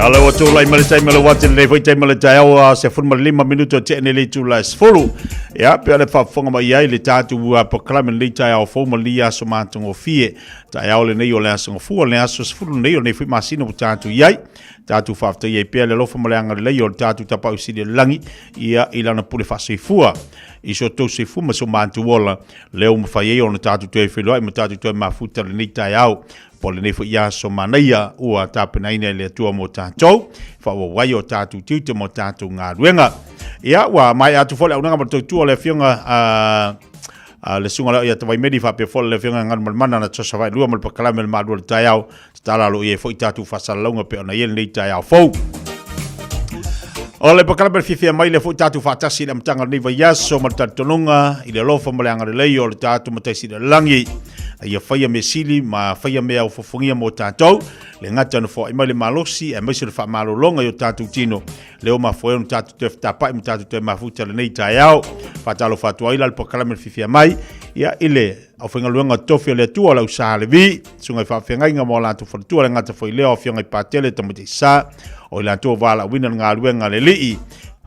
Ala ua tulai mai le taimi o le uati lenei foi taimi o le taeao a 15 minuto e tea nei le itula e 10. Ia, pea le faafofoga mai ai le tatou polokalame lenei taeao fou ma lenei aso matagofie. Taeao lenei o le aso Gafua, le aso 10 lenei o lenei foi masina ua tatou i ai. Tatou faafetai ai pea le alofa ma le agalelei o le tatou Tapaau Sili o le Lagi, ia, i lana pule faasoifua i so outou soifua ma so matou ola, lea ua mafai ai ona tatou toe feiloai ma tatou toe mafuta lenei taeao po o lenei foi aso manaia ua tapenaina e le Atua mo tatou, faaauau ai o tatou tiute ma o tatou galuega. Ia, ua maea atu foi le auaunaga ma le tautua o le Afioga a le Susuga lea ia Tavaimeli faapea foi le Afioga Galumalemana na Joshua Vaelua ma le Pakalame o le Malu o le Taeao. Tatala alo i ai foi tatou faasalalauga pei ona i ai lenei taeao fou. O le pakalame le fiafia mai lea foi tatou faatasi i le amataga o lenei vaiaso ma le talitonuga i le alofa ma le agalelei o le tatou Matai Sili o le Lagi. A ia faia mea sili ma faia mea ofofogia mo tatou, le gata ona foai mai le malosi aemaise o le faamalologa i o tatou tino, lea ua mafua ai ona tatou toe fetapai ma tatou toe mafuta lenei taeao. Faatalofa atu ai la le pakalame le fiafia mai ia i le aufaigaluega totofi o le Atua o le au Sa Levi, susuga i faafeagaiga ma o latou faletua, le gata foi lea o afioga i Patele Tamaiti Sa, o i latou valaauina le galuega a le Alii.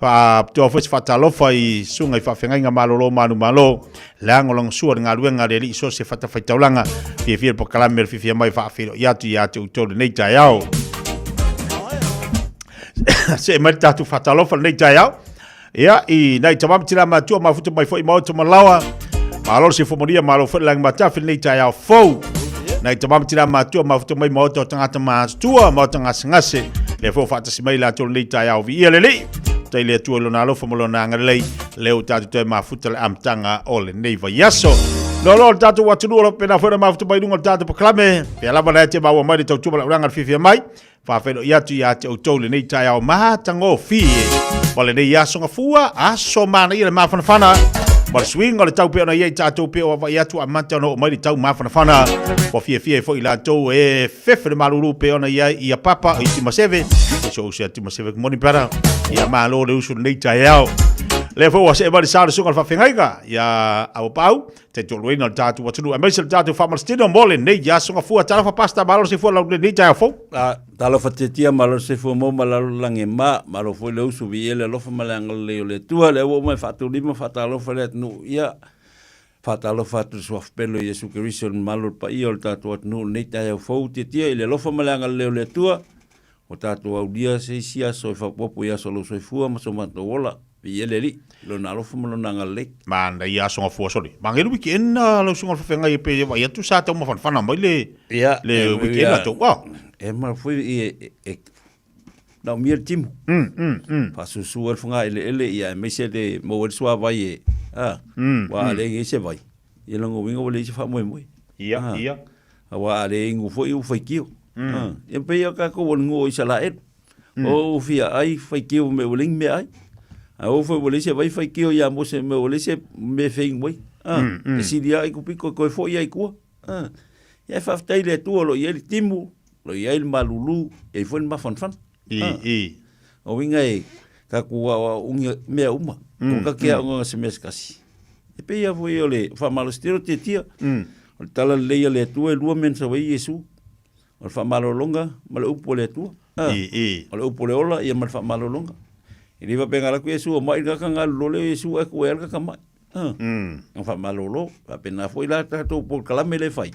Faapitoa foi se faatalofa i susuga i faafeagaiga malolo manumalo, le lagolagosua i le galuega a le Alii so o se fatafaitaulaga. Fiafia le pakalame o le fiafia mai faafeiloai atu ia te outou lenei taeao. See mai le tatou faatalofa lenei taeao. Ia, i nai tama ma tina matua mafuta mai foi maota ma laoa. Malo le soifua manuia, malo foi le lagi matafi lenei taeao fou. Nai tama ma tina matua mafuta mai maota o tagata matutua, maota gasegase. Lea foi ua faatasi mai latou lenei taeao viia le Alii. Faafetai le Atua i lona alofa ma lona agalelei, lea ua tatou toe mafuta le amataga o lenei vaiaso. Loaloa le tatou atunuu o lo o faapena foi ona mafuta mai i luga o le tatou pakalame. Pea lava la e te maua mai le tautua ma le aulaga le fiafia mai. Faafeiloai atu ia te outou lenei taeao matagofie ma lenei aso gafua, aso manaia le mafanafana ma le suiga o le tau pei ona i ai tatou pei o vaavaai atu amata ona oo mai le tau mafanafana. Ua fiafia ai foi latou e fefe le malulu pei ona i ai ia Papa i Timaseve. So usi a Timaseve, good morning brother. Ia malo le usu lenei taeao. Lea foi ua see mai le sa o le susuga i le faafeagaiga ia Auapaau taitoaluaina o le tatou atunuu aemaise le tatou faamalositino mo lenei aso gafua. Talofa Pastor, malo le soifua lau lenei taeao fou. Ah, talofa tiatia, malo le soifua mau ma lalo lagi e ma, malo foi le usu viia le alofa ma le agalelei o le Atua, lea ua uma e faatulima faatalofa le atunuu, ia, faatalofa atu i le Suafa Pele o Iesu Keriso i le mamalu o le paia o le tatou atunuu i lenei taeao fou tiatia i le alofa ma le agalelei o le Atua, ua tatou aulia se isi aso e faaopoopo i aso o lou soifua ma so matou ola. Viia le Alii, i Lona alofa ma Lona agalelei. Manaia aso gafua sole. Mange le weekend na lau susuga i le faafeagai pe vaai atu sa taumafanafana mai le Ia, le weekend ia, atu. Ah. E ma foi e, e, na umia le timu. Faasusu ai le fogaeleele ia aemaise le maua ai le suavai e, a, aua a leai se vai, ia lona uiga ua leai se faamoemoe. Ia, ia. Aua a le inu foi ua faitio. Ia pei lava tatou o le nuu o Isaraelu. O fia ai faitio me ua leai ni meaai. A oo foi ua leai se vai faitio ia Mose me ua leai se mea e feinu ai. E sili lava Aikupito e toe foi lava i tua. Ia e faafetai i le Atua o lo o i ai le timu, o lo o i ai le malulu, e i ai foi le mafanafana. O uiga e tatou aoaoga mea uma, aua ta te aoga se mea se tasi. E pei lava foi o le faamalositino tiatia, o le tala lelei a le Atua e lua mea na sau ai Iesu, o le faamalologa ma le upu a le Atua. O le upu o le ola ia ma le faamalologa. E le faapea na alu atu Iesu mai le tagata na alu loa lea o Iesu ae tuu ai lava le tagata mai. Na faamalolo. Faapena foi la tatou polokalame lea e fai,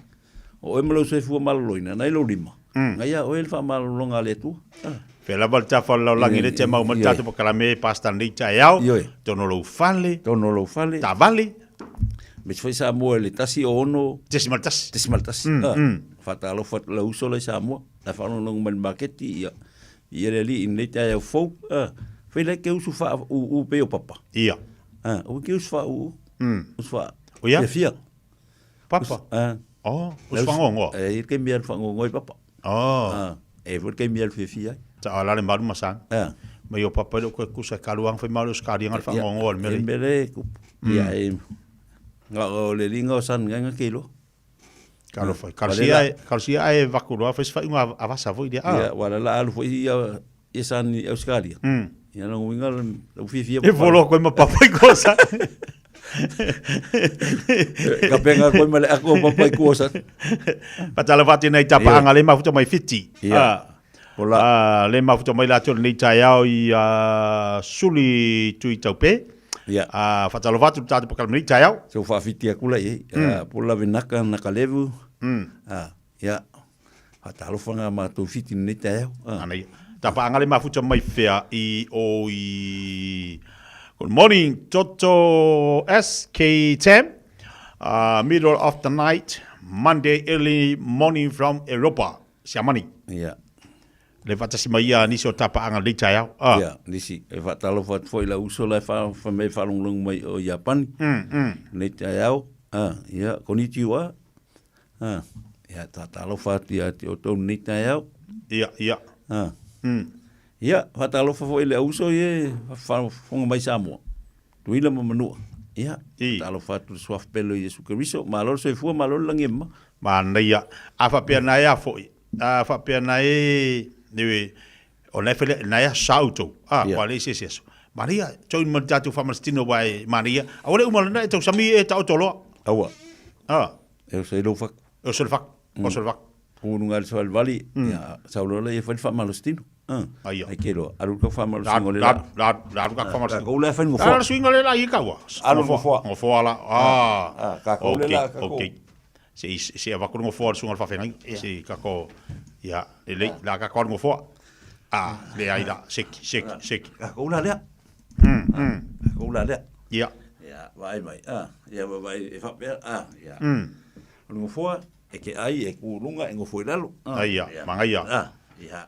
o oe ma lou soifua maloloina, na i lou lima, na ia oe le faamalologa a le Atua. Pea lava le tafa o le lalolagi lea te mau mai le tatou polokalame Pastor lenei taeao, totonu o lou fale, totonu o lou fale, taavale, aemaise foi Samoa i le 106 .1. .1. Faatalofa atu i lau uso la i Samoa, la e faalogologo mai i le maketi, ia, ia le alii i lenei taeao fou, fai la e te usu faauu pei o Papa. Ia. Aua e te usu faauu, usu faa, Ia. fiafia. Papa. Oh, usu fagogoa. E i ai le taimi e alu fagogoa ai Papa. Oh. E i ai foi le taimi e alu fiafia ai. Ta ala le malu masani. Mai o Papa e le o koe kusa e kalu anga fai malu o skali anga le fagogoa le mea le. Mea le kupu. Ia e, nga o le linga o san nga ke iloa. Kalo fai. Kalo sia e, kalo sia e vaku loa fai se whaiunga a vasa foi lea. Ia, wala la alu foi ia ia san i Australia. Ia longa uiga lau fiafia. E volo koe ma Papa i kosa. Ka penga koe ma le ako o Papa i kosa. Patala whati nei tapa anga le mafuta mai Fiti. Ia. Hola. Le mafuta mai latou lenei taeao i Suli Tui Taupe. Ia. Faatalofa atu le tatou polokalame lenei taeao. Se ua faafiti atu la i ai. Po lave naka naka levu. Ia. Faatalofa nga matou fiti lenei taeao. Manaia. Tapaaga le mafuta mai fea i o i Good morning Toto SK Tam. Middle of the night, Monday early morning from Europa. Siamani. Ia. Le faatasi mai ia nisi o tapaaga lenei taeao. Ia, nisi. E faatalofa atu foi i lau uso la e fai mai e faalogologo mai o Iapani. Lenei taeao. Ia, konnichiwa. Ia, faatalofa atu ia te outou lenei taeao. Ia, ia. Ia, faatalofa foi i le auuso ia e faafofoga mai Samoa. Tutuila ma Manua. Ia, faatalofa atu i le Suafa pele o Iesu Keriso. Malo le soifua, malo le lagi e mama. Manaia. A faapea na e a foi, a faapea na e, o na e fai na e a sa outou, a, kua leai se isi aso. Manaia, join ma le tatou faamalositino aua e manaia. Aua le uma lena e tausami e taoto loa. Aua. A. E oso ai lou fatu. E oso le fatu. Oso le fatu. Ulu ga le soalivali, ia, sau loa lea e fai le faamalositino. Aia. Ai ke loa, alu ka faamalositino le la. La, la, alu ka faamalositino. Kakou la e fai le nofoa. La, suiga le la i kaua. Alu le nofoa. Nofoa la. Ah. Kakou le la, kakou. Okay. Se se avatu le nofoa le suiga le faafeagaiga. Se kako, ia, lelei, la kako alu nofoa. Ah, leai la, seki, seki, seki. Kakou la lea. Kakou la lea. Ia. Ia, vaai mai. Ah, ia vaai e faapea. Ah, ia. O le nofoa, e ke ai, e ku lunga, e nofo i lalo. Aia, magaia. Ah, ia.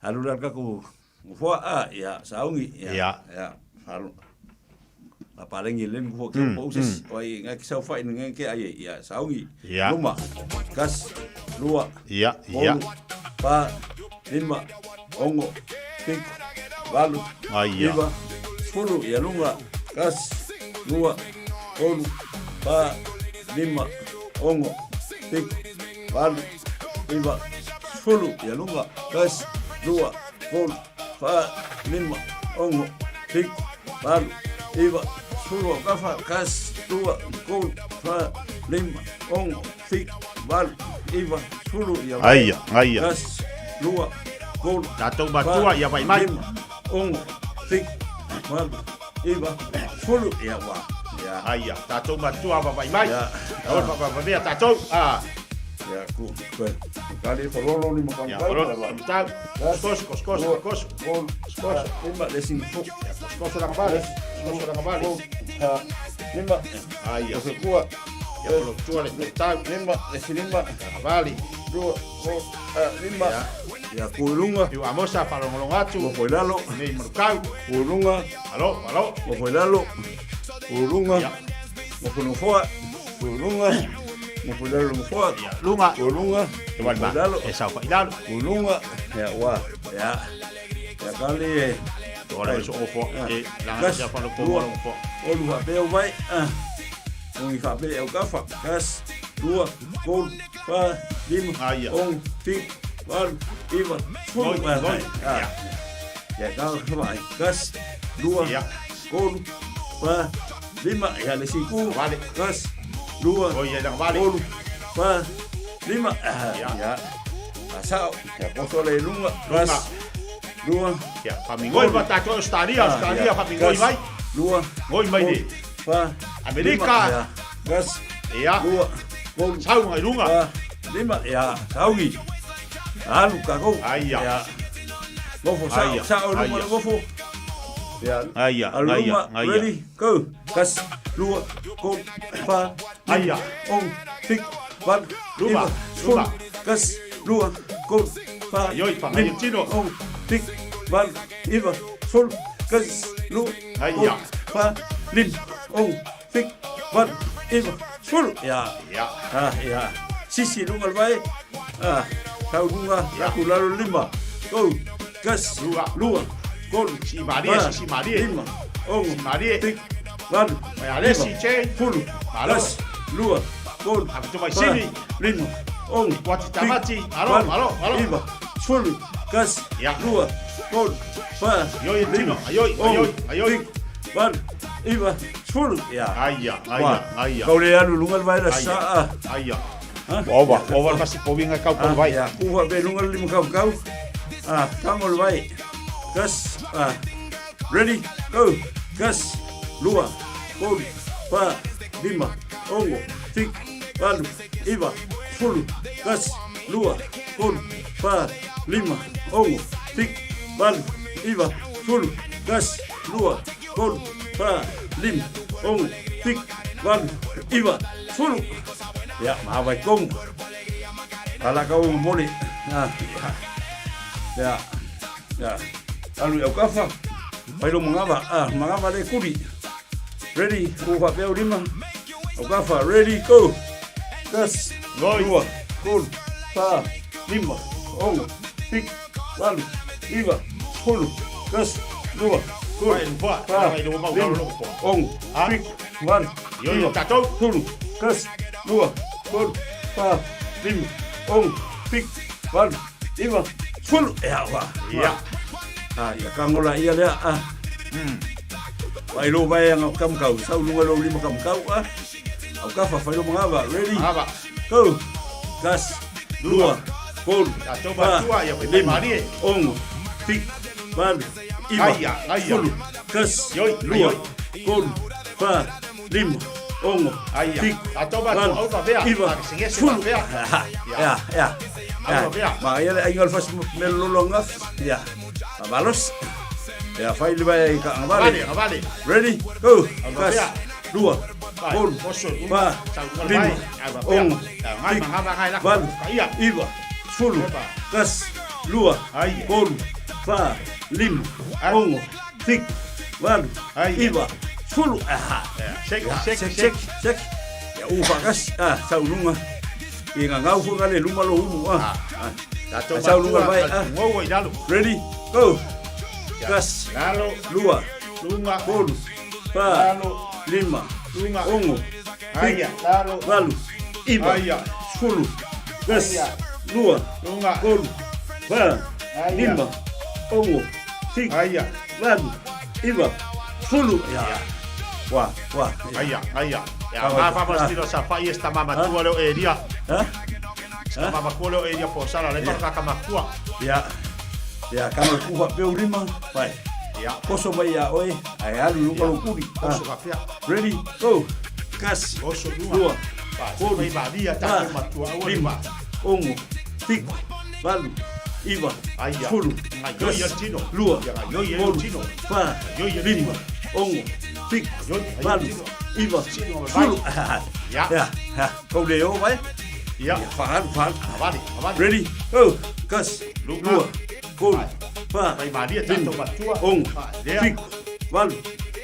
Alu la kakou nofoa, ah, ia, saungi. Ia. Ia, alu. A palengi le nofoa ke o se, o ai ngai ki sau fai ngai ke ai, ia, saungi. Ia. Luma, kas, lua, Ia, ia. tolu, pa, lima, ono, fitu, valu, Aia. iva, sefulu, ia luga, kas, lua, tolu, fa, lima, ono, fitu, valu, iva, sefulu, ia luga, tasi, lua, tolu, fa, lima, ono, fitu, valu, iva, sefulu, kafa, tasi, lua, tolu, fa, lima, ono, fitu, valu, iva, sefulu, ia vae, Aia, aia. tasi, lua, tolu, Tatou matua, ia vai mai. lima, ono, fitu, valu, iva, sefulu, ia ua. Ia. Aia, tatou matua va vai mai. Ia. Aua fa fa vea tatou. Ah. Ia, ku, ku, kali fololo ni Ia, fololo, tau. Kosko, kosko, kosko. Kosko. Lima, le sing fo. Kosko la ngavale. Kosko la ngavale. Lima. Aia. Kosko kua. Ia, fololo tua le tau. Lima, le lima. Ngavale. Lua, lima. Ia, ku lunga. Iu Amosa faalogologo atu. Nofo i lalo. Nei Manukau. Ku luga. Alo, alo. Nofo i lalo. Ku luga. Ia. Nofo nofoa. Ku luga. Nofo i lalo nofoa. Ia, luga. Ku luga. E wali ma. Nofo i lalo. E sau fa i lalo. Ku luga. Ia, ua. Ia. Ia, kali e. O le so ofo. E langa Kas, ia fa lo ko lua, lo ofo. Olu faapea o vai. Ongi faapea o kafa. Kas, lua, tolu, fa, lima, Aia. ono, fitu, valu, iva, sefulu. Moi, moi. Ah. Ia, ka vai. Kas, lua, Ia. tolu, fa, lima. Ia, le siku. Vale. Kas, lua, Oi, ia, vale. tolu, fa, lima. Ah, Ia. ia. Asao. Ia, koso le lunga. Kas, lua, Ia, famingoi ma tatou Australia, Australia famingoi mai. Lua. Ngoi mai le. Fa. Amerika. Lima, ia. Kas. Ia. Lua. Tolu. Sau ngai lunga. Fa. Lima. Ia. Saugi. Alu kakou. Aia. Ia. Gofo sao. Aia. Sao luma Aia. le gofo. Ia. Aia, Alu aia, luma. aia. Ready. Go. Kas. Lua. Tolu. Fa. Aia. Ono. Fitu. Valu. Luma, Iva. Sefulu. luma. Kas. Lua. Tolu. Fa. Aioi, fa ngai Lima. tino. Ono. Fitu. Valu. Iva. Sefulu. Kas. Lua. Aia. Tolu. Fa. Lima. Ono. Fitu. Valu. Iva. Sefulu. Ia. Ia. Ah, ia. Sisi lunga le vai. Ah, tau lunga, Ia. aku lalo lima. Go. Kas. Lua. Lua. Tolu. Si malie, fa, si malie. Lima. Ono. Si malie. Fitu. Valu. Mai ale Iva. si che. Sefulu. Malo. Kas. Lua. Tolu. Aku tu mai fa, sini. Lima. Ono. Wati tamati. Fitu, Alo, valu, alo, alo. Iva. Sefulu. Kas. Ia. Lua. Tolu. Fa. Aioi, lima, tino. Aioi, ono, aioi, aioi. Fitu, valu. Iva. Sefulu. Ia. Aia, aia, aia. Kau le alu lunga le vai la sa. Aia. Ha? Ova, ova le masi povinga kau kau vai. Ia, kuha pe lunga le lima kau kau. Ah, tago le vai. Kas, ah, ready, go. Kas, lua, tolu, fa, lima, ono, fitu, valu, iva, sefulu, kasi, lua, tolu, fa, lima, ono, fitu, valu, iva, sefulu, kasi, lua, tolu, fa, lima, ono, fitu, valu, iva, sefulu. Ia, ma vai kongu. Ala ka o mole. Ah, ia. Ia. Alu i aukafa. Pai lo mangava. Ah, mangava le kuri. Ready, ku whapea o rima. Aukafa, ready, go. Kas, lua, tolu, whā, lima, ono, fitu, valu, iva, sefulu, kasi, lua, tolu, whā, lima, ono, fitu, valu, iva, sefulu, kasi, lua, tolu, whā, lima, ono, fitu, valu, iva, sefulu. Ea, wā. Ia. Ah, ia kangola ia lea. Ah. Vai lo vai anga kamkau, sau lunga lo lima kamkau. Ah. Au kafa fai lo mangava. Ready? Mangava. Go. Kas, lua, tolu, Tatou fa, matua, ia fai lima, malie. ono, fitu, valu, iva, Aia, aia. sefulu, kasi, Ioi, lua, ioi. tolu, fa, lima, ono, Aia. fitu, Tatou matua, valu, au vavea. iva, Fagesegese sefulu. vavea. Ia, ia. Au vavea. Ma ia le aiga o le fasi mea lolo angafi. Ia. Malos. Ia fai le vai ka Vale, ngavale. vale. Ready? Go. Au Kas, vavea. lua, Vai, tolu, oso, luma, fa, sau lunga le lima, vai. Au vavea. ono, Ia, ngai, fitu, mangava, ngai, lako. valu, Kaia. iva, sefulu, Epa. kasi, lua, Aia. tolu, fa, lima, Ai. ono, fitu, valu, Aia. iva, sefulu. Aha. Ia, seki, Ia, seki, seki, seki. seki. Ia, u fakasi. Ah, sau lunga. I ngangau foi ngale luma lo ulu. Ah. Ah. Tatou Sau lunga matua, vai. Ah. ngou i lalo. Ready? Go. Kasi, Lalo, lua, lunga, tolu, fa, Lalo. lima, Lunga. ono, Aia, fitu, lalo. valu, iva, Aia. sefulu, kasi, Aia. lua, Lunga. tolu, fa, Aia. lima, ono, fitu, Aia. valu, iva, sefulu. Ia. Wa, wa. Aia, aia. Ia, Ah, ma fa ah. stilo sa fa esta mama tua leo eria. Ha? Esta mama tua leo eria po sala le pa ka matua. Ia. Ia, kano le kuha peu rima. Vai. Ia. Koso mai ia oe, ai alu lunga lo kuri. Oso Ah. ka fia. Ready, go. Kasi, Oso lunga. lua, Fa, tolu, fai maria fa, tatou matua aua lima, ono, fitu, valu, iva, Aia. sefulu, Ngai yoi kasi, ia tino. lua, Ia, ngai yoi ia tolu, tino. fa, Ngai yoi ia lima, tino. ono, fitu, Ngai yoi ia valu, tino. iva, Tino, vai. sefulu. Ia. Ia, ia, kau le o vai. Ia. Ia, fahalu, fahalu. Avali, avali. Ready, go. Kasi, Lunga. lua, tolu, fa, Fai maria tatou matua. ono, Fa, lea. fitu, valu,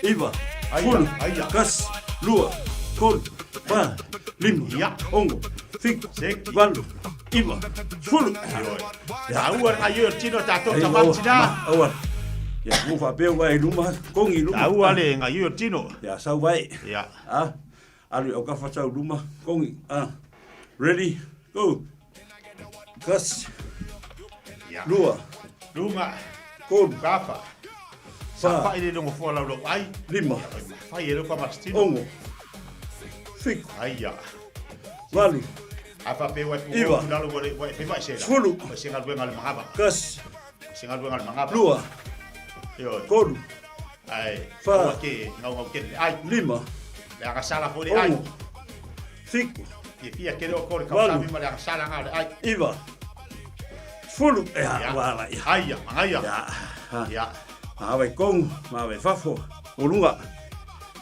iva, Aia, sefulu, aia. kasi, lua, tolu, fa, lima, Ia. ono, fitu, Seki. valu, iva, sefulu. Ioi. Taua le ngai yoi tino tatou Ai, tamam o, tina. ma, aua. Ia, mu faapea ua i luma, kongi i luma. Taua le ngai yoi tino. Ia, sau vai. Ia. Ah, alu i aukafa sau luma, kongi. Ah, ready, go. Kasi, Ia. lua, Lunga. tolu, Kafa. fa, Sa fa ile longo fo lau ai. lima, Fai e lo fa mastino. ono, fitu, Aia. valu, Afa pe wai pu Iva. lalo wale wai pe vai se. Sefulu. Se ngal wengal mangaba. kasi, Se ngal wengal mangaba. lua, Yo. tolu, Ai. Fa. Fa. Ke ngau ngau ke ai. lima, Le aga sala fo le ai. ono, fitu, Ke fia ke lo ko le ka Valu. sa mi ma le aga sala ngau le ai. iva, sefulu. Ia, Ia. wala, ia. Aia, mangaia. Ia, ah. Ia. Maave kongu, maave fafo, o lunga,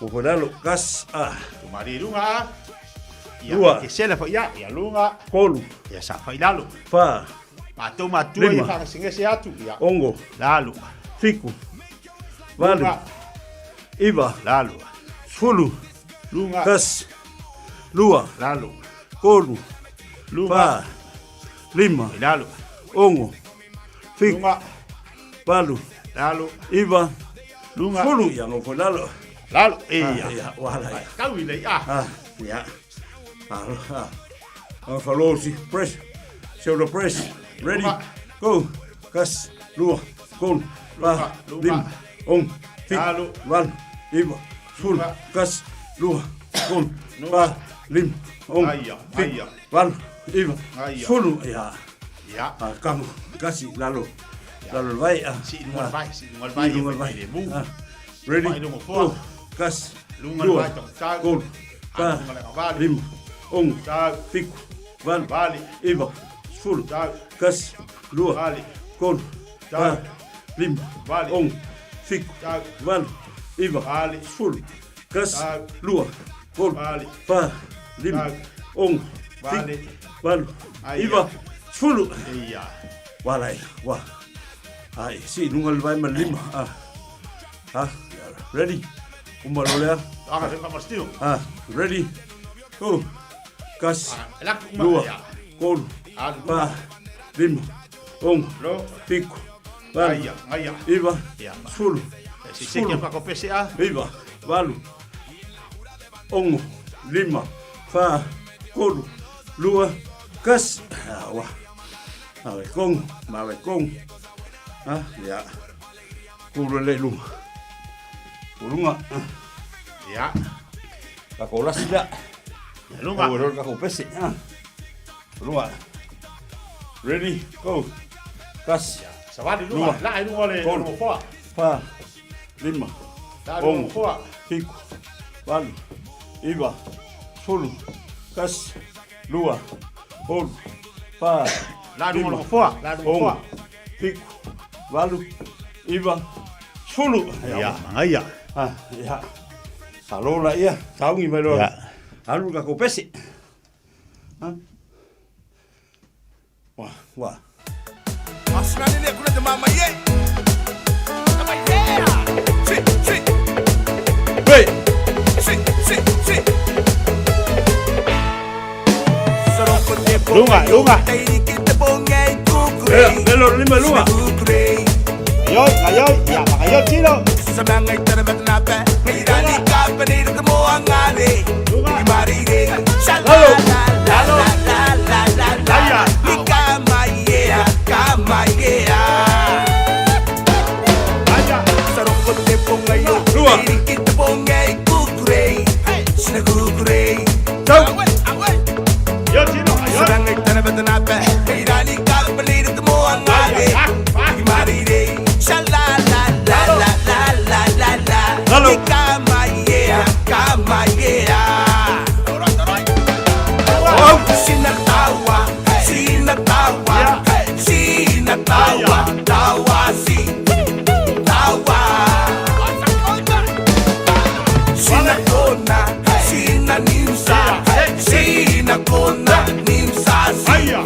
o folalo, kasi, ah, Tu mari lunga. Ia. Lua. Ke sela fo ia, ia lunga. tolu, Ia sa fa lalo. fa, Ma to matua Lima. ia fa singe se atu. Ia. ono, Lalo. fitu, valu, Lunga. iva, Lalo. sefulu, Lunga. kasi, lua, Lalo. tolu, Lunga. fa, lima, Lalo. ono, fitu, Lunga. valu, Lalo. iva, Lunga. sefulu. Ia ngo folalo. Lalo. Ah, Ia. ia, wala, ia. Kau ile ia. Ah, ia. Ah, ah. Ah, falosi, press. Shoulder press. Ready. Lunga. Go. Kas, lua, tolu, fa, Lunga, lunga. lima, ono, fitu, Lalo. valu, iva, sefulu, Lunga. kasi, lua, tolu, Lunga. fa, lima, ono, Aia, fitu, aia. valu, iva, Aia. sefulu. Ia. Ia. Ah, kango, kasi, lalo. Lalo le vai. Sii luga le vai, sii luga le vai, Luga le vai. Le mu. Ready? Vai luga foa. Go. Kas. Luga le Lua. vai, tau. Tolu. Fa. Luga le vali. Lima. Ono. Tau. Fitu. Valu. Vali. Iva. Sefulu. Tau. Kasi. Lua. Vali. Tolu. Tau. Fa. Lima. Vali. Ono. Fitu. Tau. Valu. Iva. Vali. Sefulu. Kasi. Tau. Lua. Tolu. Vali. Fa. Lima. Tau. Ono. Vali. Fitu. Valu. Aia. Iva. Sefulu. Ia. Wa lai, wa. Ai, si luga le vai ma le lima. Ah. Ah, ready. Uma lo lea. Aga se kamastio. Ah, ready. Go. Kasi. Ela kuma. Lua. Ia. Tolu. Alu. Fa. Lima. Ono. Lo. Fitu. Valu. Aia, aia. Iva. Ia. Sefulu. Se se ke pa ko pese a. Iva. Valu. Ono. Lima. Fa. Tolu. Lua. Kasi. Ah, wa. Mave kong, mave kong. Ah, ia. Kulu le lunga. Kulunga. Ia. Kako lasi la. Lunga. Ua rora kako pese. Ah. Lunga. Ready, go. Kasi. Savali lunga. Lua. La ai lunga le Tolu. lunga foa. Fa. Lima. La Ono. lunga foa. Fitu. Valu. Iva. Sefulu. Kasi. Lua. Tolu. Fa. La lunga Lima. lunga foa. La lunga Ono. foa. Fitu. Valu. Iva. Sefulu. Ia, mangaia. Ah, ia. Alo la ia, taugi mai loa. Ia. Alu ka ko pese. Ha? Wa, wa. Hey! Lunga, lunga. Eh, lelo lima lunga. Ayoi, ayoi. Ia, mangaia tino. Lalo. Aia. Aia. Lua. Tau. Ia tino, ayoi. Lalo. Oh. Sinatawa, sinatawa, sinatawa, tawa si tawa. Sinakona, sinanimsa, sinakona, nimsa si Aia.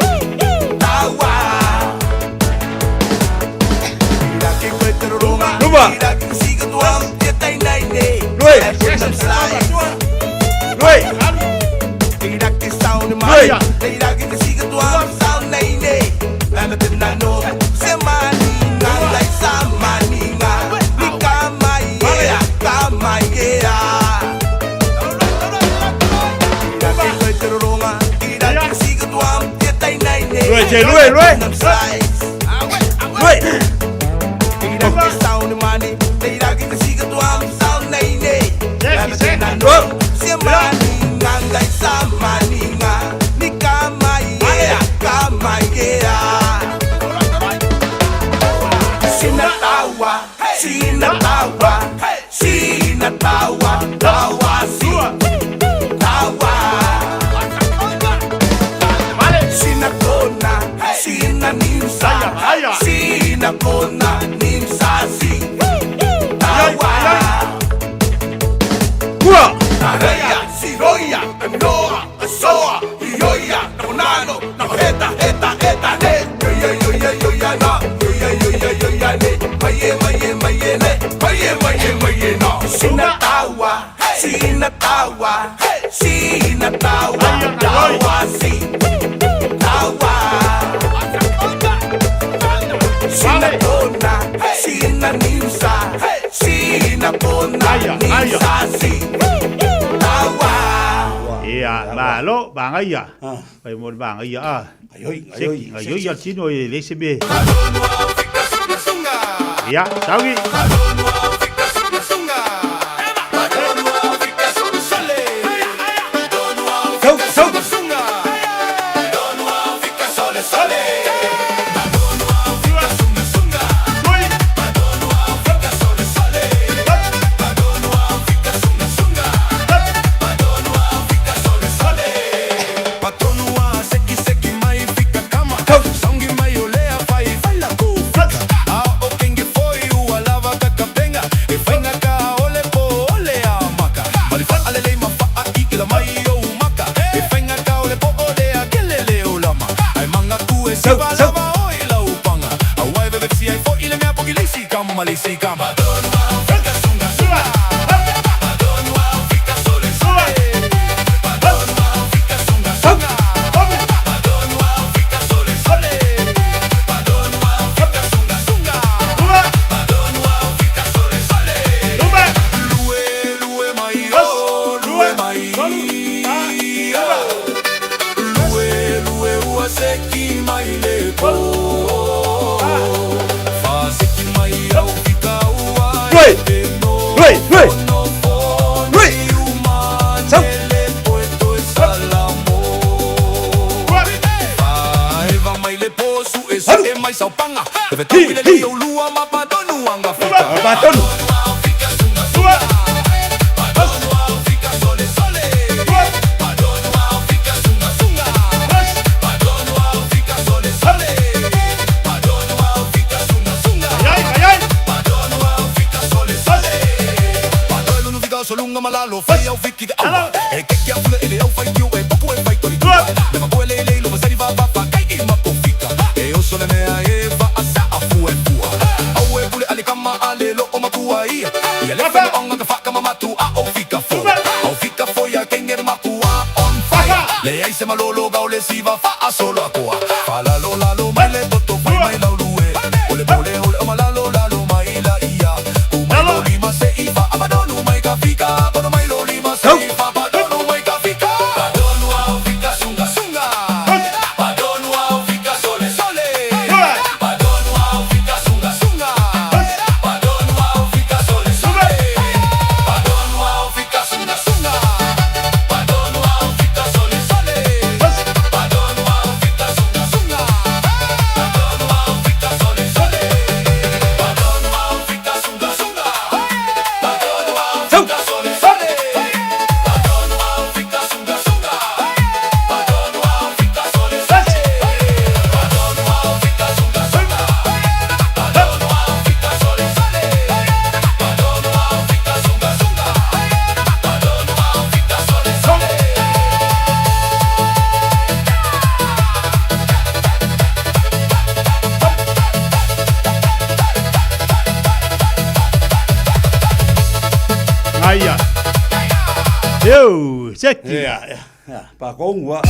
tawa. Luma. Lui. Lui. Lui. Lui, che, lui, lui. Lui. Sinatawa, sinatawa, sinatawa, tawa si tawa. Sinakona, sinanimsa, Aya, aya. sinakona, nimsa si tawa. Kua. Areia, siroia, noa, asoa, ioia, nakonano, nakoheta, heta, heta, ne. Yoia, yoia, yoia, na, yoia, yoia, yoia, ne. Maie, maie, maie, ne. Maie, maie, maie, na. Sinatawa, sinatawa, sinatawa, tawa, si, tawa. Sinakona, sinanimsa, sinakona, Aya, aya. nimsa, si, tawa. Ia, malo, mangaia. Ah. Ai mo mangaia a. Ayoi, Se, ayoi. ayoi ia tino e le se me. Ia, saugi. Sau, sau. Hui! Hui! Hui! Hui! Sau! Alu! Hi! Hi! Patonu! Sau! Sau! Aia. Eu, seki. Ia, ia, ia. Pakongu a.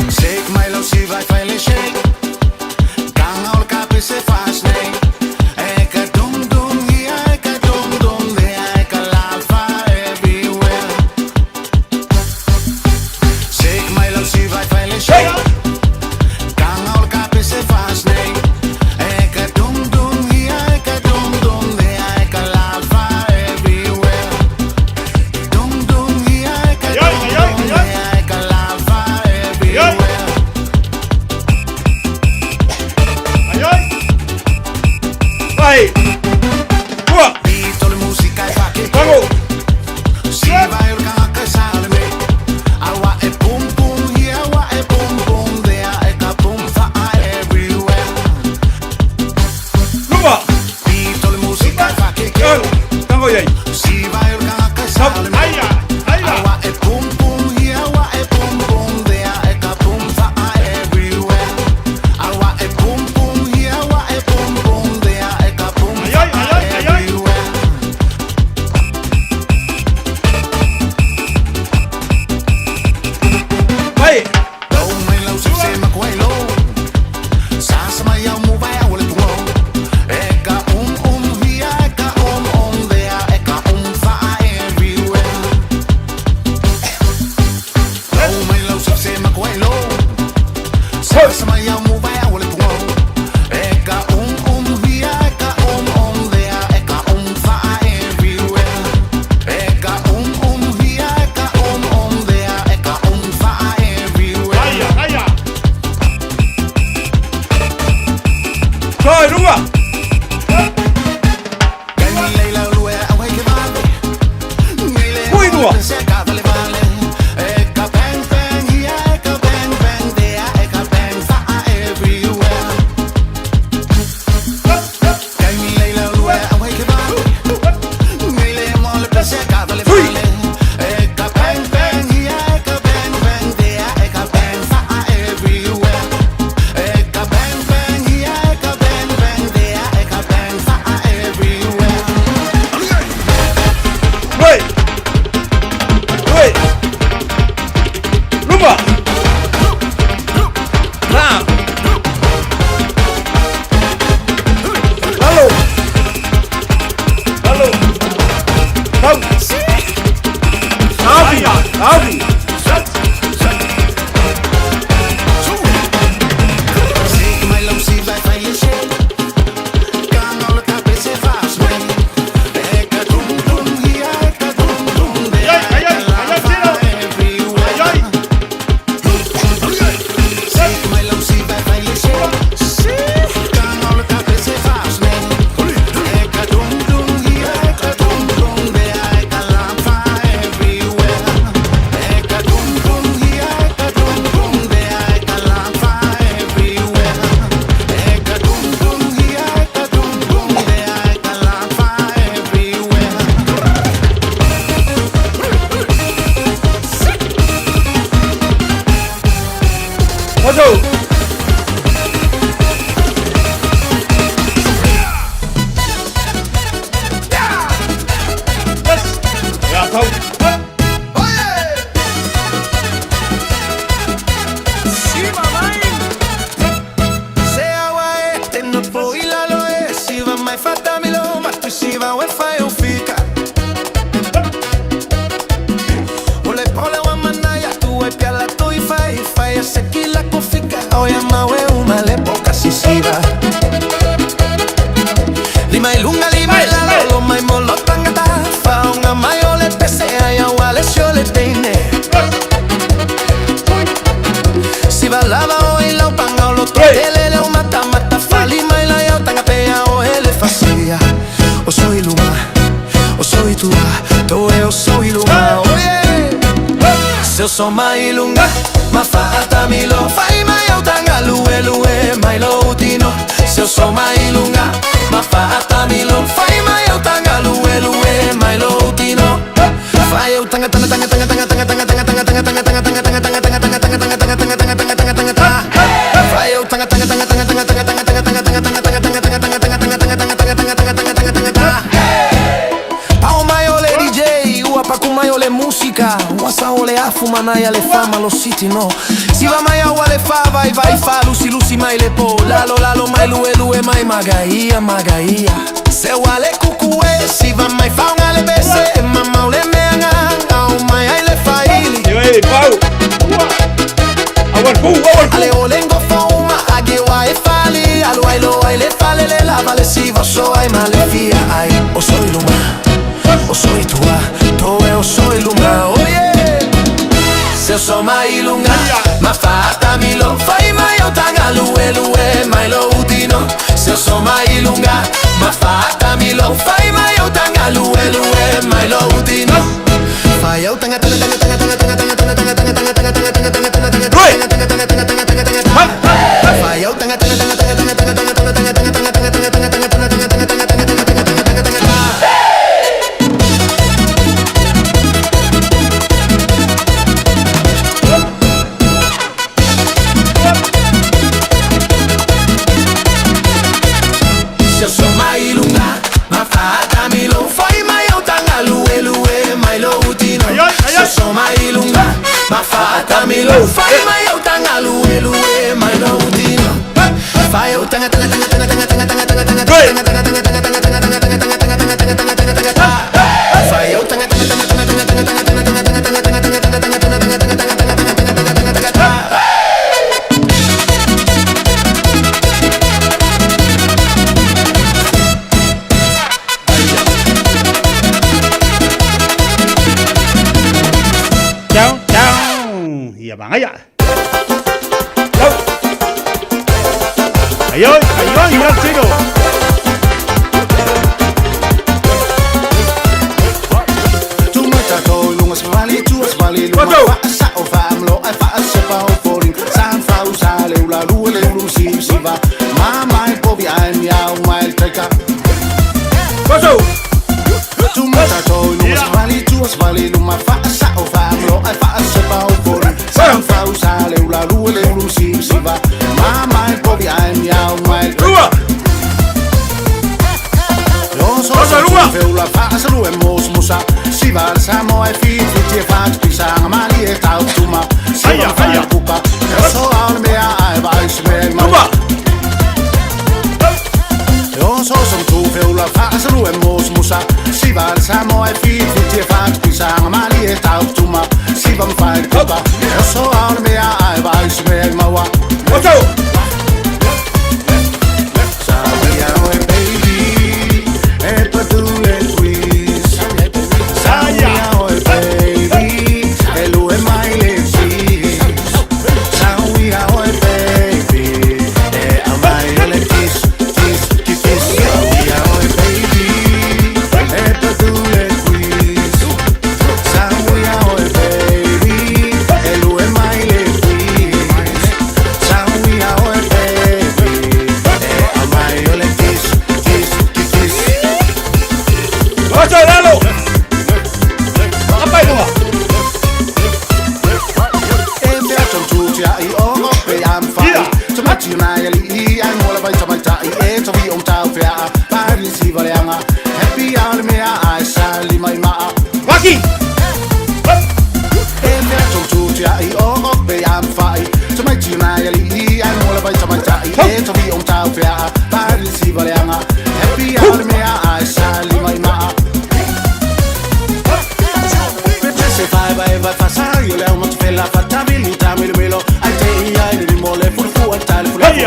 Shake my low, si vai faile shake. Kanga ol kapi se fasne. Eka dum dum here, eka dum dum there, eka lava everywhere. Shake my low, si vai faile shake. Kanga ol kapi se fasne. Eka dum dum here, eka dum dum there, eka lava everywhere. Dum dum here, eka Ai, ai, dum ai, dum ai, ai. there, eka lava everywhere. Ai, ai. Vai! Ua! Beat musica e fa che Pago! Si vai ol kanga salme. Awa e pum pum here, awa e pum pum there, e ka pum fa everywhere. Luma! Beat musica e fa che Tango! Tango iai! Si vai ol kanga salme. Aia, aia. Awa e pum pum here, awa e pum pum there, e ka pum fa everywhere. Awa e pum pum here, awa e pum pum there, e ka pum Ai, fa ai, ai, ai, ai. everywhere. Vai! Low mai lau se se ma kwai low. Sa sa mai au mu vai au le tungo. E ka hia, e ka there, e ka fa everywhere. Low mai lau se se ma kwai low. Sa sa mai au mu vai au le tungo. E ka hia, e ka there, e ka fa everywhere. E ka hia, e ka there, e ka fa everywhere. Aia, aia. Toi, luma! Hui lua! Ioe, pau. Awal fu, awal fu. Down, down. Ia magaia. Ayo, ayo, ayo, tiro.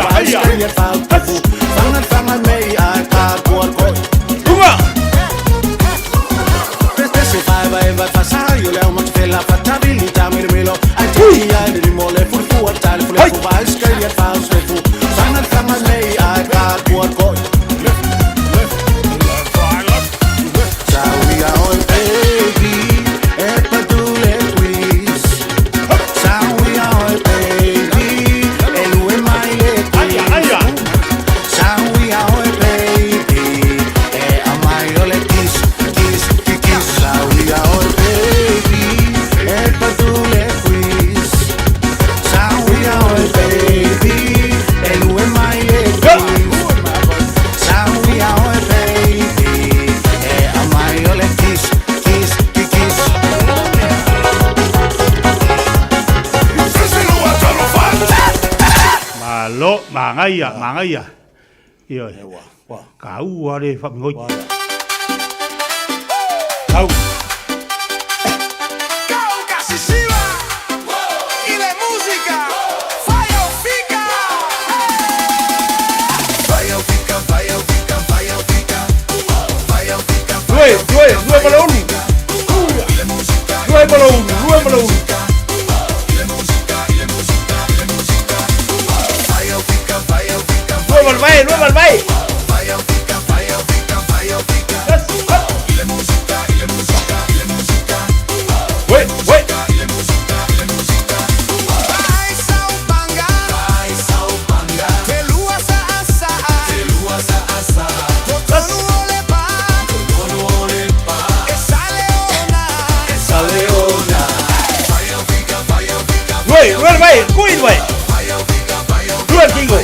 Luga. Aia, aia. Malo, magaia, magaia. Ioe. Kaua le faamigoi. Au. Lue, lue, lue ma le ulu. Lue ma le ulu, lue ma le ulu. Lue ma le vai, lue ma le vai. Yes, up. Wait, wait. Lue, lue le vai, kui le vai. Lue le kingo.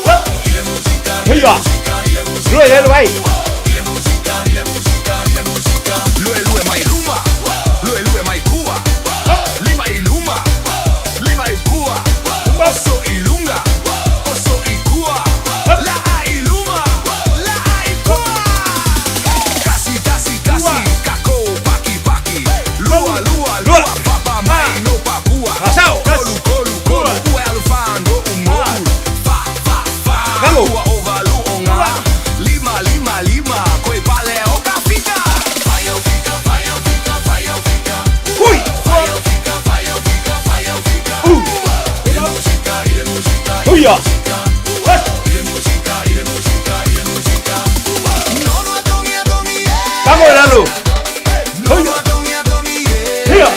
Up. Hiya. Lue le vai. Lue lue mai luma, lue lue mai kua, lima i luma, lima i kua, oso i lunga, oso i kua, la a i luma, la a i kua. Kasi kasi kasi, kako paki paki, lua lua lua, papa mai no papua. Asao. Kolu kolu kolu, ua alufango umoku, fa fa fa, Kango. ua ovalu onga, lima lima lima, koe pale o ka fika. Hui. Huia. Yes. Kango le lalo. Huia. Hiya.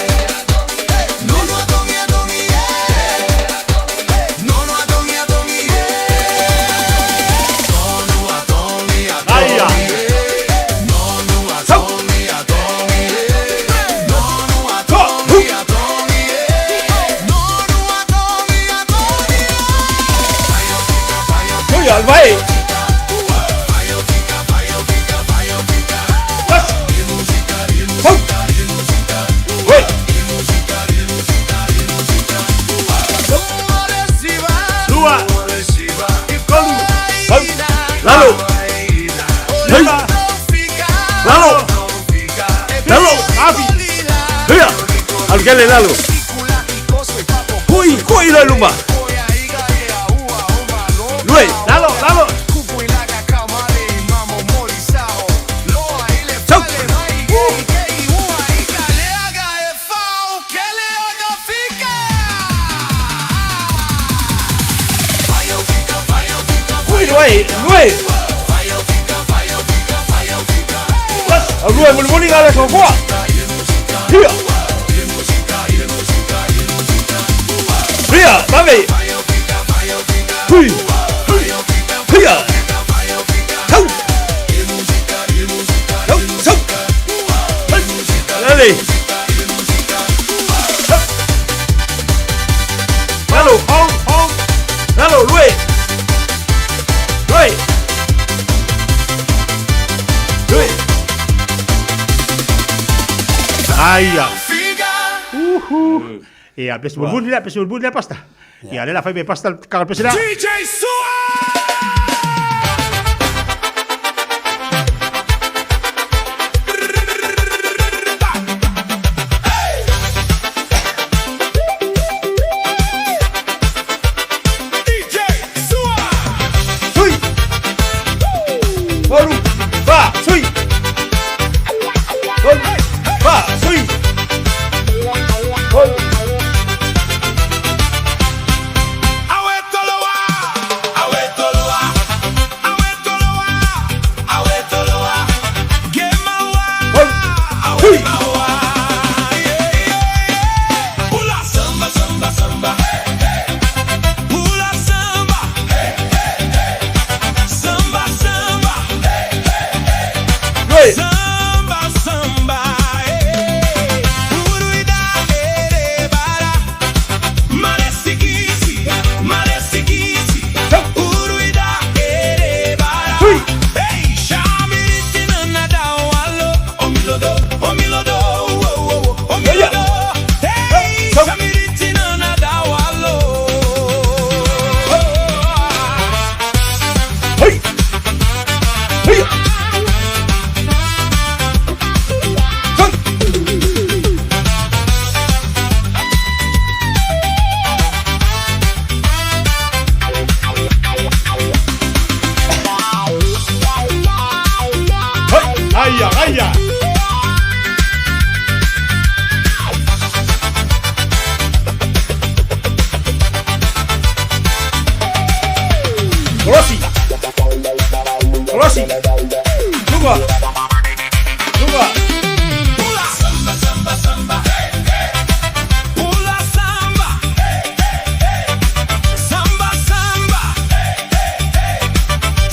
Aia. Sau. To. Hu. Huia, le vai. Yes. Sau. Wait. Lua. Tolu. Hau. Lalo. Hei. Lalo. Lalo. Afi. Hiya. Alu kele lalo. Kui, kui le luma. Lue. Lalo, lalo. Sau. Kui lue, lue. Yes. Lue mulimuli ngale sofoa. Hiya. Hiya, mami. Hui. Hiya. Sau. Sau, sau. Lali. Lalo, hong, hong. Lalo, lue. Lue. Lue. Aia. Uhu. Ia, pesi mulimuli lea, pesi mulimuli lea pasta. Ia, lea la fai me pasta kaga pesi lea. DJ Sua! DJ Kolosi. Luga. Luga. Samba, samba, samba. Pula samba. Samba, samba.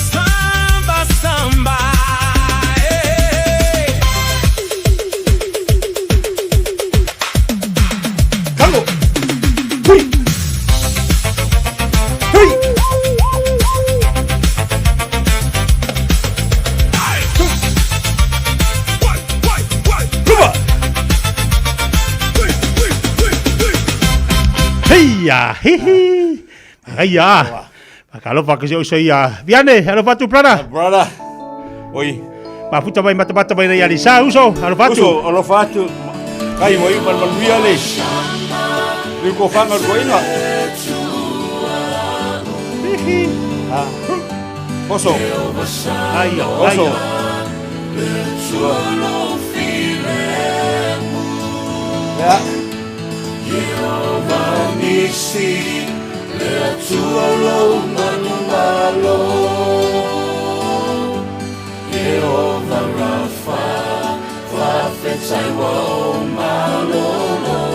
Samba, samba. Hey. Kago. Hui. Hui. Luga. Heia, hihi. Magaia. Fakalofa ke se oso ia. Viane, alofa atu brother. Brother. Oi. Mafuta mai matamata mai nei alisa uso, alofa atu. Uso, alofa atu. Kai mo i malmaluia le. Le ko fanga ko inga. Hihi. Oso. Aia, Oso. aia. Ya.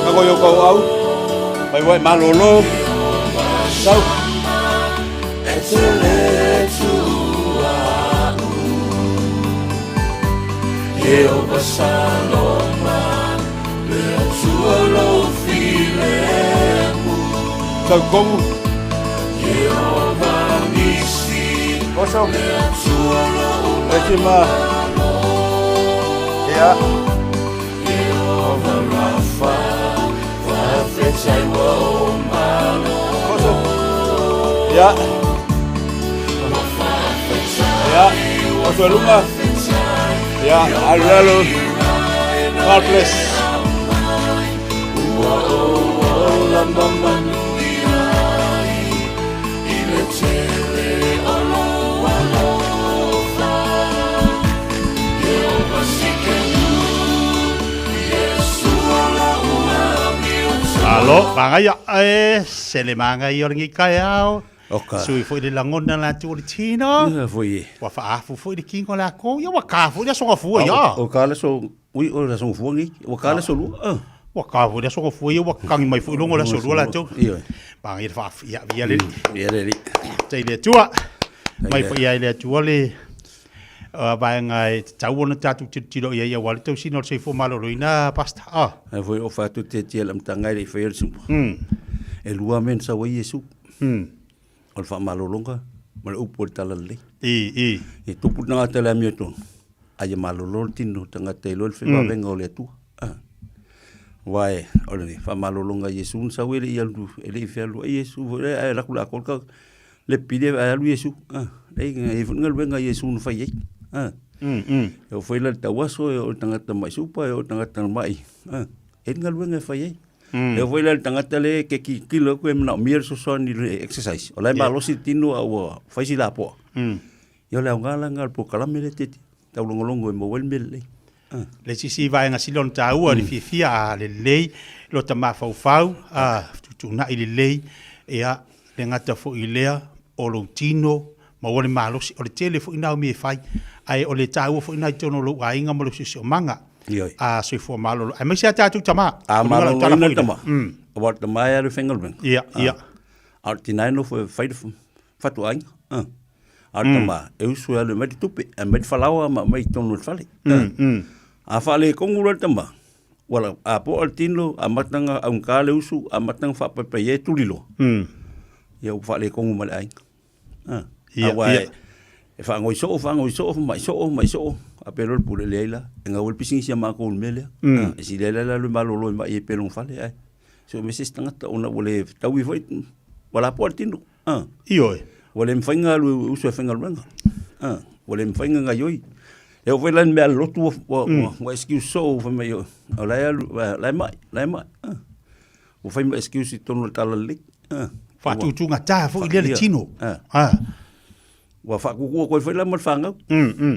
Kako yo kau au. Mai wai malolo. Sau. Sau kongu. Oso. Eti ma. Ya. Oso. Ya. Ya. Oso lunga. Ya, alu alu. God bless. Alo, magaia e, sele magaia o lengi kaeao. Oka. Sui foi le lagona la atu o le tino. Ia foi e. Ua faafu foi le kingo la kou. Ia ua ka foi le aso gafua ia. O ka le so ui o le so fua ngi. O ka le so lu. Ah. Ua ka foi le aso gafua ia ua kangi mai foi longo le aso lua la tou. Ia. Magaia le faafu ia via le. Ia le li. Tai le atua. Mai foi ia le atua le vaega e tatau ona tatou tilotilo i ai aua le tausiga o le soifua maloloina Pastor. Ah. Ai foi o fatu te tia le amtanga i le whai o le sumpa. E lua men sa wai Yesu. O le whaamalolonga, ma le upu o le tala lelei. I, i. E tupu tangata le amio tonu. Aia malolo le tino tangata i loa le whevavenga o le Atua. Ah. Wae, o le whaamalolonga Yesu na sau e le i alu, e le i whealu ai Yesu, foi le, ai laku la kolka, le pile ai alu Yesu. Ah. Le i whanga luenga Yesu na whai ai. Ah. E o whai la le tauaso, e o le tangata mai supa, e o le tangata mai. Ah. E nga luenga e whai ai. E o whai la le tangata le ke ki kilo koe mana o mia le sosoani le exercise. O lai malosi tino a ua whai si la poa. Ia o le aoga la nga le polokalame le tete. Tau longolongo e maua ai le mea lelei. Ah. Le sisi vaega sili ona taua le fiafia a lelei lota mafaufau a fetuutuunai lelei ia le gata foi i lea o lou tino maua le malosi o le tele foi na o mea e fai ae o le taua foi na i totonu o lou aiga ma lou siosiomaga Ioe. a soifua malolo aemaise a tatou tama. A O luga lau tala maloloina foi lea. tama. Aua o le tama e alu i faigaluega. Ia, ia. A o le tina e nofo e fai le fatuaiga. Ah. A o le tama e usu e alu e aumai le tupe, e aumai le falaoa ma aumai i totonu o le fale. A faaletonu loa le tama, ua la, a poa le tino, amataga augata le usu, amataga faapaipaia e tuli loa. Ia ua faaletonu ma le aiga. Ah. Ia, Aua ia. e faagoi soo, faagoi soo, mai soo, mai soo. A pe loa le pule leai la, e gau ai le pisinisi a makou i le mea lea. Ah, e sili ai la le alu e malolo ai mai e pe lona fale, ae so me se isi tagata ona ua le taui foi, ua lapoa le tino. Ah. Ioe. Ua le mafai ona alu e usu e faigaluega. Ah, ua le mafai ona gaoioi. E oo foi la i le mea a le lotu ua, ua, ua, ua excuse soo fai mai, o la e alu, la e mai, la e mai. Ah. Ua fai ma excuse i totonu o le talalelei. Ah. Faatutugata foi lea le Ia. tino. Ah. Ah. Ua faakukua koe foi la ma le fanau.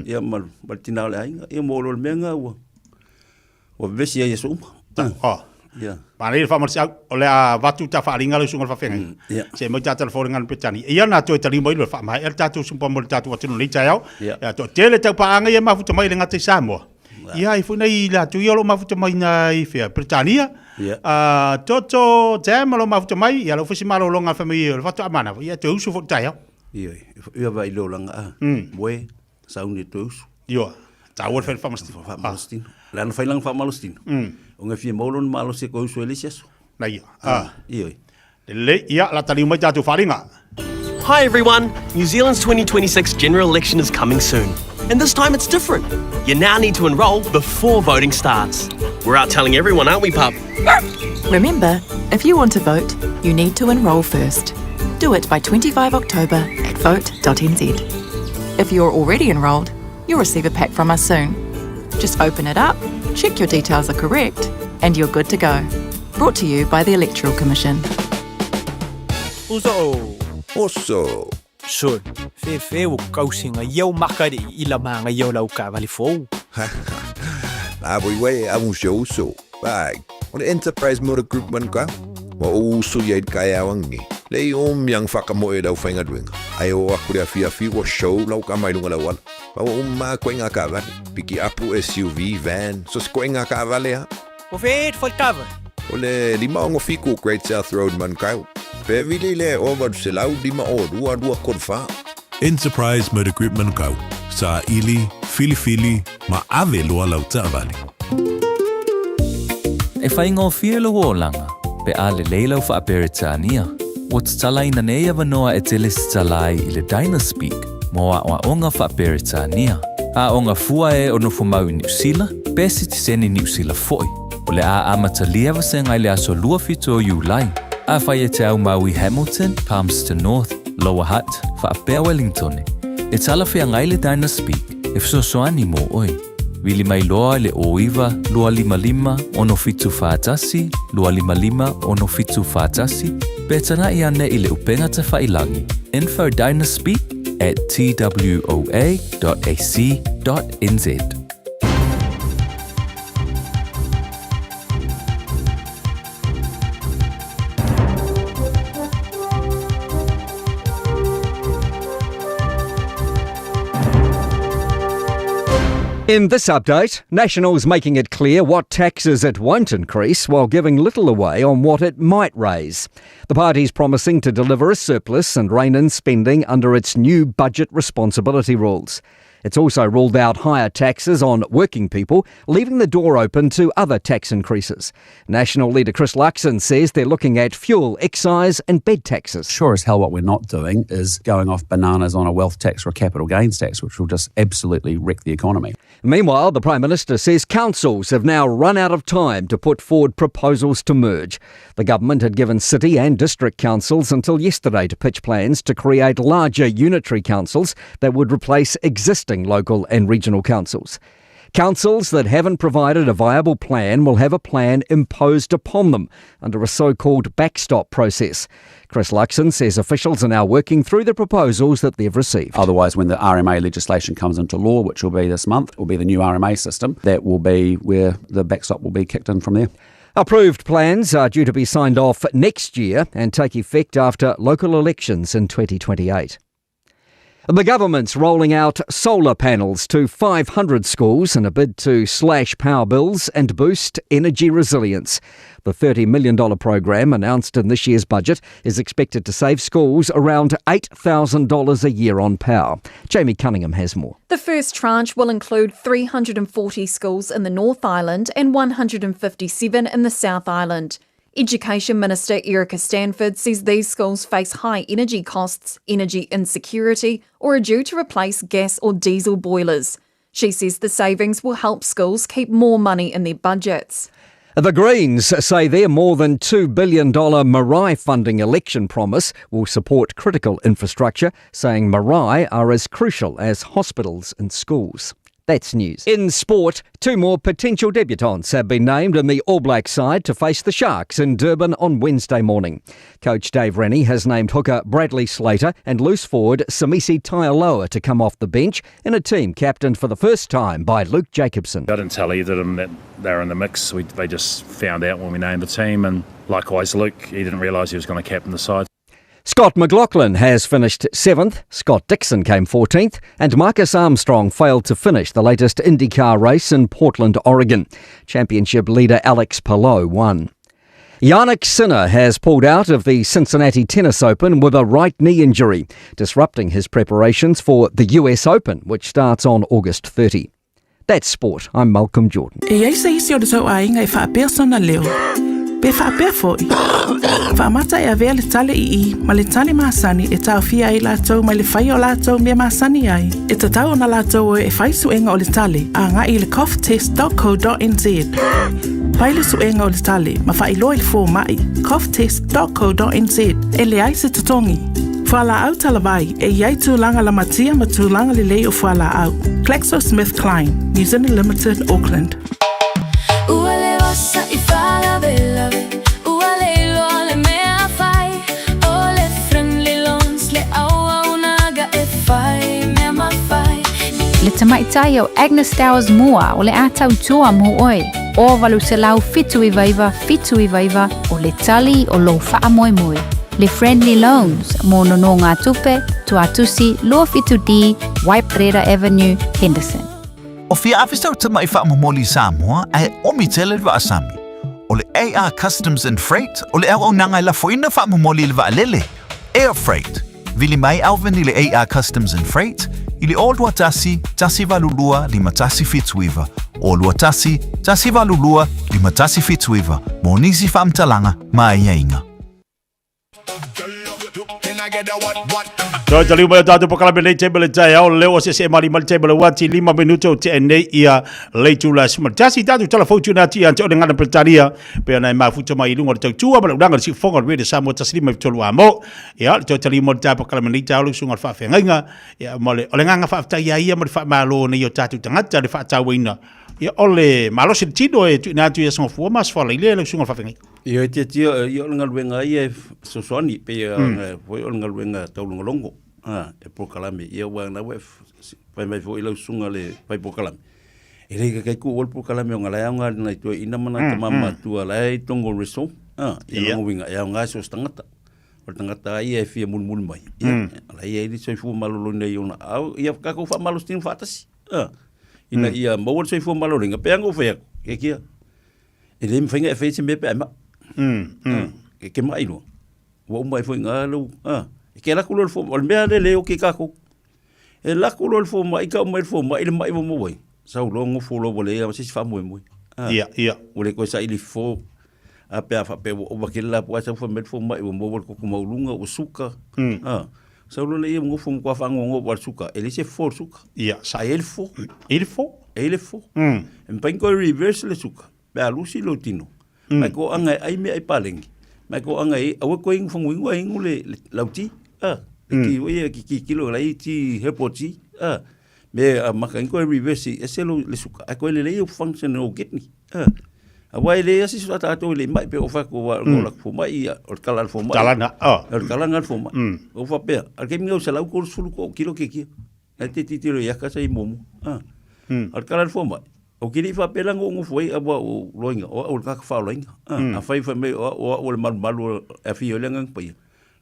Ia ma le tina o le aiga. Ia mo lo le mea nga ua, ua vevesi ai i aso uma. Ah. Ah. Manaia le faamalosiau, o le a avatu ta faaaliga lau susuga i le faafeagaiga, se i aumai ta telefoni ngana Peretania. Ia na toe taliu mai loa e faamaea le tatou sumpa mo le tatou atunuu i lenei taeao. Ia toatele taupaaga ia e mafuta mai e le gata i Samoa, ia ai foi nai latou ia o lo o mafuta mai i fea, Peretania, Toto, Tam o lo o mafuta mai, ia lau foi si malologa fai mai o le faatoa manava, ia toe usu foi i le taeao. Ioe, ia vai le olaga a, moe, sauni e toe usu. Ioe, taua le fai faamalositino. Faamalositino. Le ana fai lana faamalositino. O nga fia maua lona malosi e toe usu ai le isi aso. Na ia. Ah. Ioe. Lelei, ia, la taliu mai tatou faaaliga. Hi everyone! New Zealand's 2026 general election is coming soon. And this time it's different. You now need to enrol before voting starts. We're out telling everyone, aren't we, pup? Remember, if you want to vote, you need to enrol first. Do it by 25 October at vote.nz. If you're already enrolled, you'll receive a pack from us soon. Just open it up, check your details are correct, and you're good to go. Brought to you by the Electoral Commission. Uso. Oso. Sol, fefe ua kausiga ia o makaliʻi i la magaia o lau kaavale fou. A voi wei a un se uso. Vai, o le Enterprise Motor Group man ka. Wa o uso ia i kai awangi. Le i o miang whakamoe lau whainga duenga. Ai o aku le awhi awhi wa show lau ka mai lunga lau ala. Wa o ma koe ngā kaavale. Piki apu SUV, van, so se koe ngā kaavale ha. Ua feet fo le kava. O le 567 Great South Road Manukau. Pe vili le 805 2 2 34. Enterprise Motor Group Manukau, saili, filifili ma ave loa lau taavale. E faigofie lou olaga pe a lelei lau Faa-Peretania. Ua tatalaina nei avanoa e te lesitala ai i le Dynaspeak mo aoaoga Faa-Peretania. Aoga fua e o nofomau i Niu Sila, pe sitiseni Niu Sila foi. O le a amatalia vasega i le aso 27 o Iulai. Afai e te aumau i Hamilton, Palmerston North, Lower Hutt, faapea Wellingtone, e talafeagai le Dynaspeak e fesoasoani mo oe. Vili mai loa i le 09 255 6741 255 6741 pe tagai ane i le upega tafailagi infodynaspeak at twoa.ac.nz. In this update, National's making it clear what taxes it won't increase while giving little away on what it might raise. The party's promising to deliver a surplus and rein in spending under its new budget responsibility rules. It's also ruled out higher taxes on working people, leaving the door open to other tax increases. National leader Chris Luxon says they're looking at fuel, excise and bed taxes. Sure as hell what we're not doing is going off bananas on a wealth tax or a capital gains tax, which will just absolutely wreck the economy. Meanwhile, the Prime Minister says councils have now run out of time to put forward proposals to merge. The government had given city and district councils until yesterday to pitch plans to create larger unitary councils that would replace existing local and regional councils. Councils that haven't provided a viable plan will have a plan imposed upon them under a so-called backstop process. Chris Luxon says officials are now working through the proposals that they've received. Otherwise, when the RMA legislation comes into law, which will be this month, will be the new RMA system, that will be where the backstop will be kicked in from there. Approved plans are due to be signed off next year and take effect after local elections in 2028. The government's rolling out solar panels to 500 schools in a bid to slash power bills and boost energy resilience. The $30 million program announced in this year's budget is expected to save schools around $8,000 a year on power. Jamie Cunningham has more. The first tranche will include 340 schools in the North Island and 157 in the South Island. Education Minister Erica Stanford says these schools face high energy costs, energy insecurity, or are due to replace gas or diesel boilers. She says the savings will help schools keep more money in their budgets. The Greens say their more than $2 billion marae funding election promise will support critical infrastructure, saying marae are as crucial as hospitals and schools. That's news. In sport, two more potential debutants have been named in the All Black side to face the Sharks in Durban on Wednesday morning. Coach Dave Rennie has named hooker Bradley Slater and loose forward Semisi Taialoa to come off the bench in a team captained for the first time by Luke Jacobson. I didn't tell either of them that they were in the mix. We, they just found out when we named the team, and likewise Luke, he didn't realise he was going to captain the side. Scott McLaughlin has finished seventh, Scott Dixon came 14th, and Marcus Armstrong failed to finish the latest IndyCar race in Portland, Oregon. Championship leader Alex Palou won. Jannik Sinner has pulled out of the Cincinnati Tennis Open with a right knee injury, disrupting his preparations for the US Open, which starts on August 30. That's sport. I'm Malcolm Jordan. E i ai se isi o le tou aiga e faapea sona leo, pe faapea foi, faamata e avea le tale i i ma le tale masani e taofia ai latou mai le faia o latou mea masani ai. E tatau ona latou o e fai suega o le tale agai i le coughtest.co.nz. Fai le suega o le tale ma faailoa i le fomai coughtest.co.nz e leai se totogi. Fualaau talavai, e i ai tulaga lamatia ma tulaga lelei o fualaau. GlaxoSmithKline, New Zealand Limited, Auckland. Ua leva sa i faalavelave Ua le iloa le mea fai O le Friendly Loans le auaunaga e fai mea mafai. Le tamaitai o Agnes Towers Moore o le a tautua mo oe. O 879 79 o le tali o lou faamoemoe. Le Friendly Loans mo nonogatupe, Tuatusi 27D, Waiparera Avenue, Henderson. O fia afe sau tamaʻi faamomoli i Samoa ae omi tele le vaasami. O le AR Customs and Freight o le auaunaga e lafoina faamomoli i le vaalele, Air Freight. Vili mai Alvin i le AR Customs and Freight i le 021 182 5179, 021 182 5179 mo nisi faamatalaga ma aiaiga. Toi tali mai o tātou pakalame nei table le tae ao leo se se mari mari table wa ti lima minuto te nei ia le tula sima tasi tātou tala fautu nā ti ante o le ngana Britania pe ana e mafuta mai i lunga o le tautua ma le ulanga le siufoga o le Rede Samoa tasi lima i tolu a mo ia le toi tali mo le tā pakalame nei tāulu sunga le whaawhengainga ia mo le o le nganga whaaftai ia ia mo le whaamalo nei o tātou tangata le whaatauaina ia o le malosi le tino e tuina atu ia songa fua mas whala i le le sunga le whaawhengainga Ia e tiatia, ia o le galuega ia e fesoasoani, pei mm. foi o le galuega taulogologo, a, e polokalame. Ia ua na ua fai mai foi lau susuga le fai polokalame. E le kai ku o le polokalame o ngala aoga nai toe ina mana mm, tama mm. matua la e tongo reso. A, ia yeah. winga e aoga so tangata. O le tagata ia e fia mulimuli mai. Ia, mm. la ia i soifua maloloina i ona au, ia ka kou faamalositino faatasi. A, ina mm. ia maua le soifua maloloina, pe anga o fai aku, ke kia. E le mawhai ngai e whai se mea pe ai maa. Mm, mm. Ke, ke mai loa. Ua uma ai foi ngā lau. Ah, e ke lako loa le fō, o le mea le le o ke kākou. E lako loa le fō mai, ka uma i le fō mai, le mai mo mo wai. Sau loa ngofo loa ua le ia, se si whamoe moe. Ah, ia, ia. Ua le koe sa ili fō. A pe a wha pe ua ua ke la po a sau wha me le fō mai, ua mo ua le koko maulunga, ua suka. Mm. Ah, sau loa le ia ngofo mo kua whangongo ua le suka. E le se fō le suka. Ia, sa. Ai e le fō. E le fō? E le fō. Mm. E mpai koe reverse le suka. Pe a lusi lou tino. Mm. Mai ko anga e ai mea i palengi. Mai ko anga e aua koe ingu whangu ingu a ingu le, le lau ti. Ah, le mm. ki oia ki ki kilo lai ti hepo ti. Ah, me a maka ingo e reverse e se lo le suka. Ai koe le lei o function o kidney. Ah. A wai le asi su tātou le mai pe o wha ko wa mm. la fo mai ia o le kala fo mai. Talana. Oh. O le kalanga fo mai. Mm. O wha pea. Al ke minga o se lau ko sulu ko kilo ke kia. Nai te titiro i aka sa i momo. Ah. Mm. Al kala fo mai. O ki li whapela ngo ngo foi a wa o loinga o o ka fa loinga. Mm. A fai fai mai o o o le malu malu a fi o le ngang pai.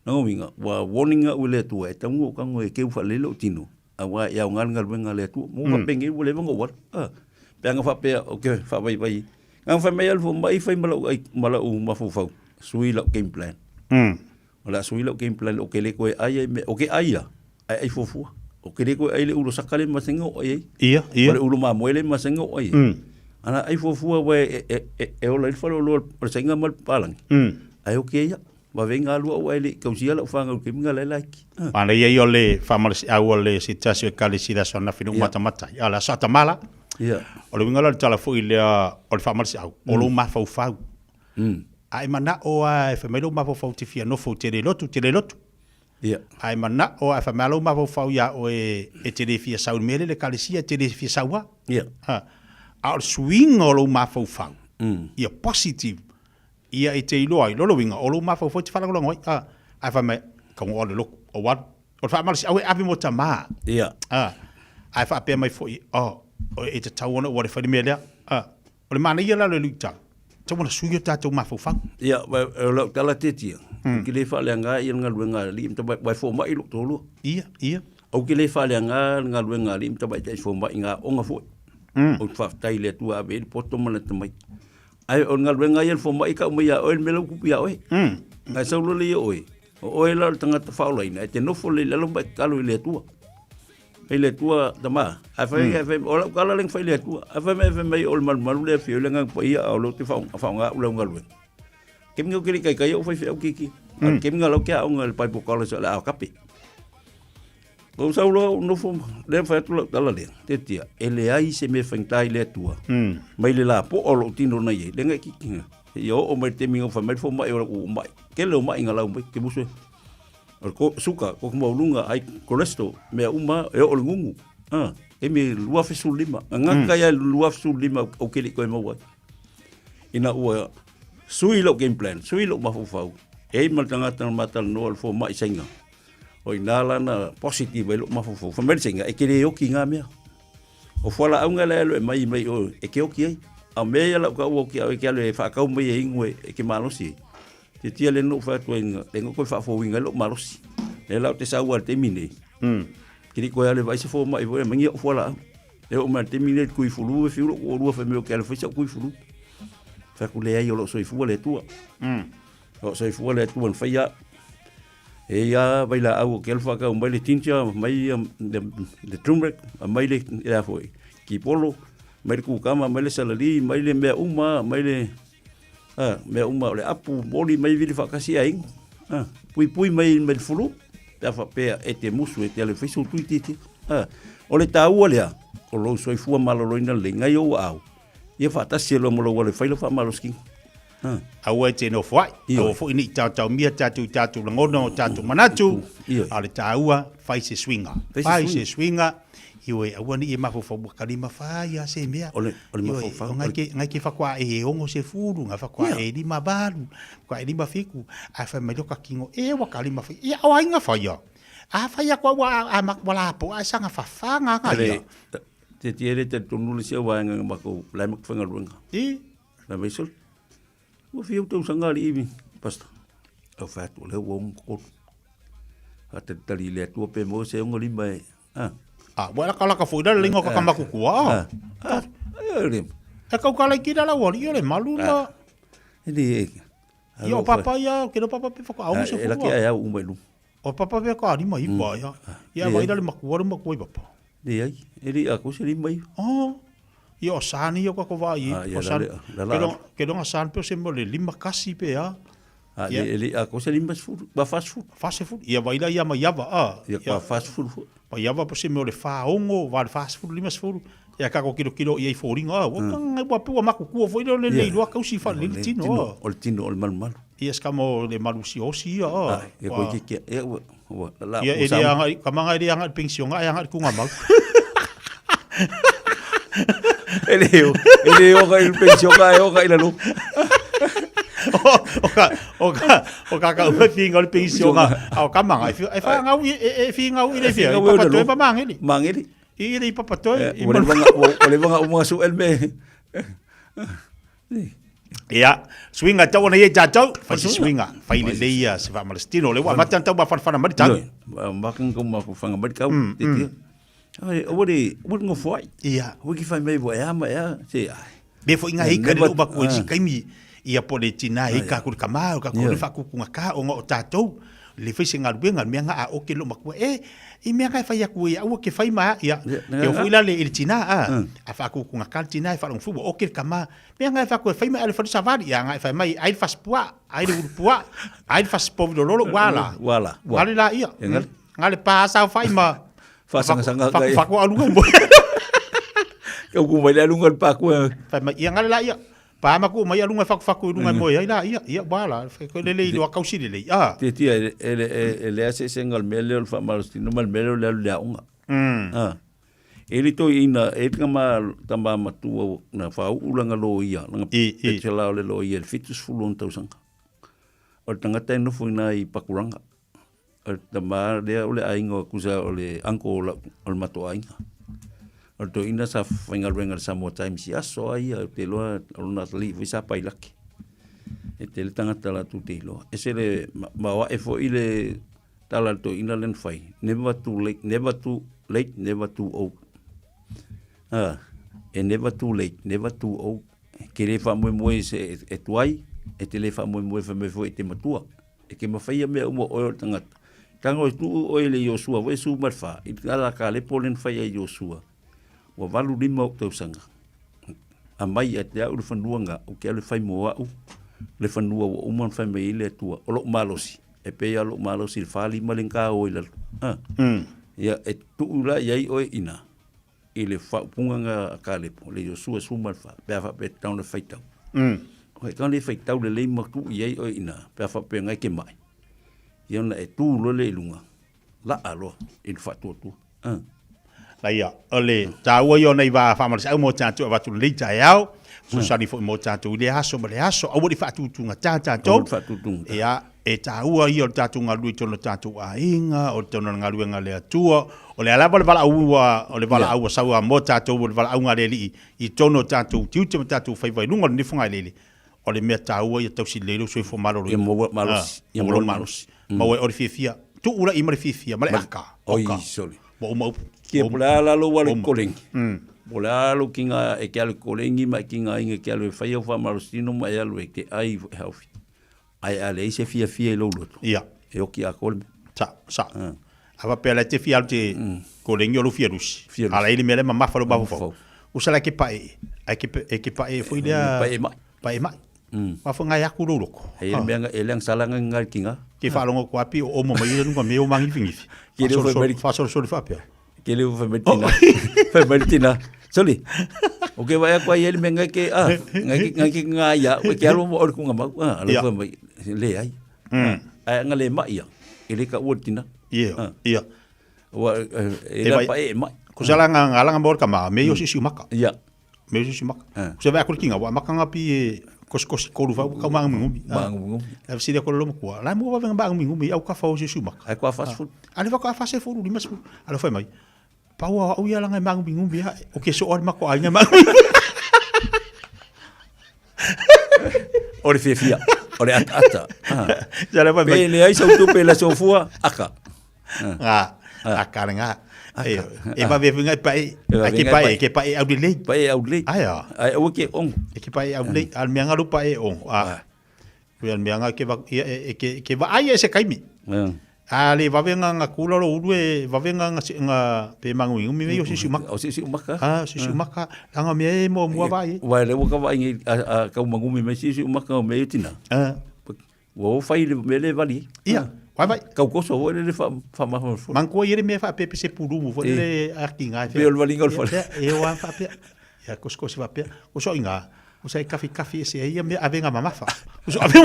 Nango winga wa warning a ule tu e tangu ka ngo e ke ufa le lo tino. A wa ia ngal ngal wenga le tu. Mo fa mm. penge ule ngo wa. Ah. Pe nga fa pe o ke fa vai vai. Ngang fai mai al fo mai fai mala ai mala u mafu fau. Sui lo game plan. Mm. O le a sui lau game plan o ke le koe ai ai me o ke ai a ai ai fuafua. O ke le koe ai le ulo saka le masenga o ai ai. Ia, ia. O le ulo mamoe le masenga o ai ai. Mm. Ana ai fuafua wa e, e, e, e ola i le fale o loa o le sainga ma le palangi. Mm. Ai o ke ia. Wa ve ngā lua o ai le kausia lau whāngau ke minga lai laiki. Ah. Ana ia i o le whamalasi au o le se tasi o kalesi la sona whinu yeah. matamata. Ia la sa tamala. Ia. O le winga la le tala fo i lea o le whamalasi au. O lo mawhau Mm. A e mana'o a e fai mai lou mafaufau te fia nofo, te le lotu, te le lotu. Ia. Ae manao ae fai mai lou mafaufau ia oe e te le fia sau i le mea lea i le ekalesia, e te le fia sau lava. Ia. A, a o le suiga o lou mafaufau, ia positive, ia e te iloa ai, lona uiga, o lou mafaufau e te faalagolago ai, a, ae fai mai, tago alu i le lotu, ou alu. O le faamalosiau e ave mo tama. Ia. A, ae faapea mai foi, oh, e tatau ona ou alu e fai le mea lea. A, o le manaia la o le luitau, tatau ona sui o tatou mafaufau. Ia, o lau tala tietia, ou te le faaleaga ia le galuega a alii ma tamaitai, aua e fomai lou toalua. Ia, ia. Ou te le faaleaga le galuega a alii ma tamaitai fomai i aoga foi. Ou te faafetai i le Atua e ave i ai le poto ma le atamai. Ae o le galuega ia a le fomai e tau mai ia oe le mea la ua tupu ia oe. Ae sau loa lea ia oe, o oe la o le tagata faaolaina, e te nofo lelei i lalo ma e tatalo i le Atua. Fai le Atua, tama, a fai, mm. fai, o lau tala lea fai le Atua. A fai mai, fai mai, o le malumalu lea fio le ngang paia, a o leo te whaonga au lau galuega. Ke minga kiri kai kai o fai whiau kiki. Mm. Ke minga lau kia onga le Bible College o le ao kape. Ko sau loa nofo le fai atu lau tala lea. Te tia, e le ai se me whaintai le Atua. Mm. Mai le la po o lou tino nei e, le ngai kikinga. Ia o o mai te minga whai mai fo mai o lau mai. Ke leo mai ngā lau mai, ke musu e. O le ko, suka, ko maualuga, ai cholesterol, mea uma e oo le gugu. Ah, taimi 2015. A gata ia i le 2015 ou ke le i toe maua ai. Ina ua sui lou game plan, sui lou mafaufau, e i ai ma le tagata na ma talanoa le fomai Saina. O i ina la na positive ai lou mafaufau. Fai mai le Saina, e te le oki i ngā mea. O fualaauga la e alu e mai mai o e ke oki ai. A o mea ia lau ka ua oki au e ke alu e whaakau mai e ingu e, e ke malosi ai. Te tia le no whai atu ai nga, le nga koe whaafōinga i lou malosi. Le lau te saua le taimi nei. Kiri koe ale vai se fō mai voi, mangi o fualaau. E o mai le taimi nei kui fulu e fiu lou o lua whai meo ke alu whai sa kui fulu. Whai ku le ai o lou soifua le Atua. O soifua le Atua na whai a. E ia vai la au o ke alu whakau mai le ginger, mai le turmeric, mai le, le a foi, kipolo, mai le kukama, mai le salali, mai le mea uma, mai le, a, mea uma o le apu, moli mai vili whakasi a ingo. A, pui pui mai mai le fulu, pe a whapea e te musu e te ale whaiso tui titi. A, o le tāua lea, o lou soifua maloloina le ngai o au, ia whaatasi e loa mo lou ale whaila whaamaloski. Aua e te nofo ai. Aua foi ne i taotaomia tatou i tatou lagona o tatou manatu, a o le taua, fai se suiga. Fai se suiga, ioe, aua ne i e mafaufau ua kalima fai a se mea. O le, o le mafaufau. Ioe, ngai ke, ngai ke whakoa e ono se fulu, ngai whakoa e lima valu, whakoa e lima fiku, ae fai mai loka kingo, e ua kalima fai, ia o ainga fai a. A fai a koa ua, a, a, ua la po, a sanga whawhanga nga ia. Te tiere te tonu le sia waenga nga makou, lai mak whangaluenga. I? Fai mai sole, ua fia ou tausaga alii mi, pastor. Au fai atu, o lea ua 63. Faatalitali i le Atua pe maua se 65 e, a. A, ua lakalaka foi la le ingoa ka makukua, a. A, a, le. E kau ka laiki la lau alii o le malu na. E le, e. Ia o papa ia, ke lo papa pe whakaau se fua. E laki ai au uma i luma. O papa pe ka rima iwa ia. Ia vai la le makua le makua i papa. Leai, e le a ko se rima iwa. Oh. Ia o sani ia ka ko vai i. O sani. Ke longa sani pe se mo le lima kasi pe a. A le e le a ko se lima sefulu, ba fa sefulu. Fa sefulu. Ia vai la ia mai ava a. Ia ka fa sefulu fo. Pa ia va se mo le fa ongo, va le fa sefulu lima sefulu. Ia ka ko kilo kilo ia i fōringa a. Ua kanga ua pe ua makukua foi le le iloa kausi fa le tino. O le tino o le malumalu. Ia ska mo le malusi osi ia a. Ia koe ke kia, ia ua, ua, la, Ia e le anga, ka manga e le anga i pension a e anga i kunga mau. E le o, e le o ka i pension ka e o ka i lalo. O ka, o ka, o ka ka ua whinga o le pension a, o ka manga, e wha ngau i, e whinga u i le whia, i papa toe pa mangeli. Mangeli. I le i papa toe. Ua le vanga, ua le vanga umunga su el me. Ia, suiga e tau ana ia i tātou, whai se suiga, whai le leia se whaamalastino, le ua mata tau mawhanawhana mari tau. Maka ngau mawhanawhana mari kau, te tia. Ai, aua le, aua le ngofo ai. Ia. Aua ki whai mai wa ea ma ea, se ai. Me fo inga hika le uba kua si kaimi, ia po le tina hika kuri kamā, ka kuri whakukunga ka o ngā o tātou, le whai se ngaruenga, mea ngā a oke lo makua, e, i mea ngā e whai aku ia, aua ke whai ma, ia, ke o fo ila le i le tina, a, a whakukunga ka le tina e whalongo fu, ua oke le kamā, Mea ngai whaku e whai mai ale wharu savali, ia ngai whai mai ai le fasipua, ai le urupua, ai le fasipovi lololo, ua la. Ua la. Ngale la ia. Ngale. Ngale pa sa whai ma. Whasangasanga kai. Whaku alunga mo. Kau ku mai le alunga le pa kua. Whai mai ia ngale la ia. Pa ma ku mai alunga e fakufaku i lunga e moe ai la ia, ia ua la, koe lelei loa kausi lelei, a. Tiatia e, e, e, e lea eseesega o le mea lea o le faamalositino ma le mea lea o le alu i le aoga. A. E le toeaina, e tama, tama matua na faauu lana loia, lana bachelor o le loia i le 70 ona tausaga. O le tagata e nofo i ina i Pakuranga. O le tama lea o le aiga o tusa o le uncle o lau, o le matou aiga. O le toeaina sa faigaluega i le Samoa Times i aso lava ia, ou te iloa o lona atalii foi sa pailate. E tele tagata latou te iloa. Ese le maoae foi le tala a le toeaina lea na fai, never too late, never too late, never too old. Ah, e never too late, never too old. E te le faamoemoe se e tuai, e te le faamoemoe fai mai foi e te matua. E ke mawhai ia mea uma oe o le tangata. Tango e tuu oe le Iosua, foi e su ma le wha, i te ala ka lepo le whai a Iosua. Ua 85 ou tausaga. Aumai ia te au le fanua nga, ou te alu e fai mo au le fanua ua uma ona fai mai ai le Atua, o lou malosi, e pei lava lou malosi i le 45 le ga o i lalo. A. Ia, e tuu la i ai oe i ina, i le faaupuga nga a Kalepo, le Iosua 14, pe a faapea e tatau ona faitau. E tatau ona e faitau lelei ma tuu i ai oe i ina, pe a faapea nga e te mai. Ia ona e tu loa lea i luga, laa loa i le faatuatua. Ah. Laia, o le taua ia o nei vaa faamalosiau mo tatou e avatu lelei taeao, fesoasoani foi mo tatou i lea aso ma le aso, aua ne i faatutugata tatou. Ia, e taua ia o le tatou galulue i totonu o tatou aiga, o totonu o le galuega a le Atua, o le a lava le valaau o le valaau ua sau mo tatou, o le valaauga a le Alii i totonu o tatou tiute ma tatou faiva i luga o lenei fogaeleele, o le mea taua ia tausi lelei lou soifua maloloina. Ia maua malosi. Ia maua malosi. Maua ai oe le fiafia. Tuu la i ma le fiafia, ma le aka. Oi, sole. Ua uma upu. Kia po le a la lou alu i kolegi. Po le a lou kinga e ke alu i kolegi ma e kinga inga ke alu e fai au faamalositino ma e alu e te ai e haufi. Ae a leai se fiafia i lou loto. Ia. E oki atoa le mea. Sa, sa. A faapea la e te fia alu te kolegi o lou fia lusi. A la i le mea lea mamafa lou mafaufau. Usa la e ke pae, ae ke, e ke pae foi lea. Pae mai. Pae mai. Wa fo ngai aku lou loko. E le mea e le sala ngai ngai kinga. Ke faalogo ko api o omo mai le lunga me o mangifingifi. Ke le fai mai faasolosolo faapea. Ke le fai mai tina. Fai mai tina. Soli. O ke vai aku ai le mea ngai ke a ngai ke ngai ke ngai ia o ke alu mo o le kunga mau a le fai mai le ai. Ai nga le mai ia. E le ka ua tina. Ia. Ia. Ua e la pa e mai. Ko sala nga nga mo ka ma me yo si si maka. Ia. Me si maka. Ko se vai aku kinga wa maka nga pi e kosi kosi kolu fa ka ma ngumi. Ma ngumi. La sili ko lo mo La mo va venga ngumi ngumi au ka fa o si maka. Ai ko fast food. Ale fa ka fa se furu lima su. Ale fa mai. Pau au ia langa ma ngumi ngumi ha. O ke so o ma ko ai ma. O le fiafia, o le ataata. Ja le fa mai. Pe leai sau tupe le sofua, aka. Nga, aka le nga. E, e vave finga pai, ai ke pai, ke pai au lelei. Pai au lelei. Ai a. Ai aua ke ongo. E ke pai au lelei, al mea ngalu pai ongo. A. Kui al mea nga ke va e ke ke va ai e se kaimi. A le vave nga nga kula lo ulu e vave nga nga nga pe mangu ingu mi o sisi maka. O sisi maka. A sisi maka. Langa mea e mo mua vai. Vai le waka vai ngi a kau mangu mi me sisi maka o me tina. A. Ua o fai le mea le vali. Ia, vai vai. Kau koso foi le fa fa ma fa. Mankoa ia le mea faapepe se pulumu foi le akiga e Pe o le valiga o le fale. E o a faapea. Ia kosikosi faapea. O so inga, o sa e kafi kafi e se ia mea avega mamafa. O so ave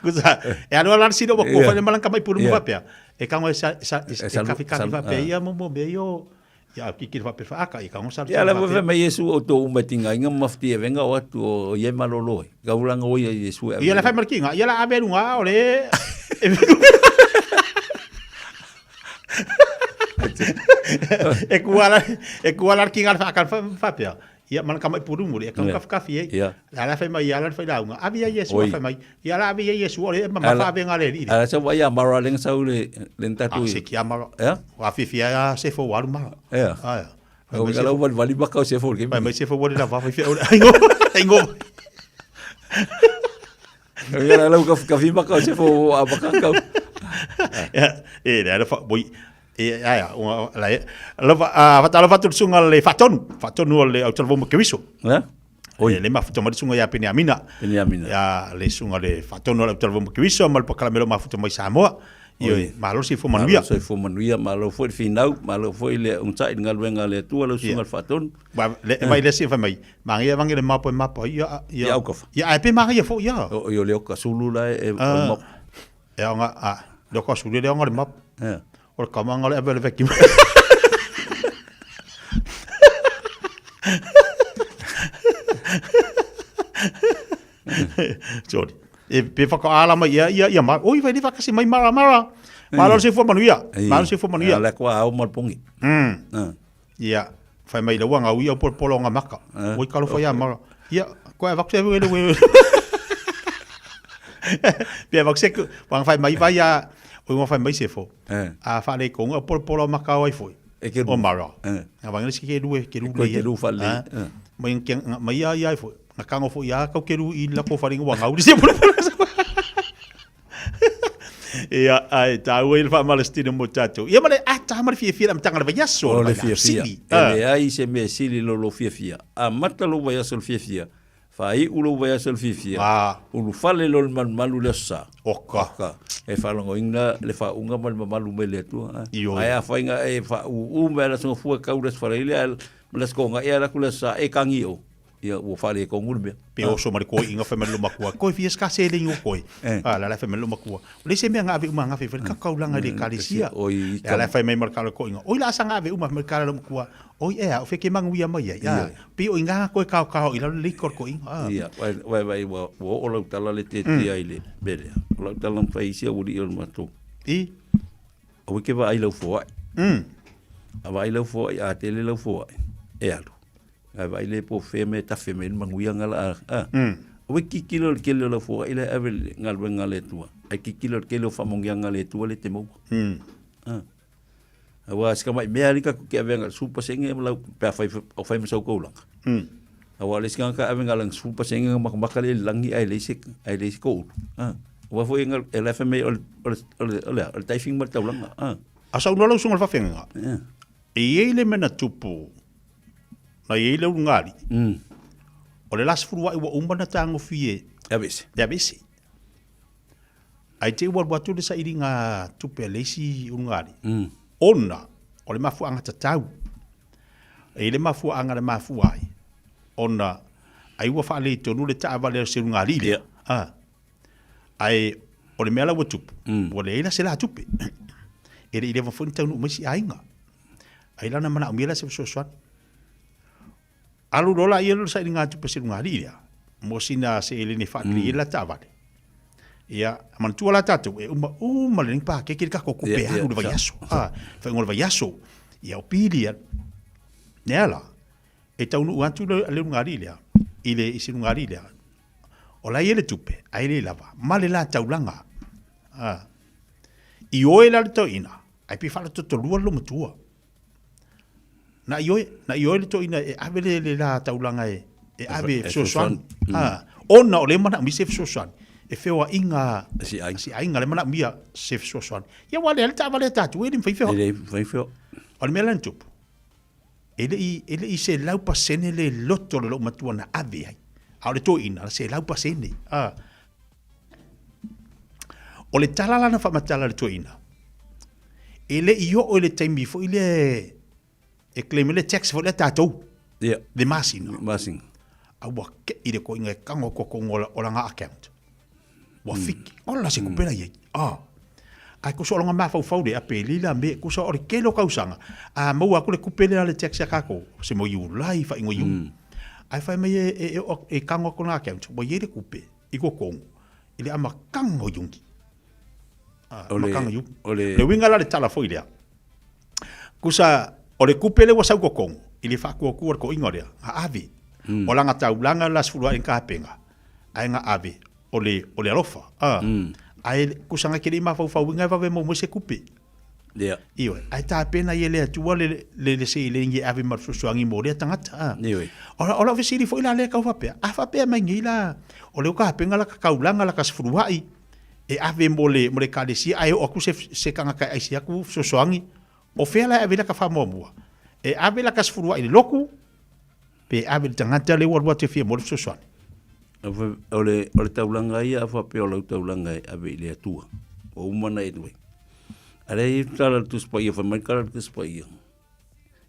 Kusa, e alo ala sino mo ko fa malang kamai pulumu faapea. E kango e sa sa e kafi kafi faapea ia mo mo mea io Ia, ki ki whape whaaka, i ka ngosa Ia la whape mai Yesu o tō uma tinga, inga mawhiti e venga o atu o ie malolo e. Ka uranga o ia Yesu e. Ia la whai markinga, ia la ave runga o le... E kuala, e kuala kinga le whaaka whapea. Ia mana ka mai puru muri, e ka kafi kafi e. Ia. La la whai mai, ia la whai launga. Avi ia Yesu, whai mai. Ia la avi ia Yesu, o le ma ma wha venga le ri. Ala sa wai a mara lenga sau le le tatu. A se ki a mara. Ia. Wa fifi a se fo waru mara. Ia. Aia. O ka lau vali vali maka o se fo ke. Mai mai se fo wale la wa fifi o ingo. Ingo. Ia la lau ka fi maka o se fo a maka kau. Ia, e le ala fa boi e aia la lava a fatalofa atu le susuga le Faatonu, Faatonu o le autalavou ma Keriso. Ia. Oi. Le mafuta mai le susuga ia Peniamina. Peniamina. Ia le susuga le Faatonu o le autalavou ma Keriso ma le polokalame o lo o mafuta mai Samoa. Ioe, malo le soifua manuia. Malo le soifua manuia, malo foi le finau, malo foi le onosai i le galuega a le Atua lau susuga i le Faatonu. Le vai le isi fai mai, manaia vange le mapo e mapa ia ia. Ia aukafa. Ia ae pe manaia foi ia. O o le oka sulu la e mapo. E aoga a le oka sulu le aoga le mapo. O le kamanga le ave le vacuum. Sorry. E pe whakaala mai ia ia ia ma oi vai le whakasi mai mara mara. Malo le soifua manuia. Malo le soifua manuia. La koa au mal pongi. Ia whai mai laua ngau ia polo polo nga maka. Oi kalo whai a mara. Ia koe vakse we le we. Pe vakse ku wang whai mai vai a oi wang whai mai se fo. A wha le konga polo polo maka oi foi. E ke o mara. Nga wang le si ke lue ke lu le. Ke lu wha le. Mai mai ia ia foi. Na kango fo ia kau keru i la ko wharinga wa ngauri se polo polo. Ia, ai, tāua i le whaamalestino mo tātou. Ia ma le ata ma le fiafia le amataga le vaiaso. O le fiafia. E leai se mea sili lo lo fiafia. Amata lou vaiaso le fiafia, faaiu lou vaiaso le fiafia, ulufale lo le malumalu le aso sa. Oka. Oka. E faalogoina le faauuga ma le mamalu mai le Atua. Ae afai nga e faauu mai ala sogafua kau le aso faraile, ae le aso koga e ala ku le aso sa e kagi o. Ia, ua faaletonu le mea. Pe oso ma le koiinga fai mai le makua, koe fia ska se le ingo koe. A la la fai mai le makua. O le se mea nga ave uma nga fai fai ka kaulanga le ekalesia. Ia la fai mai ma le kala koinga. Oi la asa nga ave uma mai kala le makua. Oi ea, o fe ke manguia mai ai. A, pe o inga koe kao kao i lalo le iko koinga. A. Ia, wai wai wai ua ua oo lau tala le tete ai le mele. O lau tala na fai isi au alii o le matou. I. Aua e ke vaai lau foai. A vaai lau foai, a tele lau foai, e alu. Ae vaai le po fea mea e tafe mai ai le manuia nga la a. Aua e kikilo i le tele o lau foai la e ave i le galuega a le Atua, ae kikilo i le tele o faamanuiaga a le Atua lea e te maua. A. Aua si tamai mea alii tatou te avea na o le 10% ma lau, pe afai o fai ma sau taulaga. Aua o le isi tagata e ave na o lana 10% ona matamata lea i le lagi ae leai se, ae leai se toulu. A. Aua foi e la e fai mai o le, o le, o le, o le a? O le tithing ma le taulaga. A. A saunoa lau susuga i le faafeagaiga, e i ai le mea na tupu Na i ai le ulugalii. O le la 10 aʻe ua uma ona tagofie. E aveese. E aveese. Ae te i ua alu atu le sailiga tupe a le isi ulugalii. Ona o le mafuaaga tatau. E i ai le mafuaaga na mafua ai ona ai ua faaletonu le taavale a se ulugalii lea. A. Ae o le mea la ua tupu, ua leai la se la tupe. E le i leva foi ona taunuu mai si aiga. Ai la na manaomia la se fesoasoani. Alu loa la ia le sailiga tupe se lugalii lea, mo sina seleni e faalelei ai le la taavale. Ia, manatua la tatou, e uma uma lenei pakeke le tatou tupe alu i le vaiaso. A, faaiuga o le vaiaso, ia o pili ia. Lea la, e taunuu atu le lugalii lea, i le i se lugalii lea, O la e i ai le tupe, ae le lava, ma le la taulaga. A. I oe la le toeaina, ae pei faalatotolua le loomatua. Na i oe, na i oe le toeaina e ave le, le la taulaga e, e ave e fesoasoani. A. Ona o lea e manaomia se fesoasoani, e feoaiga a si aiga, lea e manaomia se fesoasoani. Ia aua o lea le taavale a tatou e le mafai feoai. E le mafai feoai. O le mea la na tupu, E le i, e le i 100% le loto o le loomatua na ave ai, a o le toeaina, na 100%. A. O le tala la na faamatala e le toeaina, e le i oo i le taimi foi lea e claim ai le tax foi lea a tatou, Ia. le masina. Masina. A ua kei le toeaina e tago atu totonu o lana account. Ua fiki. Ola se tupe la i ai. A. Ae tusa o lona mafaufau lea, pe lila me, tusa o le tele o tausaga, a maua atu le tupe lea le tax a tatou, se mo Iulai, faaiuga Iuni. Ae fai mai e, e, e, e tago atu lona account, ua i ai le tupe i totonu i le amataga o Iuni. A, amataga o Iuni. O le... Le uiga la le tala foi lea, tusa o le tupe lea ua sau i totonu, i le faatuatua le toeaina lea, na ave. O lana taulaga la 10 ae tapena, ae na ave o le, o le alofa. A, mm. Ae kusa na ke le mafaufauina e vave maua mai se kupe. Yeah. Ioe, ae tapena i e le Atua le, le, le seleni e ave ma le fesoasoani mo lea tagata. A. Ioe. O, o lau fesili foi la lea kau faapea, a faapea mai nei la, o lea ua tapena la ka taulaga la ka sefuluai, e ave mo le, mo le ekalesia, ae oo atu se, se tagata e aisi atu fesoasoani, o fea la e ave ai la ka faamuamua? E ave la ka sefuluai i le lotu, Pe ave i le tagata lea ua alu atu e fia maua le fesoasoani. O le, o le taulaga ia a faapea o lau taulaga e ave i le Atua, ua uma ona e alu ai. A lea e i ai le tala a le Tusi Paia, fai mai le tala a le Tusi Paia,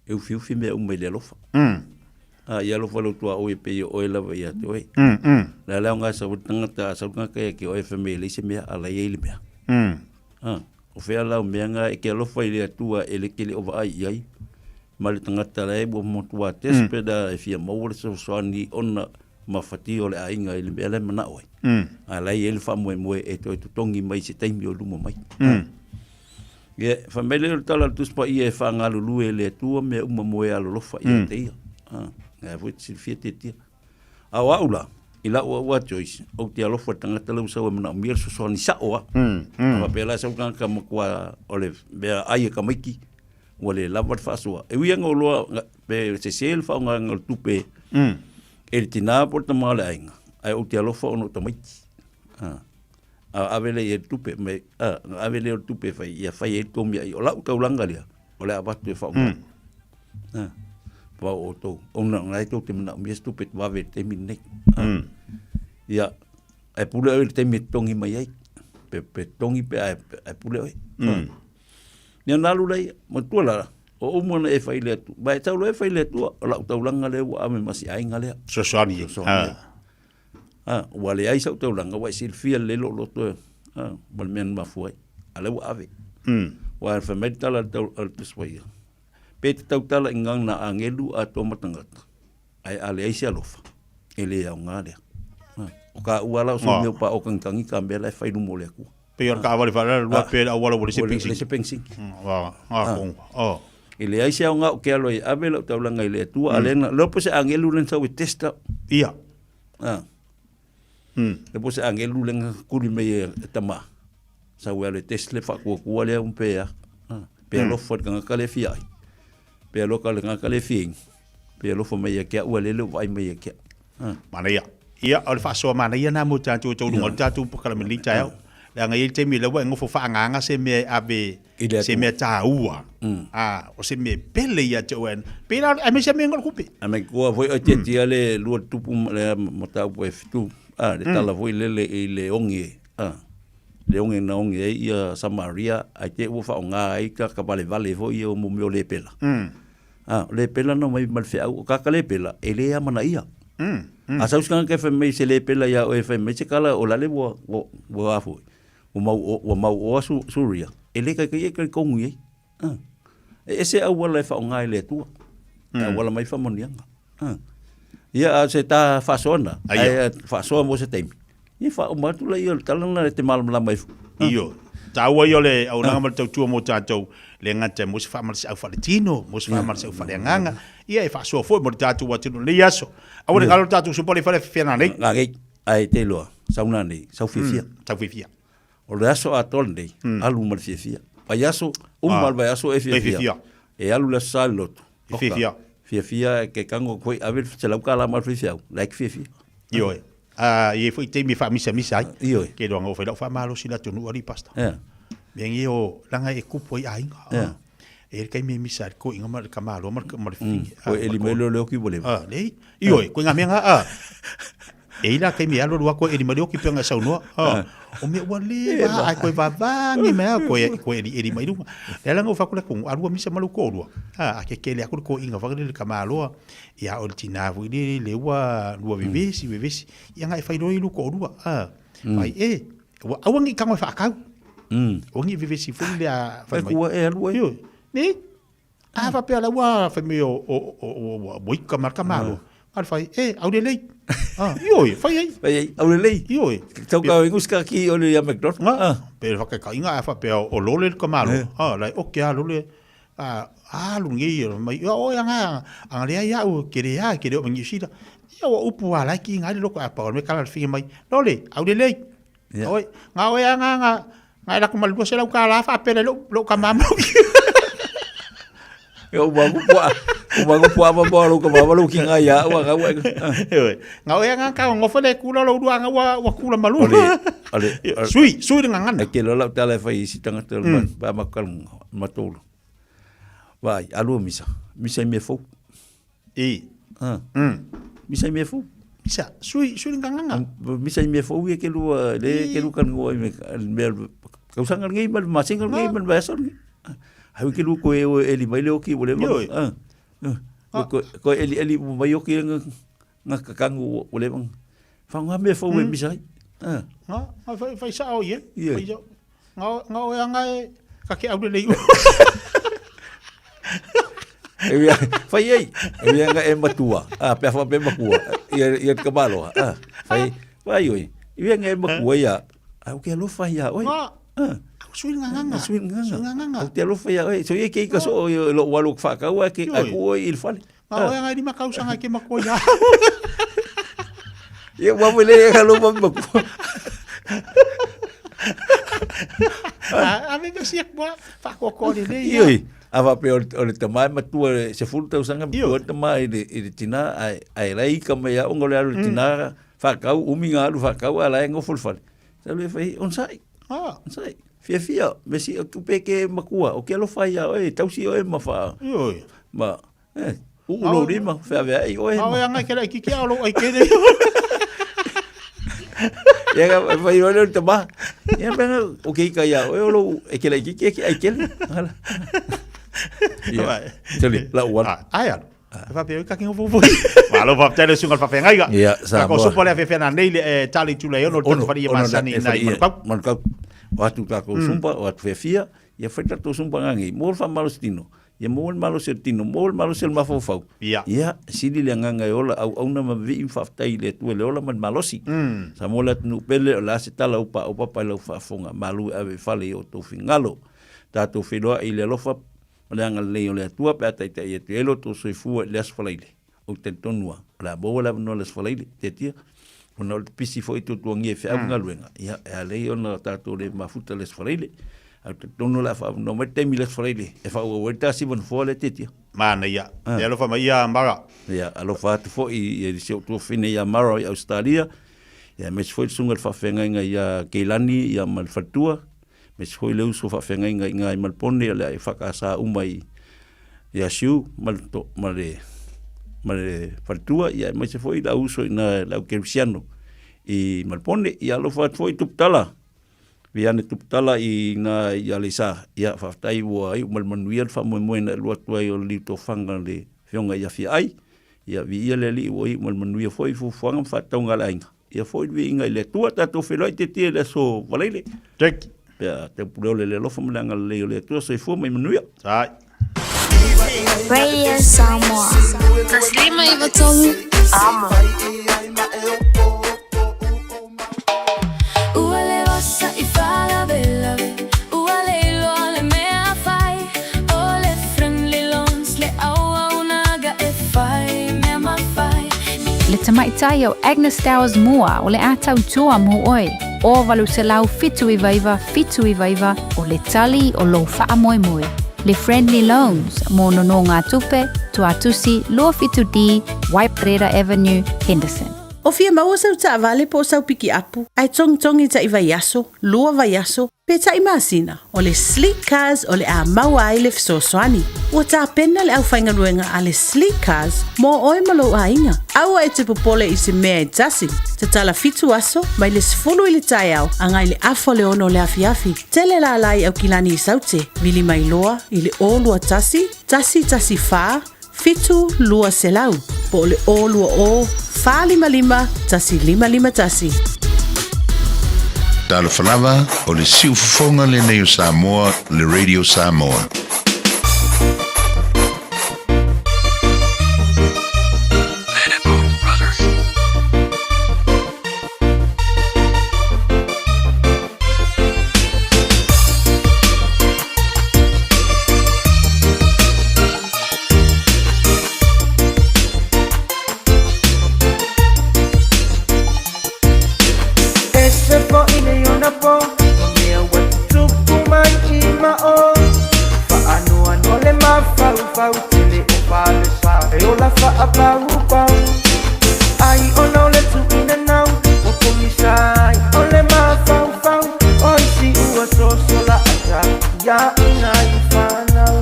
e ufiufi mea uma i le alofa. A ia alofa lou tuaoi e pei o oe lava ia te oe. O le a le aoga e sau ai le tagata, a sau le tagata ia te oe fai mai e leai se mea, a la e i ai le mea. A, o fea la o mea na e te alofa i le Atua e le te le o vaai i ai, ma le tagata la e ua matua desperate lava e fia maua le fesoasoani ona mafatia o le aiga i le mea la e manao ai. A la e i ai le faamoemoe e toe totogi mai i se taimi o luma mai. Ia, fai mai lea o le tala a le Tusi Paia e faagalulue e le Atua mea uma mo e alolofa ia te ia. Ae foi te silafia tiatia. A o au la, i lau au a Joyce, ou te alofa i le tagata la ua sau e manaomia le fesoasoani sao lava. A faapea la e sau le tagata matua o le mea ai a tamaiti, ua le lava le faasoa. E ui lava ina iloa pe sese le faaaogaina o le tupe e le tina po o le tama o le aiga, ae ou te alofa ona o tamaiti. A ave lea i ai le tupe, me, a, na ave lea o le tupe e fai, ia fai ai le tou meaai. O lau taulaga lea, o le a avatu e faaaoga. Vao outou, ona o la e tou te manaomia se tupe vave i le taimi lenei. Ia, ae pule oe i le taimi e totogi mai ai. Pe, pe totogi pe a, ae pule oe. Ia ona alu lea, matua la, o uma ona e fai i le Atua. Ma e tau loa e fai i le Atua, o lau taulaga lea ua ave ma si aiga lea. Fesoasoani. Fesoasoani. A, ua leai sau taulaga, ua e silafia lelei lou loto e, a, ma le mea na mafua ai. A lea ua ave. Ua fai mai le tala a le tau, a le Tusi Paia, Pe te tautala i gagana agelu atoa ma tagata, ae a leai se alofa, e le aoga lea. A, o ka ua la o se mea pa o kagikagi ka mea la e fai i luma o le Atua. Pei o le taavale faalala lua pe le auala ua leai se pengsini. Ua leai se pengsini. A, kongu. Oh. E leai se aoga o ke alo e ave lau taulaga i le Atua, a lea na, lea po se agelu lea na sau e test au. Ia. A. Lea po se agelu lea na kuli mai e tama, sau e alu e test le faatuatua lea um pe a. Pe alofa i le tagata lea e fia ai. Pe alofa i le tagata lea e fia inu. Pe alofa mai ia te au, a lea le o vaai mai ia te au. Manaia. Ia, o le faasoa manaia lena mo tatou e tauluga o le tatou polokalame i lenei taeao. Leaga e i ai le taimi o lea ua e nofo faaagaga se mea e ave, se mea taua, a, o se mea e pele ia te oe. Pei la, aemaise lava mea o le tupe. A manatua foi oe tiatia le lua tupu ma le mataupu e fitu, a, le tala foi lele i le oge, a, le oge na oge ai ia Samaria, ae te i ua faaaoga ai tagata valevale foi ia mo mea o lepela. A, o lepela na omai ma le feau, o tagata lepela, e le amanaia. A sau se tagata e fai mai se lepela ia oe e fai mai se kala o lale ua, ua, ua a foi, ua mau o, ua mau oa su, Suria, e le kaikai e talitonu i ai. A, e ese auala e faaaoga e le Atua, e auala mai faamanuiaga. A, ia, a o se ta faasoa na, ae faasoa mo se taimi, Ia faauma atu laia o le tala lena e te malamalama ai foi. Ioe. Taua ia o le auaunaga ma le tautua mo tatou, le gata mo se faamalosiau faaletino, mo se faamalosiau faaleagaga, ia e faasoa foi mo le tatou atunuu i lenei aso. Aua ne i galo le tatou supa le fale fia nanei. Nanei, ae te iloa, sau nanei, sau fiafia. Sau fiafia. O le aso atoa lenei, alu ma le fiafia. Vaiaso, uma le vaiaso e fiafia. E alu le Aso Sa i le lotu. E fiafia. Fiafia ke tango koe ave le $100 ma le faifeau, la e te fiafia. Ioe. A i ai foi taimi e faamisamisa ai. Ioe. Ke iloa na oo fai lau faamalosi i le atunuu alii pastor. Ea. Mea nei o, leaga e kupu ai aiga. Ea. E i ai le taimi e misa ai le toeaina ma le tamaloa ma le fafine. Koe eli mai lea o le oki ua leva. A, leai. Ioe, koe ngā mea ngā, a. E i la taimi e alu alu a koe eli mai le oki pea ngā saunoa. A, o mea ua leva, ai koe vavangi mai a, koe, koe eli, eli mai lunga. Le ala ngau whakura kongu, alua misa malu kōrua. A, a ke kele aku le kōinga whakarere le kamaloa, ia o le tina foi le, le ua, lua vevesi, vevesi. Ia ngā e whai roi lu kōrua. A, whai e, ua aua ngi kango e whaakau. Aua ngi vevesi foi le a whai mai. Kua e alu ai. Ne? A faapea la ua fai mai o o o o ua ika ma le tamaloa. A le fai, e, aulelei. Ah, ioe, fai ai. Fai ai, aulelei. Ioe. Tau ka ingu ska ki o le ia McDonald. Ah, pe le whakakainga a faapea o lole le tamaloa. Ah, lai, oke a lole. A, alu nei, mai, ia oe anga, anga lea iau, ke le a, ke le o Niu Sila. Ia ua upu a lai ki ngai le loko a pa o me kala le finga mai. Lole, aulelei. Yeah. Oi, ngā oe a ngā, ngā, ngā e laku ma le 200 kālā whaapere lou, lou ka mama. Ia uma ku pua, uma ku pua ma mua lou ka mama lou ki ngā ia, ua ngā ua. Oi, ngā oe a ngā ka ngofo le kula lou lua ngā ua, ua kula malu. Ole, ole, Sui, sui le ngangana. E ke lola o tala e whai isi tangata mm. ba makalu matolu. Vai, alua misa, misa i mea fou. I. Ah. Misa i mea fou. Misa, sui, sui le nganganga. Misa i mea fou ia ke lua, le ke lua kan ngua i me mea Tausaga lenei ma le masina lenei ma le vaiaso lenei. Ai ua ke lua koe o e eli mai le oki ua leva. Ioe. Ua koe eli eli uma mai oki nga nga kakanu ua leva. Whangoa mea fou e misa ai. Nga, nga fai, fai sao i e. Ioe. Fai sao. Nga, nga oe anga e ka ke au lelei. E wia, fai ei, e wia nga e matua, a, pea wha pe makua, ia, ia te kamaloa, a, fai, fai oi, e wia nga e makua ia, a, o ke alofa ia oi. Nga, au sui nganganga. Sui nganganga. Sui nganganga. Au te alofa ia oi, so ia ke ika so o lo walu whakau a ke, a ku oi i le fale. Nga oe anga e lima kausanga ke makua ia. Ia ua wele e alofa makua. A me me siak mua, whakoakoa le nei. Ioi, a whape o le tama e matua se fulu tausaga matua le tama i le, i le tina, ae, ae lai ika mai a onga o le alu le tina, whakau, umi ngā alu whakau, a lai ngofo le fale. Sa le whai, onsai, onsai, fia fia, me si o kupe ke makua, o ke alofa ia oe, tausi oe ma wha. Ioi. Ma, eh, uu lou lima, whea ai oe. Ma oe anga ke lai kiki au lou ai kene. Ia ka whai oe leo tama. Ia pena, o ke ika ia oe o lou, e ke lai kiki e ke ai kele. Hala. Ia, tuli, la uana. Ai alu. E whapea oi kake ngofo foi. Malo whapea le sunga whawhengaiga. Ia, Ka ko sopo le awhewhea nā nei le tali tula e ono, le tatu whare i masani i nā i Manukau. Manukau. O atu tākou sumpa, o atu whewhia, ia whai tātou sumpa ngangi. Mō le whamalo tino. Ia maua le malosi o le tino, maua le malosi o le mafaufau. Ia. Ia, sili le agaga e ola auauna ma vivii ma faafetai i le Atua i le ola ma le malosi. Samoa le atunuu pele, o le a se tala ua paopapa i lau faafofoga, malu e ave i fale i o outou finagalo. Tatou feiloai i le alofa ma le agalelei o le Atua pe a taitai atu i ai lo outou soifua i le Aso Faraile. Ou te talitonu lava, o le a maua le avanoa i le Aso Faraile, tiatia, ona o le pisi foi tuatuagia i feau ma galuega, ia, e alei ona tatou le mafuta i le Aso Faraile. Ae ou te talitonu o le a faaavanoa mai le taimi i le Aso Faraile e faaauau ai le ta siva nofoa lea tiatia. Manaia. E alofa mai ia Mara. Ia, alofa atu foi i si ou tuafafine ia Mara i Ausetalia, ia aemaise foi le susuga i le faafeagaiga ia Keilani ia ma le faletua, aemaise foi le uso faafeagaiga i ina i Malepone o le a e faakasa uma i ia Siu ma le to, ma le ma le faletua, ia aemaise foi le au uso i ina le au kerisiano i Malepone. Ia alofa atu foi Tuputala, Viane Tuputala i ina i Aleisa. Ia faafetai ua iu ma le manuia le faamoemoe na e alu atu ai o le liutofaga le Afioga ia Fiaai. Ia viia le Alii ua iu ma le manuia foi fuafuaga ma faatatauga a le aiga. Ia foi le viiga i le Atua, tatou feiloai tietie i le aso Faraile. Thank you. Pe a taupuleole le alofa ma le agalelei o le Atua, soifua ma ia manuia. Sai. Radio Samoa. Taslima iwa tolu. Amo. Ua le osa i faalavelave, ua le iloa le mea fai, o le friendly loans le auaunaga e fai mea ma fai. Le tamaitai o Agnes Towers mua o le a tautua mo oe, o 879 799 o le tali o lou faamoemoe. Le Friendly Loans mo nonogatupe, Tuatusi 27D, Waiparera Avenue, Henderson. O fia maua sau taavale po o sau pikiapu, ae togitogi taʻi vaiaso, lua vaiaso, pe taʻi masina, o le Sleek Cars o le a maua ai le fesoasoani. Ua tapena le aufaigaluega a le Sleek Cars mo oe ma lou aiga. Aua e te popole i se mea e tasi. Tatala fitu aso, mai le 10 i le taeao agai le afa o le ono o le afiafi. Tele lala i Aukilani i Saute, vili mai loa i le 021 114 7 200 po o le 020 455 1551. Talofa lava, o le siufofoga lenei o Samoa, le Radio Samoa. Ese foʻi nei ona po Ma mea ua tutupu mai i mao Faanoanoa le mafaufau Tele o falesa e ola faapaupau Ai ona o le tuuina nau Ua pogisa ai o le mafaufau O isi ua soso laata Ia ina i fanau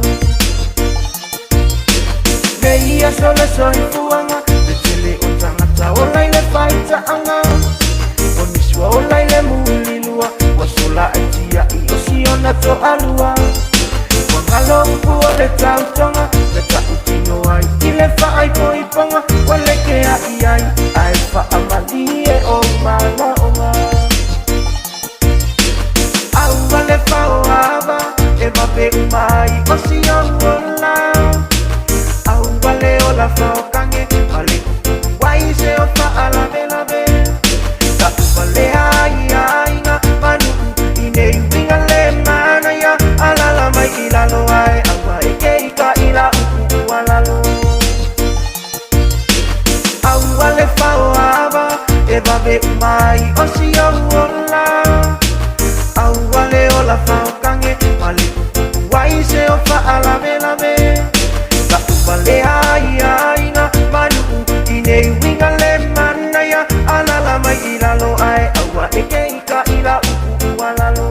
Nei aso le soifuaga Le tele o tagata ola i le faitaaga O nisi ua ola i le mulilua Ua sola ai tiai o na toalua. Ua galo upu o le tautoga na taʻutino ai i le faaipoipoga ua lekeaʻi ai ae faamalie ou manaʻoga. Aua le faoava e vave uma ai o si ou ola. Aua le ola faokage ma le kukuku ai se o faalavelave. Taʻuvalea ai aiga ma nuu i nei uiga le manaia alala mai i lalo ae aua e ke i ka ila upu ua lalo. Aua le faoava e vave uma ai o si ou ola. Aua le ola faokage ma le kukuku ai se o faalavelave. Taʻuvalea ai aiga ma nuu i nei uiga le manaia alala mai i lalo ae aua e ke i ka ila upu ua lalo.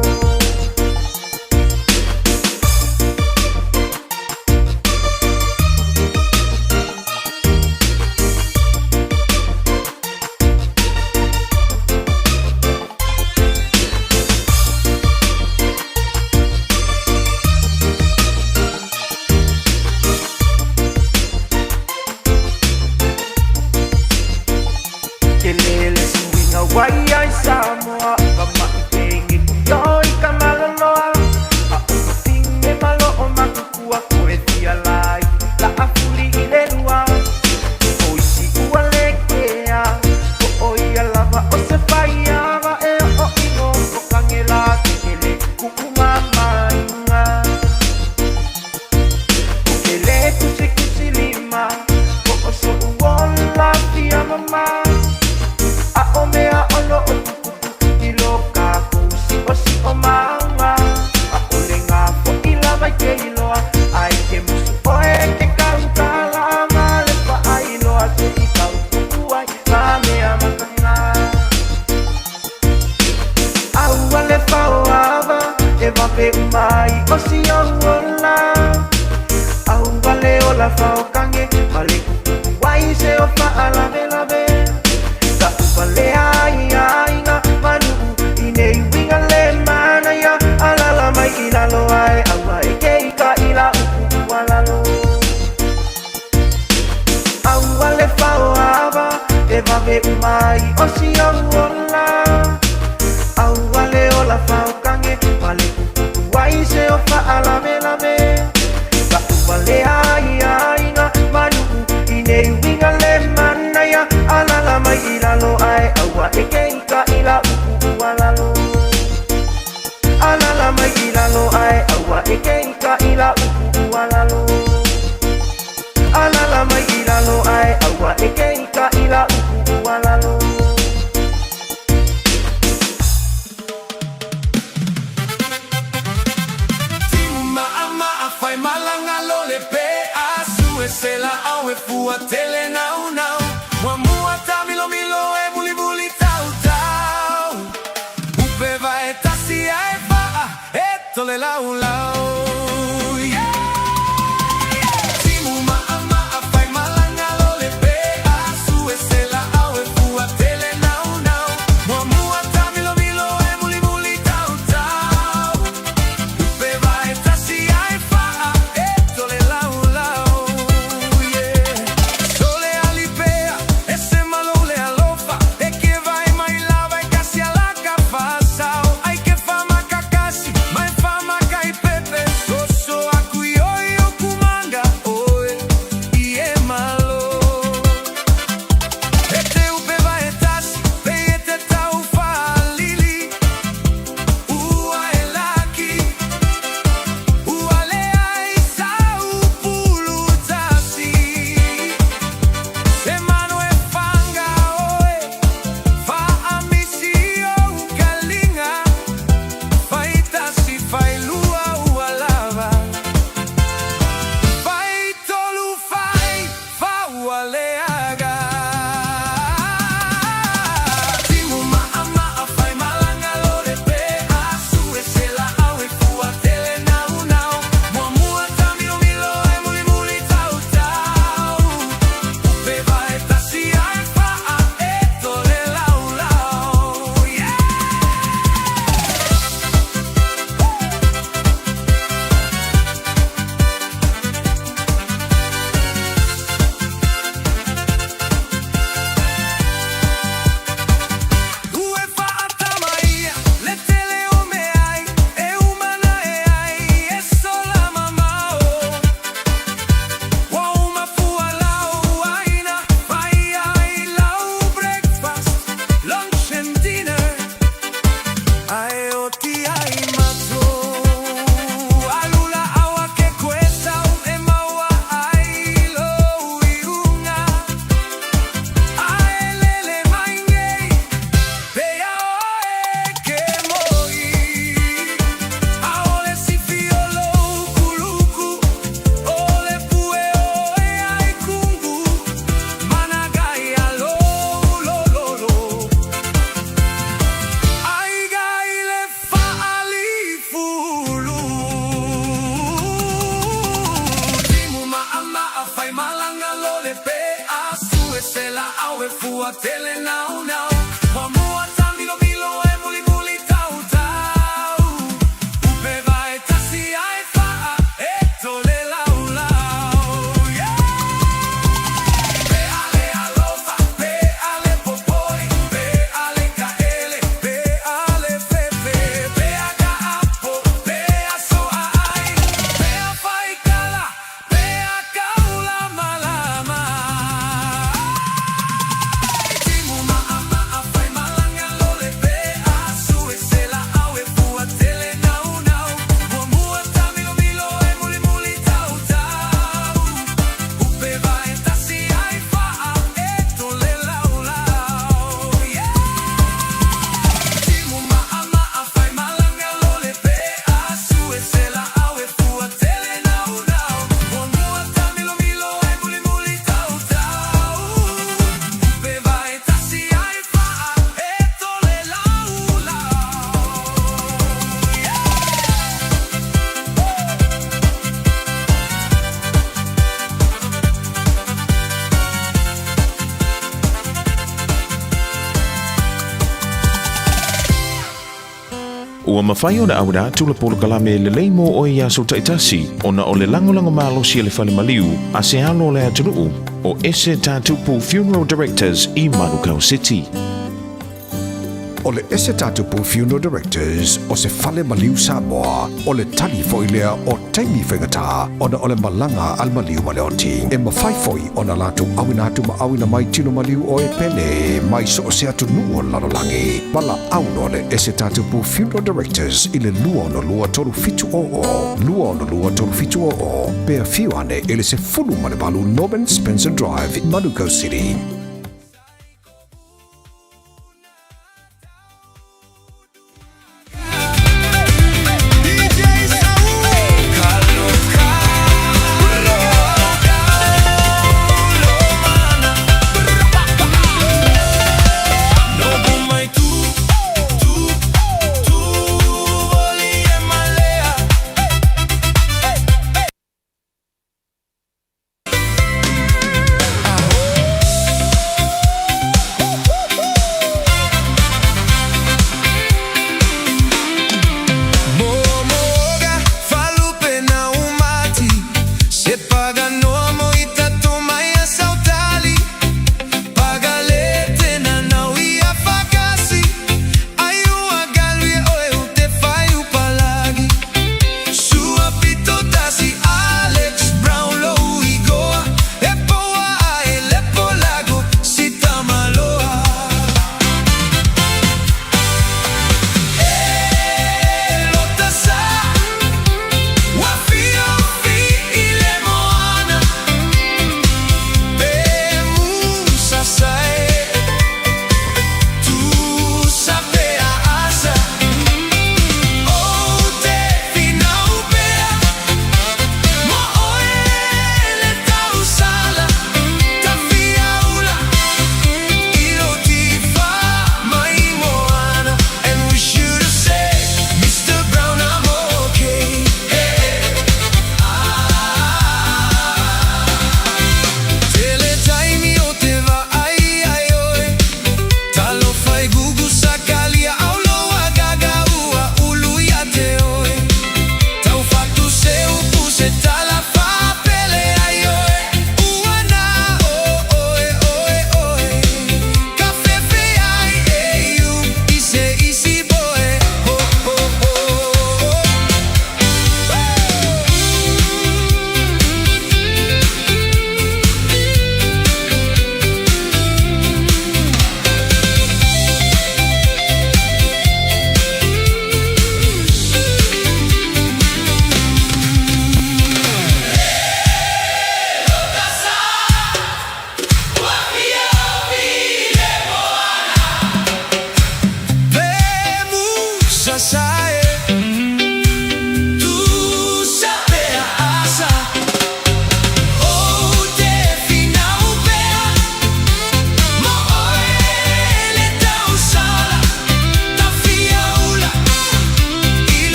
Tele le suiga ua i ai Samoa ka maʻi pegeki o i ka maloloa. A o ka fige malo o makukua koe fia lai la afuli i le lua. O isi ua le kea po o ia lava o se faiava e o ino o kage la kekele kuʻu mamaiga. O ke lē kusikusi lima po o soʻu ola fia mama. A o mea o loo tuputupu i lo kākou siʻosiʻo maga. ʻAʻole gafoʻi lava i ke iloa a i ke musu ʻoe ke kaukala ma le paʻailoa se i kaukuʻu ai ka mea makaga. Aua le faoava e vave uma ai o si ou ola. Aua le ola faokage ma le kukuku ai se o faalavelave. Taʻuvalea ai aiga ma nuu i nei uiga le manaia alala mai i lalo ae aua e ke i ka ila upu ua lalo. Aua le faoava e vave uma ai o si ou ola. Aua le ola faokage ma le kukuku ai se o faalavelave. Taʻuvalea ai aiga ma nuu i nei uiga le manaia alala mai i lalo ae aua e ke i ka ila upu ua lalo. Alala mai i lalo ae aua e ke i ka ila upu ua lalo. Alala mai i lalo ae aua e ke i ka ila upu ua lalo. Timu maʻamaʻa fai malaga lo le pe asu e se laau e fua tele naunau muamua tamilomilo e mulimuli tautau upe vae tasi ae vaa e tole laulau Yeah! Timu maʻamaʻa fai malaga lo le pe asu e se laau e fua tele naunau muamua tamilomilo e mulimuli tautau upe vae tasi ae faa e tole laulau Yeah! Sole fua tele naunau. Muamua tamilomiloe mulimuli tautau. Upe vae tasi ae faa e tole laulau. Yeah! Pe ale alofa, pe ale popoi, pe ale kaele, pe ale fefe, pe a kaapo, pe a soa ai, pe a faikala, pe a kaula malama. Timu maa maa fai malanga lole pe a sue se la au e fua tele naunau. Muamua tamilomiloe mulimuli tautau. Upe vae tasi ai faa e tole laulau. Yeah! Timu maa maa fai malanga lole pe a sue se la au e fua tele naunau. Muamua tamilomiloe mulimuli tautau. Upe vae tasi ai faa e tole laulau. Yeah! Ua mafai ona auina atu le polokalame lelei mo oe i aso taitasi ona o le lagolago malosi a le fale maliu a se alo o le atunuu o Ese Tatupu Funeral Directors i Manukau City. O le Ese Tatupu Funeral Directors o se fale maliu Samoa, o le tali foi lea o taimi faigata ona o le malaga a le maliu ma le oti. E mafai foi ona latou auina atu ma auina mai tino maliu o e pele mai so o se atunuu o le lalolagi. Valaau loa le Ese Tatupu Funeral Directors i le 262 3700, 262 3700, pe afio ane i le 18 Norman Spencer Drive, Manukau City.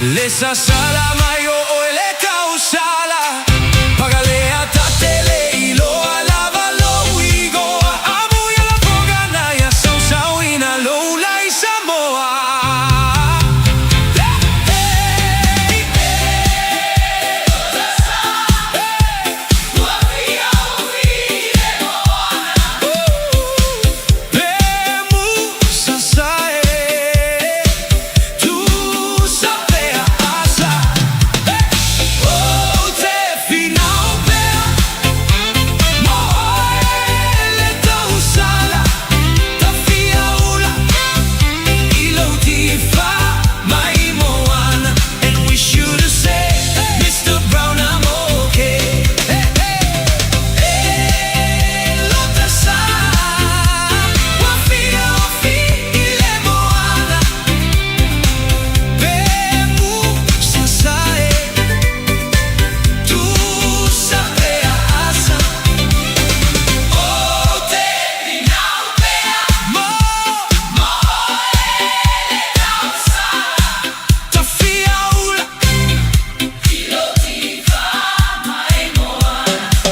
Le sasala mai o oe le tausala Pagalea tatele iloa lava lou igoa Amu ia la fogana ia sausauina lou lai Samoa. And we should have said, Mr. Brown, I'm okay.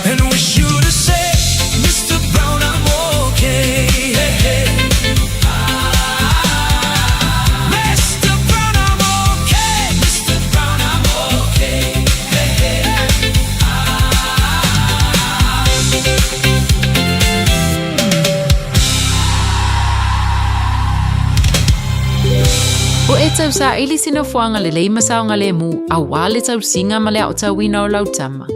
And we should have said, Mr. Brown, I'm okay. Mr. Brown, I'm okay. Mr. Brown, I'm okay. Ua e tausaili se nofoaga lelei ma saogalemu aua le tausiga ma le aotauina o lau tama.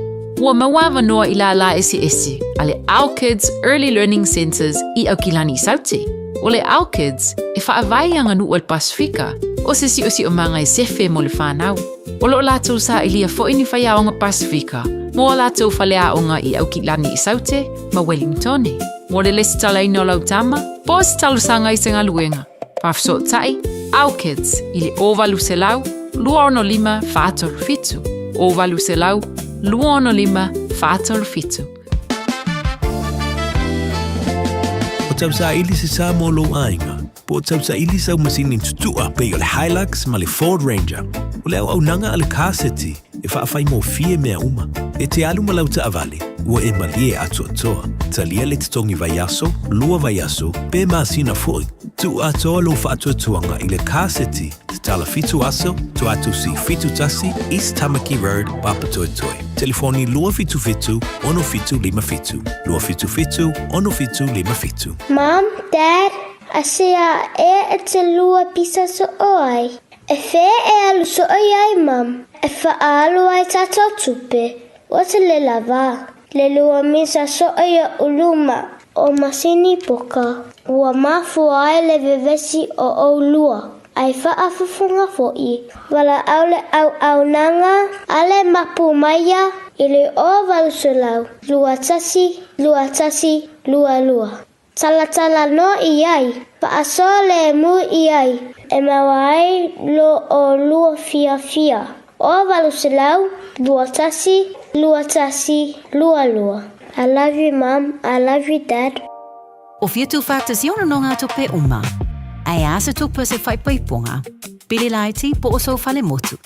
Ua maua avanoa i lālā eseese a le Our Kids Early Learning Centres i Aukilani i Saute. O le Our Kids, e faavae i aganuu a le Pasefika, o se siosiomaga e sefe mo le fanau. O lo o latou sailia foi ni faiaoga Pasefika mo a latou faleaoga i Aukilani i Saute ma Wellingtone. Mo le lesitalaina o lau tama, po o se talosaga i se galuega, faafesootai Our Kids i le 0800 265 437, 0800 265 437. O tausaili se sa mo lou aiga, po o tausaili sau masini tutua pei o le Hilux ma le Ford Ranger. O le auaunaga a le Car City e faafaigofie mea uma. E te alu ma lau taavale, ua e malie atoatoa. Talia le totogi vaiaso, lua vaiaso, pe masina foi. Tuu atoa lou faatuatuaga i le Car City, tatala fitu aso, Tuatusi 71, East Tamaki Road, Papatoetoe. Telefoni 277 6757, 277 6757. Mom, Dad, asea e e te lua pisa so'o ai. E fea e alu so'o iai, Mom? E fa'aalu ai tatou tupe. Ua te le lava. Le lua misa so'o io'u luma o masini poka. Ua mafua ai le vevesi o ʻolua. Ai fa'afofoga fo'i. Valaau le auaunaga a le mapu maia i le 0800 21 21 22. Talatala nō i ai, faasoa lemu i ai, e maua ai lo ʻolua fiafia. 0800 21 21 22. I love you mum, I love you dad. O fia tuufaatasi ona nogatope uma? Ae a se tupe o se faipaipoga, pili laiti po o sou fale motu?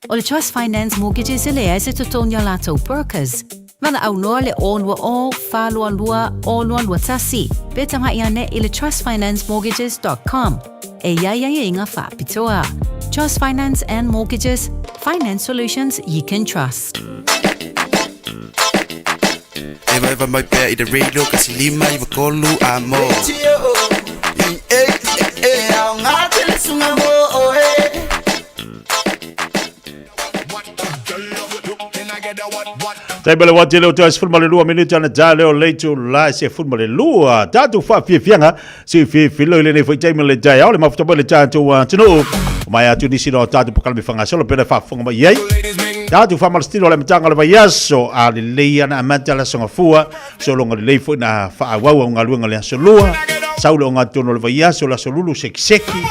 O le Trust Finance Mortgages e leai se totogi a latou brokers. Valaau loa le 020 422 0221 pe tagai ane i le trustfinancemortgages.com e i ai aiaiga faapitoa. Trust Finance and Mortgages, finance solutions you can trust. Evaeva mai pea i le radio kasi lima iwa tolu a mo. E aoga tele suga mo oe. Taimi o le wati leo te 12 minute ana tā leo leitu la se 12. Tātou whaafiafianga, si whiwhilo i lenei whai taimi le tai ao le mafuta mai le tātou atunuu. O mai atu nisi no tātou pakalami whangasolo pena whaafonga mai ai. Tātou whamalastino le matanga le vaiaso a le lei ana amata la songa fua. So longa le lei foi na whaawau au ngaluenga le aso lua. Saule o ngā tono le vaiaso la solulu sekiseki.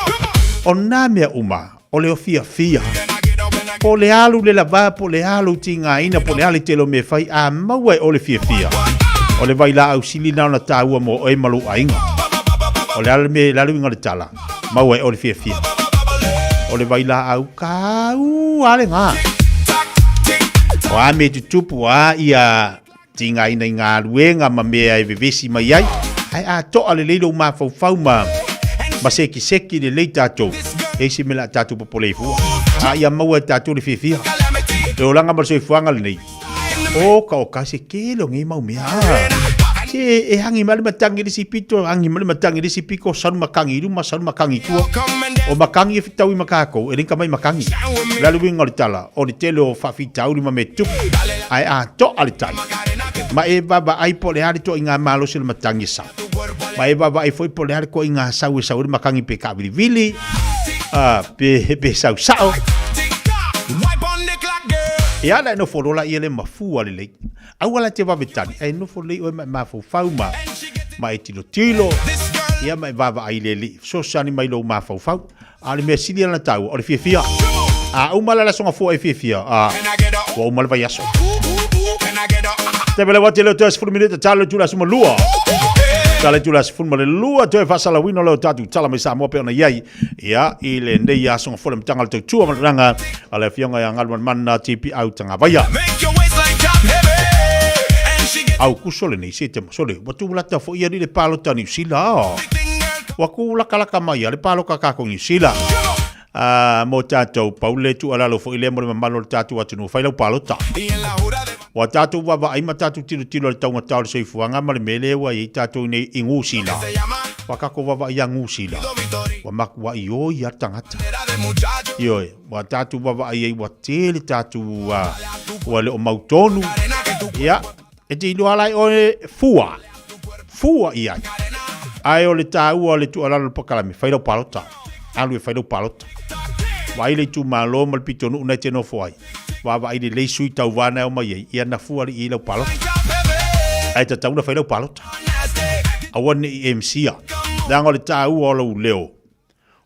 O nā mea uma o le ofiafia. Po o le alu le lava, po o le alu tigaina, po o le a le tele o mea e fai, a maua e oe le fiafia. O le vailaau sili lena ona taua mo oe ma lou aiga. O le a le mea, le a le uiga o le tala, maua e oe le fiafia. O le vailaau taua lena. O a mea e tutupu, o a ia tigaina i galuega ma mea e vevesi mai ai, ae a toa lelei lou mafaufau ma ma sekiseki lelei tatou, e isi mea o le a tatou popole ai fua. A ia maua e tatou le fiafia. Le olaga ma le soifuaga lenei, o ka o ka se tele o nei mau mea. Se e agi mai le matagi i le isi pito, agi mai le matagi i le isi pito, salu matagi i luma, salu matagi i tua. O matagi e fetaui ma tatou, e le ka mai matagi. O le a le uiga o le tala, o le tele o faafitauli ma mea tupu, ae a toa le tai. Ma e vaavaai po o le a le toaiga malosi o le matagi e sau. Ma e vaavaai foi po o le a le toaiga sau e sau ai le matagi pe taavilivili, pe, pe sau sao. Ia la e nofo loa laia le mafua lelei. Aua la e te vave tali, ae nofo lelei oe ma e mafaufau ma, ma e tilotilo, ia ma e vaavaai i le Alii, fesoasoani mai lou mafaufau. A o le mea sili ona taua, o le fiafia. A uma la le aso gafua e fiafia, a, ua uma le vaiaso. Te wa te leo toe 10 minute tala le tula suma lua. Tala le tula 12 toe faasalauina leo tatu tala mai Samoa pe ona iai. Ia, i lenei aso gafua le amataga o le tautua ma le ranga a le afioga ia Galumalemana TP Au Tagavaia. Au kuso lenei se te sole ua tūlata foi ia le palota Niu Sila. Ua kūlakalaka mai a le paloka kākou Niu Sila. Mo tātou pau le tuualalo foi lea mo le mamalu o le tātou atunuu fai lau palota. Ua tātou vaavaai ma tātou tilotilo i le taugata o le soifuaga ma le mea lea ua i ai tātou nei i Niu Sila. Ua kākou vaavaai ia Niu Sila. Ua makuai oi a le tagata. Ioe, ua tātou vaavaai ai ua tele tātou ua le o mautonu. Ia, e te iloa la e oe fua. Fua i ai. Ae o le tāua o le tuualalo o le polokalame, fai lau palota. Alu e fai lau palota. Vaai le itumalo ma le pitonuu na e te nofo ai. Vaavaai lelei sui tauva na e omai ai, ia na fua alii i lau palota. Ae tatau ona fai lau palota. Aua ne i e misia. Leaga o le tāua o lou leo,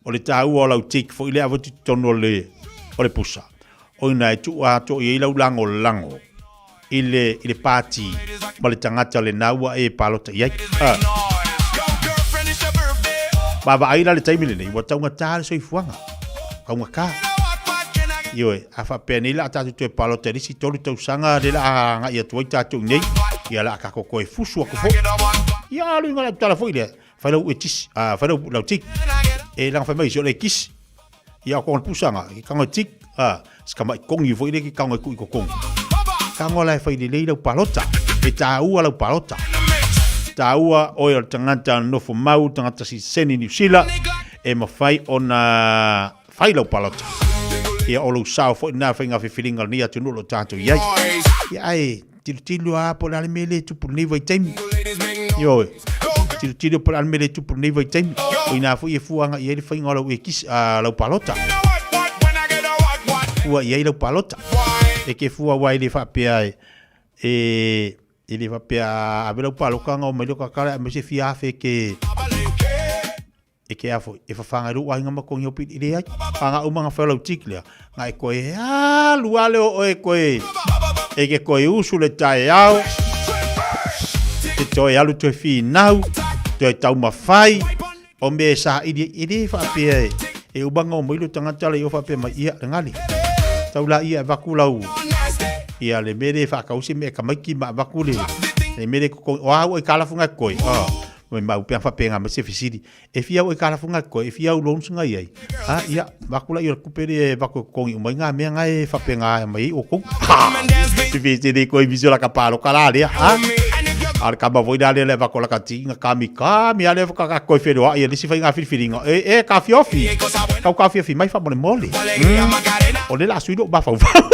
o le tāua o lau tick foi lea avatu i totonu o le, o le pusa, o ina e tuu atoa i ai lau lagolago i le, i le pāti ma le tagata lena ua e palota i ai. Ah. Vaavaai la le taimi lenei, ua taugata le soifuaga. Taugata. Ioe, a faapea nei la a tatou toe palota i le isi 3 tausaga lea la a agai atu ai tatou i nei, ia la a tatou toe fusu atu foi. Ia alu i ngā tala foi lea, fai lau etisi, a fai lau, lau tik. E langa fai mai isi o le kisi. Ia o konga pusanga, ki kanga tik, a ska mai kongi foi le ki kanga ku i kokongi. Kanga la e fai lelei lau palota, e tāua lau palota. Tāua oe o le tagata nofo mau, tagata sitiseni Niu Sila, e mawhai ona fai lau palota. Ia o lou sao foi nā whai ngā whiwhiringa o lenei atunuu o lo tātou i ai. Ia ae, tilotilo a po o le a le mea lea e tupu lenei vaitaimi. Ioe, tilotilo po o le a le mea lea e tupu lenei vaitaimi. O inā foi e fua agai i ai le faiga o lau ekisi, a, lau palota. Fua i ai lau palota. E ke fua aua e le faapea e, e, e le faapea a ave lau palota ona omai lea o kakala aemaise fia afe e ke, E ke a foi, e whawhanga i lou aiga ma kongi hopi i leai. A nga uma nga whai lau tik lea, nga e koe e alu ale o oe koe, e ke koe usu le tae ao, te toe alu toe whinau, toe taumawhai, o me e sa ili, e le whaapea e, e uma nga o mai lo tangata le i o whaapea mai, ia, le ngali. Tau la ia e vaku lau, ia le mere e whakausi me e kamaiki ma vaku le, le mere ko, o au e kalafunga koe, oh. Mai mau pea whapenga me se fisiri. E fia au e kalafunga koe, e fia au loans ngai ai. Ha, ia, vaku la i o le kupe le e vaku e kongi umai ngā mea ngai e whapenga ai mai o kou. Ha! Te whete le koe viso la ka palo ka la lea, ha? A le kama voi la lea le vaku la ka tinga kami kami a le whaka ka koe wheroa ia lisi whai ngā whiriwhiringa. E, e, ka whiofi. Kau ka whiofi mai wha mole mole. O le la sui lo mawhau whau.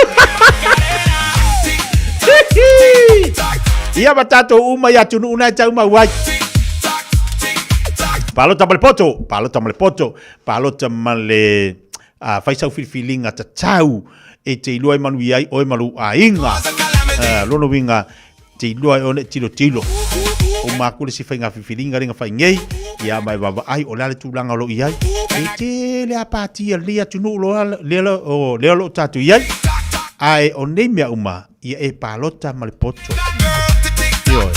Ia ma tātou uma i atunuu nai tau mau ai. Palota ma le poto, palota ma le poto, palota ma le whai sau whiriwhiringa tatau e te iloa e manuia ai oe ma lou aiga. Lona uiga, te iloa e one tilotilo. O mākou le si whai ngā whiwhiringa ringa whai ngei, ia mai vaavaai o le a le tulaga o lo o i ai. E tele a pāti a lenei atunuu loa lea o lea o lo o tātou i ai. Ae o nei mea uma, ia e palota ma le poto. Ioe.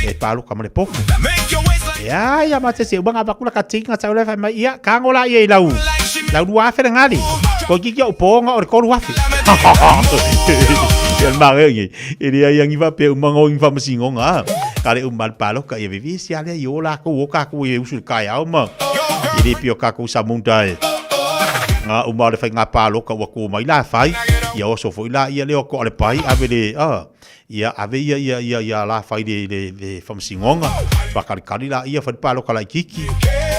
E paloka ma le poto. Ia, ia ma te se umanga vakula ka tinga tau le whai mai ia, ka ngola ia i lau. Lau 2000 le gali. Toeitiiti o'u poga o le 3000. Ia le manaia nei, e leai lava ni faapea uma na o i ni faamasinoga a. Ka le uma lava le paloka, ia vevesi lava lea i o latou o tatou e usu i le taeao ma e le pei o tatou samuta e na uma o le faiga paloka ua tu mai la fai, ia oso foi laia lea o toa le pai ave le a. Ia ave ia ia ia ia la fai le le le faamasinoga, faatalitali laia fai le paloka laitiiti,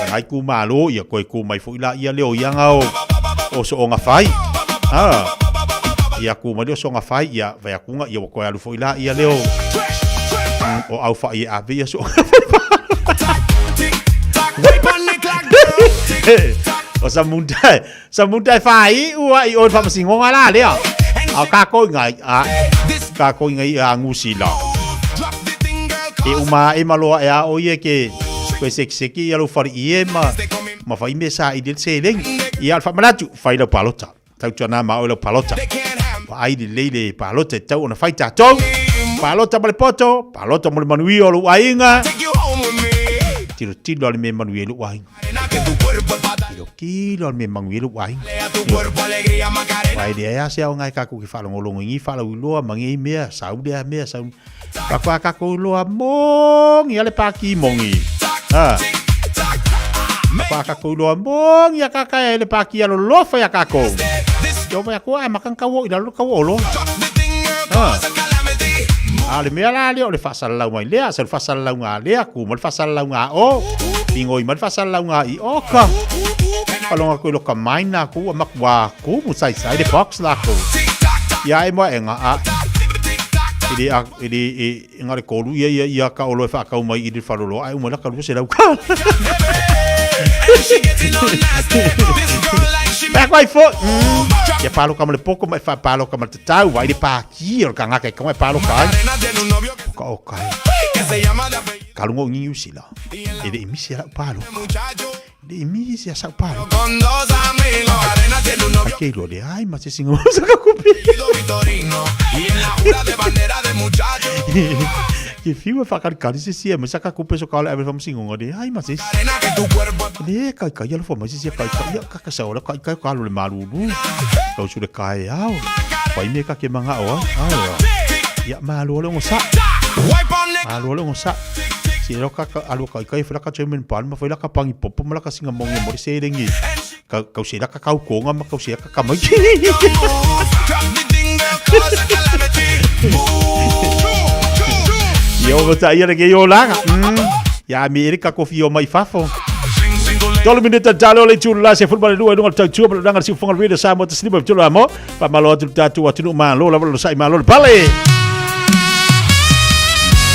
lena itumalo ia toe tu mai foi laia lea o ia na o o soona fai. A ia tu mai lea o soona fai ia fai atu ia ua toe alu foi laia lea o o aufai e ave ia soona O Samuta, Samuta e faaiu a i o i le faamasinoga la lea. A o tatou i ina a tatou i ina a Niu Sila. E uma ae ma loa e a o ia ke toe sekiseki ia lou faleie ma ma fai mea saili ai le seleni. Ia o le faamanatu, fai lau palota. Tautuana ma oe lau palota. Vaai lelei le palota e tatau ona fai tatou. Palota ma le poto, palota mo le manuia o lou aiga. Tilotilo lava le mea e manuia ai lou aiga. Tilotilo lava le mea e manuia ai lou aiga. Aua e leai lava se aoga e tatou te faalogologo i nei faalauiloa ma nei mea, sau lea mea, sau. Faatoa tatou iloa moni lava le pati moni. Ha. Faatoa tatou iloa moni a kaka e le pati alolofa ia tatou. Ia vai atu a maka tau o i lalo tau o loa. Ha. A o le mea la lea o le faasalalau mai lea, sau le faasalalauga a lea, tu mai le faasalalauga a o, pigoi mai le faasalalauga i o ka. Faalogo atu i loka mai na ku a matua kumu saisai le box lakou. Ia e moa e nga a e le a e le e na le kolu ia ia ia ka olo e whaakau mai i le wharolo ai uma la ka 200 ka. Pea koe fo. Ia palo ka ma le poko ma e wha palo ka ma le tatau vai le pāki o le kangaka e kaua e palo ka ai. O ka o kai. Ka lunga o ngi usila. E le imisi ala palo. Le imisi a sau palo. Ai ke iloa le ai ma se singa o sa ka kupi. Ke fiu e whakalikali se sia me sa ka kupe so ka ole ave whamasingonga le ai ma se isi. Le kai kai alofa mai se sia kai kai ia ka ka sa ole kai kai ka alu le malulu. Kau su le kai ao. Whai me ka ke manga o ai. Ai ao. Ia malo le ongo sa. Malo le ongo sa. Si ero ka ka alu kai kai whela ka German pan ma whela ka pangi popo ma la ka singa mongi mo le serengi. Ka kau se la ka kau konga ma kau se ka kamai. Ia o ta ia le ke yo langa. Ia mi ere ka kofi o mai fafo. Tolu minute talo le tulu la se football lua i luga o le tautua ma le langa le siufoga le Radio Samoa te silima tulu amo. Faamalo atu le tatou atunuu malo lava lo sai malo le pale.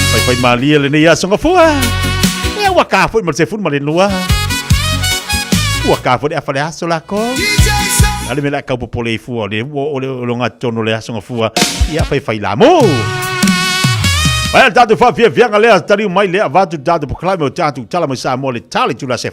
Fai fai malie lenei aso gafua. Ia ua ka foi ma le 12. Ua ka foi le afa le aso lako. Ale me la kau popole i fua o le o le o le tonu le aso gafua. Ia fai fai la mo. Vai le tatou faafiafiaga lea taliu mai lea avatu le tatou polokalame o tatou tala mai Samoa le tala i tula 12.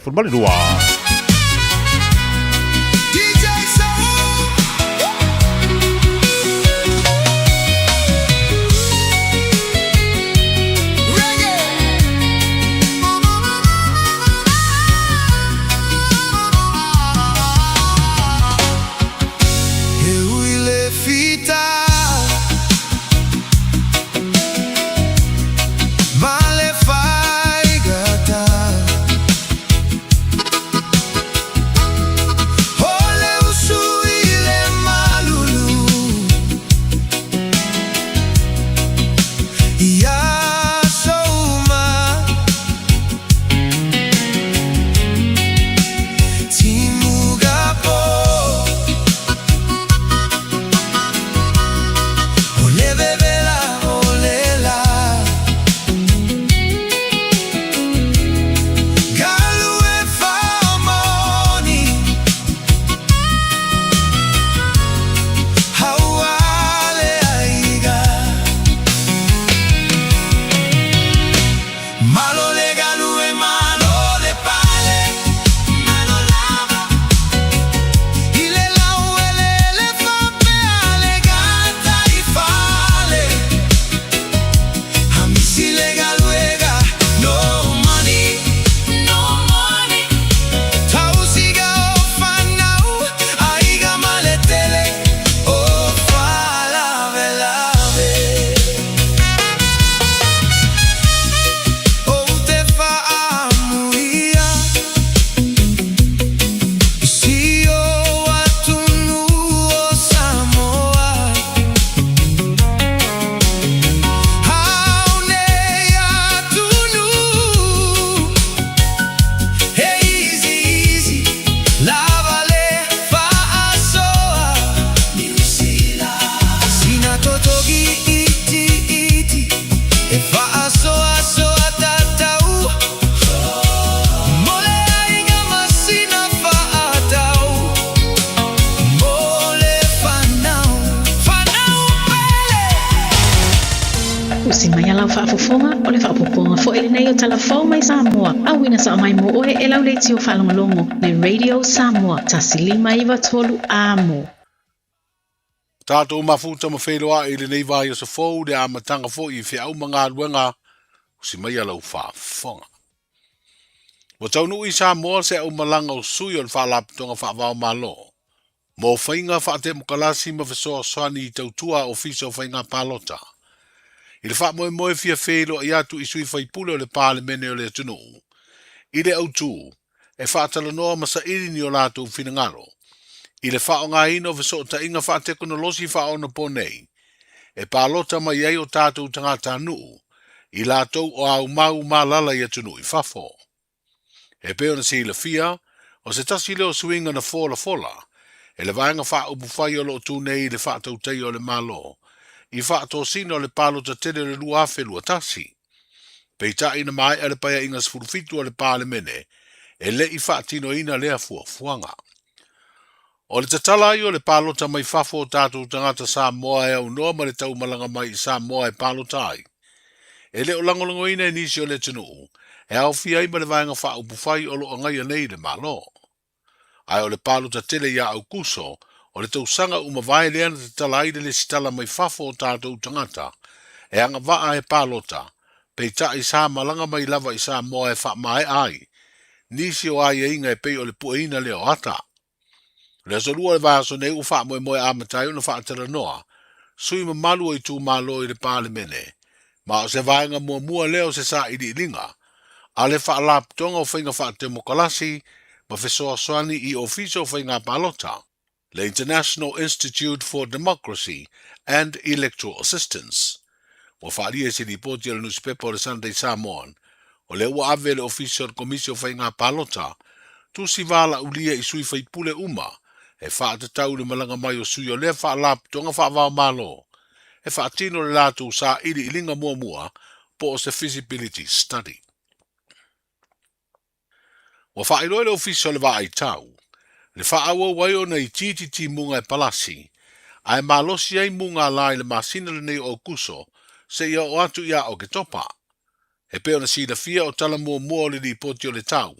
He ui le whita Ma le whaigata. Usi mai a lau faafofoga, o le faaopoopoga foi lenei o Tala Fou mai Samoa, auina sao mai mo oe e lau leitio faalogologo, le Radio Samoa, 1593 amo. Tatou mafuta ma feiloai i lenei vaiaso fou i le amataga foi i feau ma galuega, usi maia lau faafofoga. Ua taunuu i Samoa se aumalaga o sui o le Faalapotopotoga Faava-o-Malo mo faiga faatemokalasi ma fesoasoani i tautua a Ofisa o Faiga Palota i le faamoemoe fia feiloai atu i sui faipule o le Palemene o le atunuu i le autu e faatalanoa ma saili ni o latou finagalo i le faaaogaina o fesootaiga faatekonolosi faaonaponei e palota mai ai o tatou tagatanuu i latou o aumau ma alaala i atunuu i fafo. E pei ona silafia, o se tasi lea o suiga na folafola e le Vaega Faaupufai o lo o tu nei i le faatautaia o le Malo i faatosina o le palota tele o le 2021. Peitai na maea le Paeaiga 17 a le Palemene e le i faatinoina lea fuafuaga. O le tatala ai o le palota mai fafo o tatou tagata Samoa e aunoa ma le taumalaga mai i Samoa e palota ai, e le o lagolagoina e nisi o le atunuu e aofia ai ma le Vaega Faaupufai o lo o agaia nei le Malo. Ae o le palota tele ia Aukuso o le tausaga ua mavae lea na tatala ai le lesitala mai fafo o tatou tagata e agavaa e palota, peitai sa malaga mai lava i Samoa e faamaea ai nisi o aiaiga e pei o le pueina lea o ata. O le aso Lua o le vaiaso nei ua faamoemoe amata ai ona faatalanoa sui mamalu o itumalo i le Palemene, ma o se vaega muamua lea o se sailiiliga a le Faalapotopotoga o Faiga Faatemokalasi ma Fesoasoani i Ofisa o Faiga Palota, le International Institute for Democracy and Electoral Assistance. Ua faaalia i se lipoti a le nusipepa o le Sunday Samoan, o lea ua ave e le Ofisa o le Komisi o Faiga Palota tusi valaulia i sui faipule uma e faatatau i le malaga mai o sui o lea Faalapotopotoga Faava-o-Malo e faatino le latou sailiiliga muamua po o se feasibility study. Ua faailoa e le Ofisa o le Vaai Tau le faaauau ai ona itiiti timuga e palasi ae malosi ai mugala i le masina lenei o Aokuso seia oo atu ia Oketopa. E pei ona silafia o tala muamua o le lipoti o le tau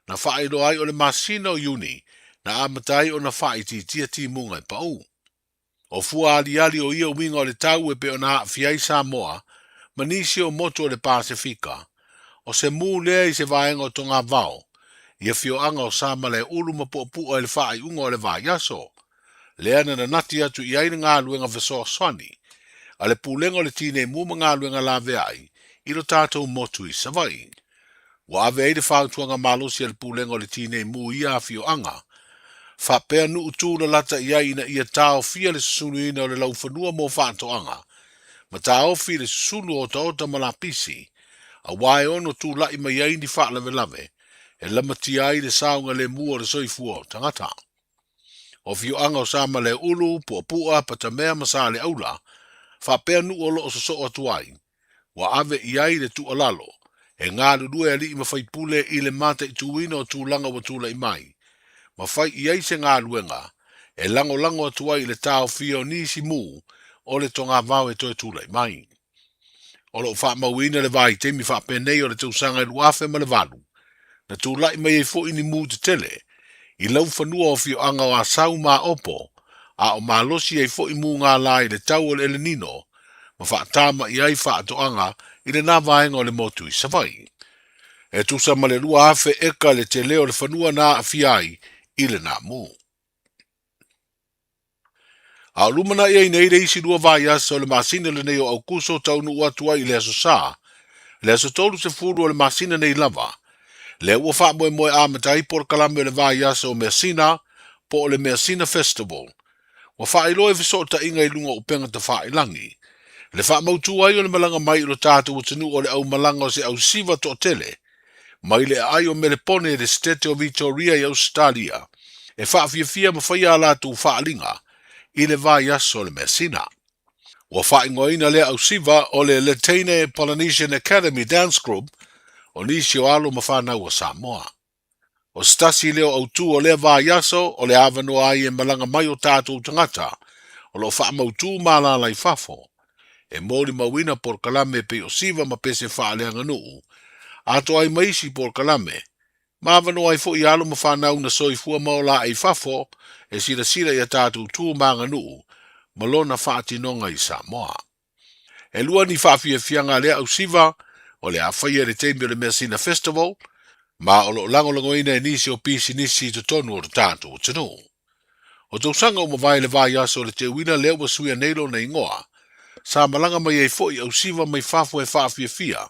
na faailoa ai o le masina o Iuni na amata ai ona faaitiitia timuga e pau. O fua aliali o ia uiga o le tau e pei ona aafia ai Samoa ma nisi o motu o le Pasefika, o se mū lea i se vaega o Togavao, i afioaga o Samalaeulu ma Puapua i le faaiuga o le vaiaso, lea na nanati atu i ai le galuega fesoasoani a le Pulega o le Tinei Mu ma Galuega Laveai i lo tatou motu i Savaii. Ua ave ai le fautuaga malosi a le Pulega o le Tinei Mu i ia afioaga, faapea nuu tu lalata i ai ina ia taofia le susuluina o le laufanua mo faatoaga, ma taofi le susulu o otaota ma lapisi, auā e ono tulai mai ai ni faalavelave e lamatia ai le saogalemu o le soifua o tagata. O afioaga o Samalaeulu, Puapua, Patamea ma Saleaula, faapea nuu o lo o sosoo atu ai, ua ave i ai le tuualalo e galulue alii ma faipule i le mataituina o tulaga ua tulai mai, ma fai i ai se galuega e lagolago atu ai i le taofia o nisi mū o le togavao e toe tulai mai. O lo o faamauina le vaitaimi faapenei o le tausaga e 2008, na tulai mai ai foi ni mū tetele i laufanua o afioaga o Asau ma Aopo, a o malosi ai foi mūgala i le tau o le Elenino ma faatama'i ai faatoaga i lena vaega o le motu i Savaii. E tusa ma le 2,000 eka le tele o le fanua na aafia ai i lena mū. A o lumanai ai nei le isi lua vaiaso o le masina lenei o Aukuso taunuu atu ai i le Aso Sa, le aso 30 o le masina nei lava, lea ua faamoemoe amata ai polokalame o le vaiaso o Measina po o le Measina Festival, Ua faailoa i fesootaiga i luga o upega tafailangi le faamautu ai o le malaga mai i lo tatou atunuu o le aumalaga o se ausiva toatele mai le aai o Melepone i le Setete o Vitoria i Ausetalia e faafiafia ma faia a latou faaaliga i le vaiaso o le Measina. Ua faaigoaina lea ausiva o le Letaine Polynesian Academy Dance Group o nisi o alo ma fanau a Samoa. O se tasi lea o autū o lea vaiaso o le avanoa ai e malaga mai o tatou tagata o lo o faamautū ma alaala i fafo. e molimauina polokalame e pei o Siva ma Pese Faaleaganuu, atoa ai ma isi polokalame, ma avanoa ai foi alo ma fanau na soifua ma ola ae i fafo e silasila i a tatou tu ma aganuu ma lona faatinoga i Samoa. E lua ni faafiafiaga a lea ausiva o le a faia i le taimi o le Measina Festival, ma o lo o lagolagoina e nisi o pisinisi i totonu o le tatou atunuu. O tausaga ua mavae le vaiaso o le teuina lea ua suia nei lona igoa, sa malaga mai ai foi ausiva mai fafo e faafiafia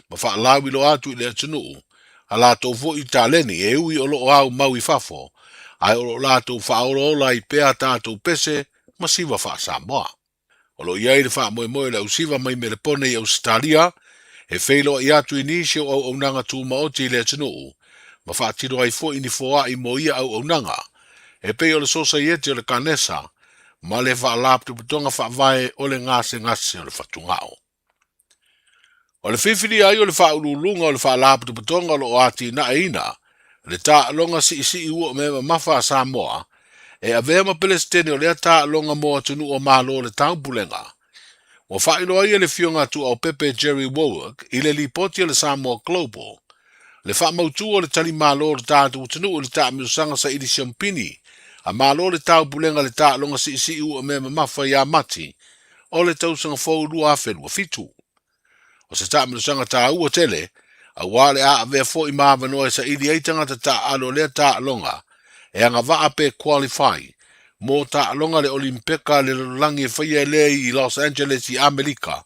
ma faalauiloa atu i le atunuu a latou foi taleni e ui o lo o aumau i fafo, ae o lo o latou faaolaola ai pea a tatou pese ma siva faa-Samoa. O lo o i ai le faamoemoe o le ausiva mai Melepone i Ausetalia e feiloai atu i nisi o auaunaga tumaoti i le atunuu ma faatino ai foi ni foai mo ia auaunaga e pei o le Sosaiete o le Kanesa ma le Faalapotopotoga Faavae o le Gasegase o le Fatugao. O le filifili ai o le faauluuluga o le Faalapotopotoga o lo o atinaeina le taaloga siisii ua mea mamafa a Samoa e avea ma Peresetene o lea taaloga mo atunuu o Malo o le Taupulega. Ua faailoa ai e le Afioga a Tuaopepe Jerry Warwick i le lipoti a le Samoa Global le faamautu o le tali malo o le tatou atunuu i le taamilosaga saili siamupini a Malo o le Taupulega i le taaloga siisii ua mea mamafa ia Mati o le tausaga fou 2027. O se taamilosaga taua tele, auā le a avea foi ma avanoa e saili ai tagata taaalo o lea taaloga e agavaa pe qualify mo taaloga le Olimpeka a le lalolagi e faia e lea i Los Angeles i Amerika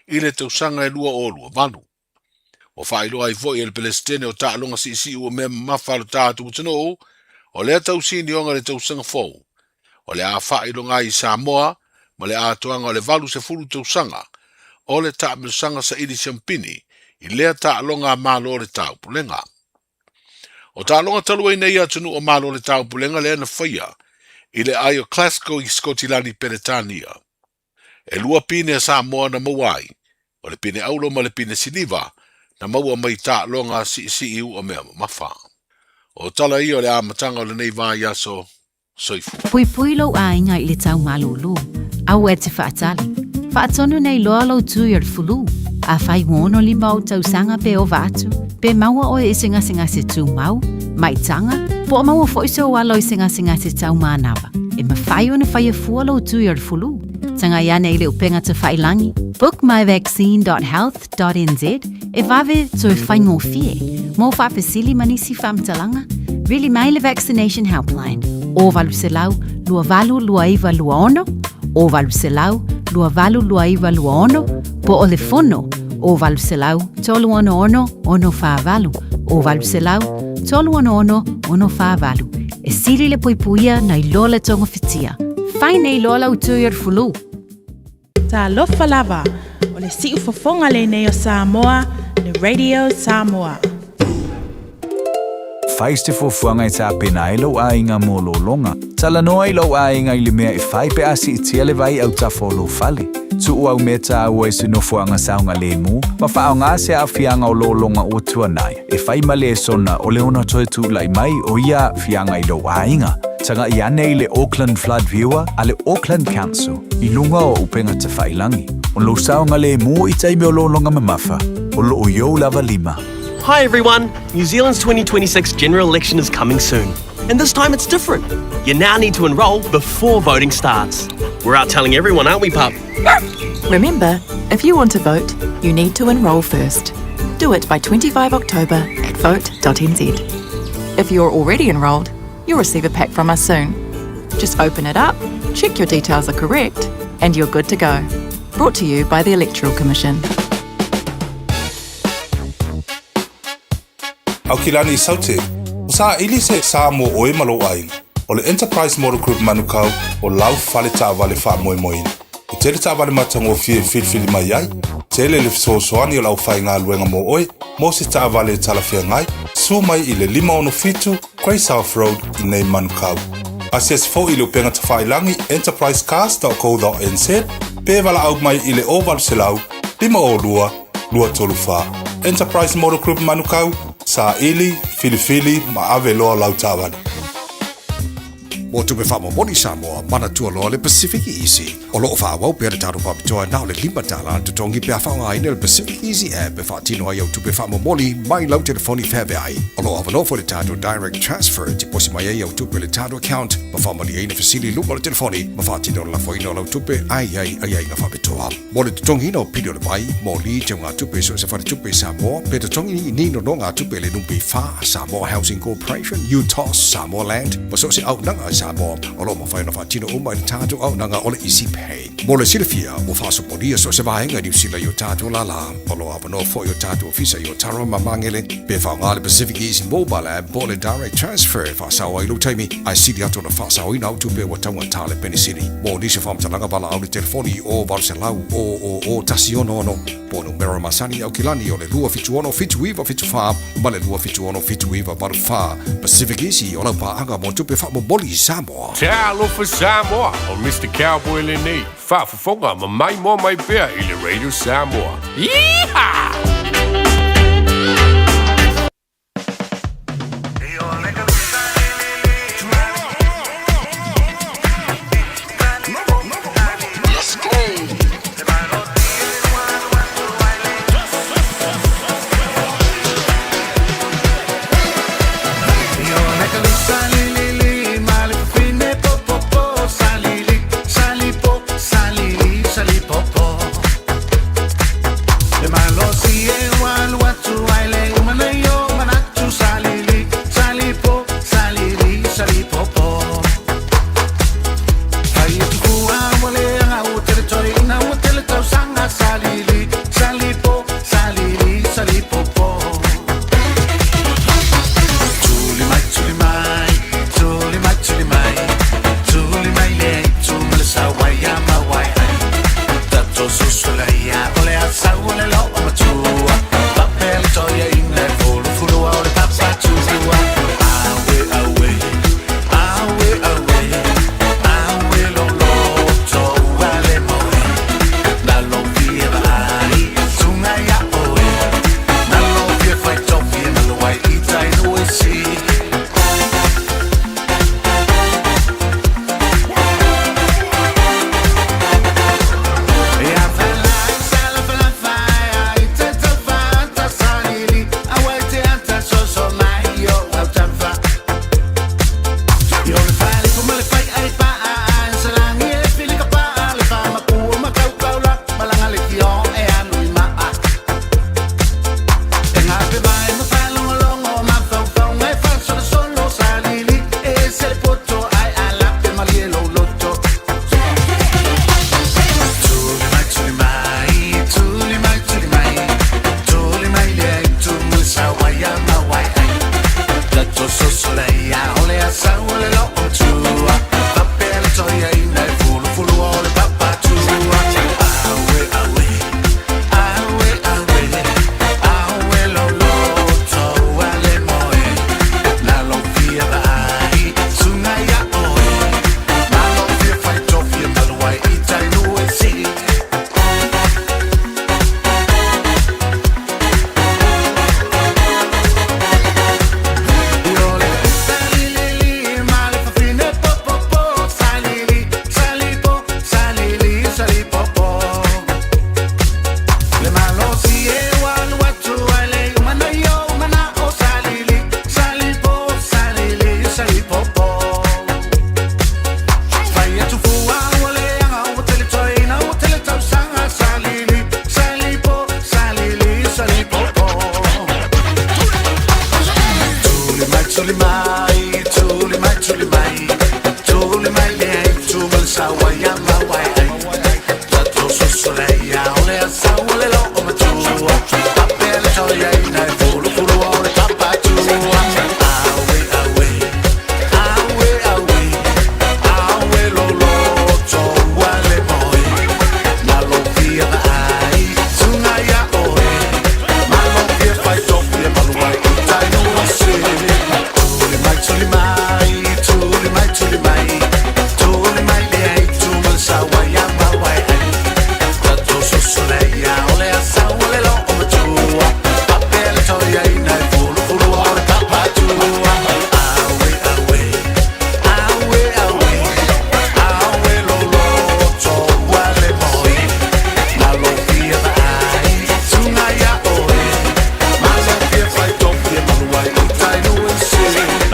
i le tausaga e 2028. Ua faailoa ai foi e le Peresetene o Taaloga Siisii ua mea mamafa a lo tatou atunuu, o lea tausinioga i le tausaga fou, o le a faailoga ai i Samoa ma le atoaga o le 80 tausaga o le taamilosaga saili siampini i lea taaloga a Malo o le Taupulega. O taaloga talu ai nei atunuu o Malo o le Taupulega lea na faia i le ai o Glasgow i Sikotilani Peretania. E lua pine a Samoa na maua ai, o le pine auro ma le pine siliva, na maua mai taaloga siisii ua mea mamafa. O tala ia o le amataga o lenei vaiaso soifua. Puipui lou aiga i le tau malūlū. Aua e te faatali. Faatonu nei loa lou tui o le fulu. Afai ua 65 ou tausaga pe ova atu, pe maua oe i se gasegase tumau, maitaga, po o maua foi sou alo i se gasegase tau manava, e mafai ona faia fua lou tui o le fulu. Tagai ane i le upega tawhailangi, bookmyvaccine.health.nz, e vave toe faigofie. Mo faafesili ma nisi faamatalaga, vili mai le Vaccination Helpline, 0800 282926, 0800 282926, po o le fono, 0800 366 648, 0800 366 648. E sili le puipuia nai lo le togafitia. Fai nei loa lau tui o le fulu. Talofa lava, o le siufofoga lenei o Samoa, le Radio Samoa. Fai se fuafuaga e tapena ai lou aiga mo lologa. Talanoa i lou aiga i le mea e fai pe a siitia le vai autafa o lou fale. Tuu au mea taua i se nofoaga saogalemu ma faaaoga se aafiaga o lologa ua tuanai e fai ma lesona o le ono toe tulai mai o ia aafiaga i lou aiga. Tagai ane i le Auckland Flood Viewer a le Auckland Council i luga o upega tafailangi. O lou saogalemu i taimi o lologa mamafa, o lo o i ou lava lima. Hi everyone! New Zealand's 2026 general election is coming soon. And this time it's different. You now need to enrol before voting starts. We're out telling everyone, aren't we, pup? Remember, if you want to vote, you need to enrol first. Do it by 25 October at vote.nz. If you're already enrolled, you'll receive a pack from us soon. Just open it up, check your details are correct, and you're good to go. Brought to you by the Electoral Commission. Aukilani i Saute, ua saili se sa mo ʻoe ma lou ʻaiga. ʻO le Enterprise Motor Group Manukau o lau fale taavale faamoemoeina. E tele taavale matagofie e filifili mai ai, tele le fesoasoani o le aufaigaluega mo ʻoe mo se taavale e talafeagai, susu mai i le 567 Grey South Road i nei Manukau. Asiasi foi i le upega tafailagi enterprisecars.co.nz pe valaau mai i le 0800 502 234. Enterprise Motor Group Manukau, saili, filifili ma ave loa lau taavale. Mo tupe faamomoli Samoa, manatua loa le Pacific Easy. O lo o faaauau pea le tatou faapitoa na o le $5 le totogi pe a faaaogaina le Pacific Easy app e faatino ai au tupe faamomoli mai lau telefoni feaveai. O lo o avanoa foi le tatou Direct Transfer e tiposi mai ai au tupe i le tatou account ma faamalieina fesili i luga o le telefoni ma faatino le lafoina o lau tupe a i ai aiaiga faapitoa. Mo le totogiina o pili o le vai, moli, teugatupe i so o se faletupe i Samoa, pe totogi ni nonogatupe i le NPF, Samoa Housing Corporation, UTOS, Samoa Land, ma so o se auaunaga i Samoa, o lo o mafai ona faatino uma i le tatou auaunaga o le Easy Pay. Mo le silafia, ua faasopolia so o se vaega i Niu Sila i o tatou lālā. O lo o avanoa foi o tatou ofisa i Otaru ma Magele, pe faaaoga le Pacific Easy Mobile App po o le Direct Transfer e faasao ai lou taimi, ae sili atu ona faasaoina au tupe ua taugata le penisini. Mo nisi o faamatalaga valaau le telefoni i o 800 000 166 po o numera masani i Aukilani o le 276 7974 ma le 276 7984. Pacific Easy o lau paaga mo tupe faamomoli i Samoa. Talofa Samoa, o Mister Cowboy lenei, faafofoga ma maimoa mai pea i le Radio Samoa. Yeehaw!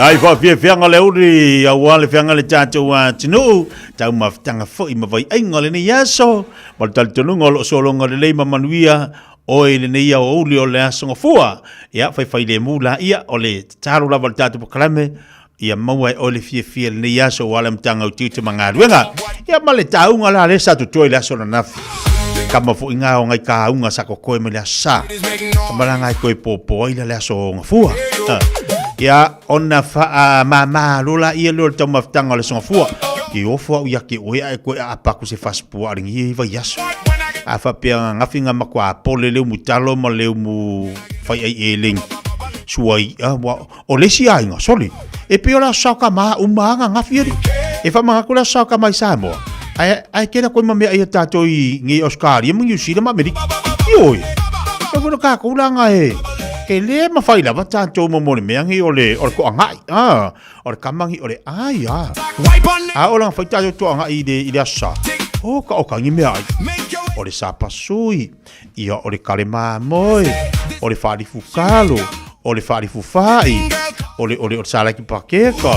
Ai faafiafiaga o le aoauli aua le feaga le tatou atunuu, taumafataga foi ma vaiaiga o lenei aso, ma le talitonuga o lo o sologa lelei ma manuia oe i lenei aoauli o le Aso Gafua. Ia, faifailemu laia, o le tatalo lava o le tatou polokalame, ia maua e oe le fiafia i lenei aso aua le amataga o tiute ma galuega. Ia ma le tauga la lea sa totoe i le aso ananafi. Kama foi ngā o ngai kāunga sa kokoe mai le aso sa. Kama la ngai koe pōpō ai la le aso o gafua. Ia, ona whaamāmā lo la ia leo le taumafataga o le aso gafua. Ke ofo au ia ke oe ae koe a apaku se fasipua a lengi i vai aso. A whapea ngafi ngā makua a pole leu mu talo ma leu mu whai ai e lengi. Sua i, a, wa, O le isi aiga, sole, e pei o le aso saoka ma uma aga gafi ali. E whamangaku le aso saoka mai Samoa. Ae, ae kena koe ma mea ia tātou i ngi Australia ma New Zealand ma Amerika. Ioe. E wena kākou langa e, e le mawhai lava tātou mo mo le mea ngi o le, o le koangai. Ah, o le kamangi o le ai, ah. A o langa whai tātou toangai i le, i le aso sa. O ka o kangi mea ai. O le sapasui. Ia o le kale mamoe, o le whaarifu kalo, o le whaarifu whai, o le, o le, o le salaki pakeka,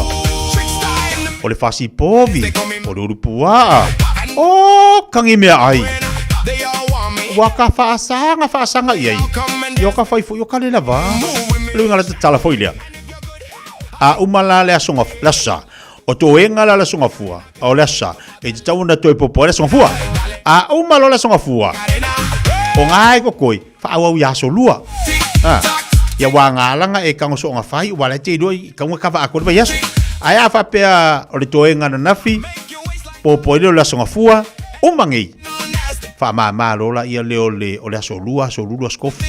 o le whasi povi, o le urupuaa. O kangi mea ai. Ua ka whaasanga, whaasanga i ai. Ia o ka whai fo, o ka lela vā. Le uinga la te tala foi lea. A uma la le aso nga, le aso sa. O toega la le aso gafua, o le aso sa, e tatau ona toe popo ai le aso gafua. A uma loa le aso gafua, o ngā e kokoi, whaauau i aso lua. Ha. Ia wā ngā langa e kango so ngā whai, wā le te ilua i kaunga kawa a kore vai aso. Ae a whapea o le toega na nafi, popo ai leo le aso gafua, uma ngei. Whaamāmā lola ia leo le, o le aso lua, aso lulu, aso kofi.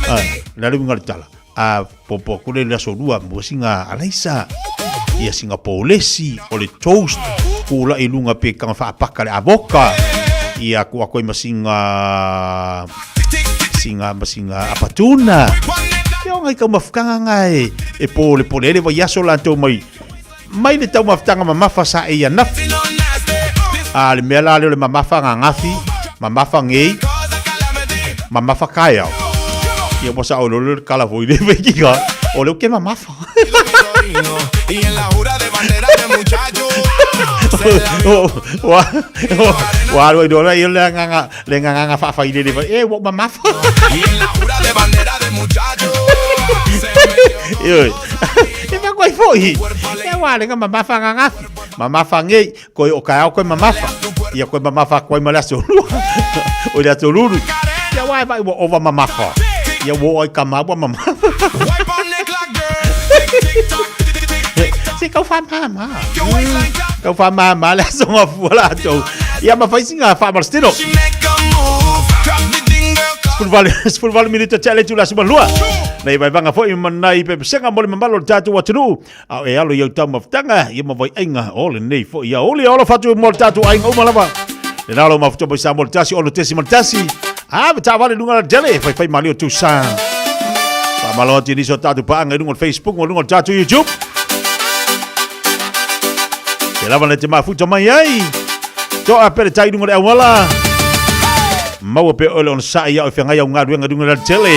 Ha. Le ale winga le tala. A popo atu le aso lua mo singa alaisa ia singa polesi o le toast kula i lunga pe kanga whaapaka le avoka ia ku ako i masinga singa masinga apatuna ia o ngai kau mafukanga ngai e po le pole ele vai aso la tau mai mai le tau mafutanga mamafa sa e ia nafi a le mea la leo le mamafa ngā ngafi mamafa ngei mamafa kaeao ia ua sa o lolo le kala foi le vekiga o leo ke mamafa wa wa alu ai dola ia le nganga le nganga whaawhai le le e wa mamafa Ioi. E fa koe foi. E wa le nga mamafa nga ngafi. Mamafa ngei koe o kaeo koe mamafa. Ia koe mamafa koe ma le aso lua. O le aso lulu. Ia wa e vai ua ova mamafa. Ia wo ai kama ua mamafa. Se kau wha mama. Kau wha mama le aso ngā fua la atou. Ia mawhai singa wha marstino. 18 minuta te ale tula suma lua. Nei vai vanga foi ma nai pe senga mo le mamalo le tātou atunuu. A e alo i au taumafataga, ia ma vaiaiga o lenei foi aoauli. Alo fatu mo le tātou aiga uma lava. Le nalo mafuta mai Samoa le tasi, ono tesi ma le tasi. A, ma taavale i luga la tele, faifai malie o tusa. Faamalo atu i nisi o tātou paaga i luga o le Facebook ma luga o le tātou YouTube. Te lava le te mafuta mai ai. Toa pere tai lunga le auala. Maua pe ole ona sa'i au e whangai au ngā ruenga lunga le tele.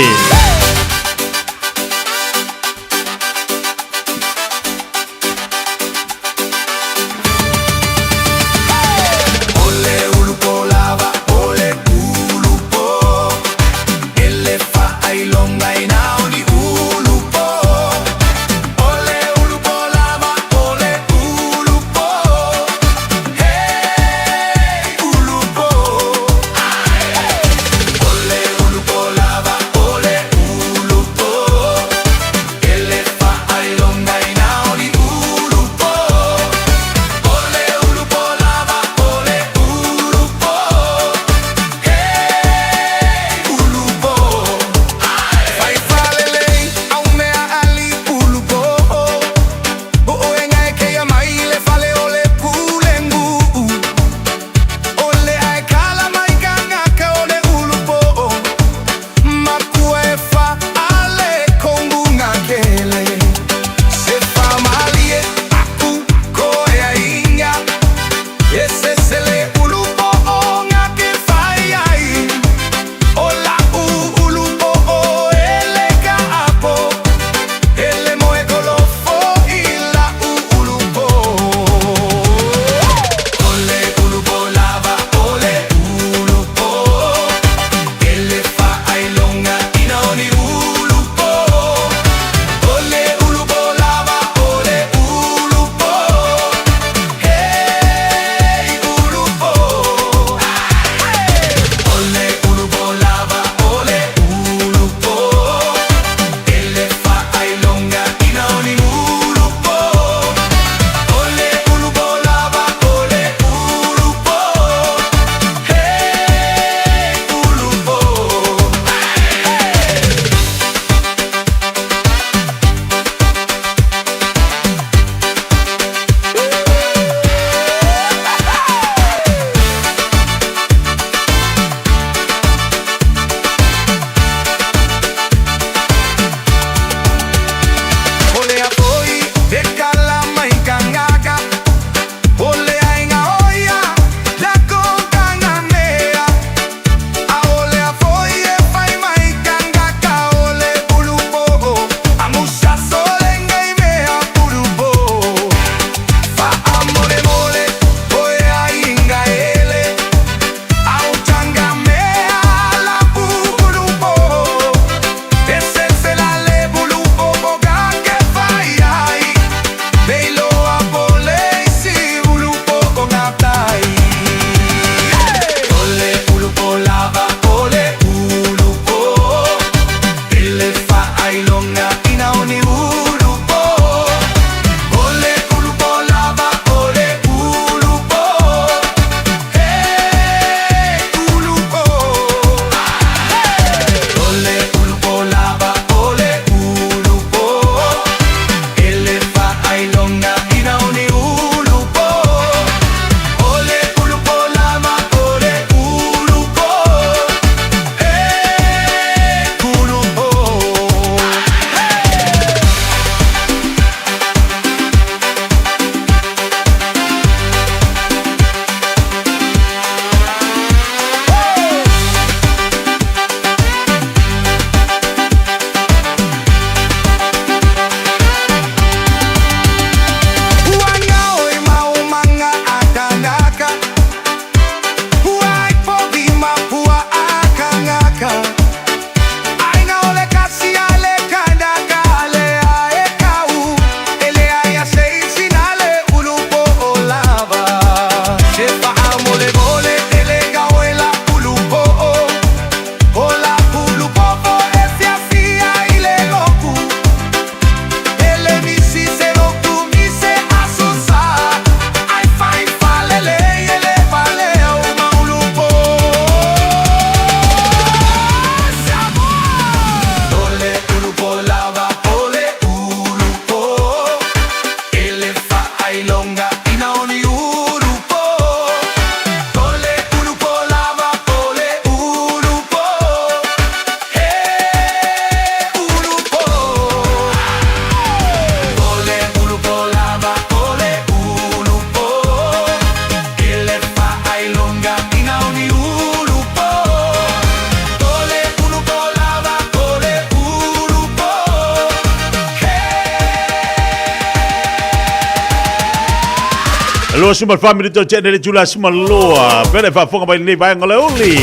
24 minuto tene le tula sumaloa. Pele faafofoga mai lenei vaega o le uli.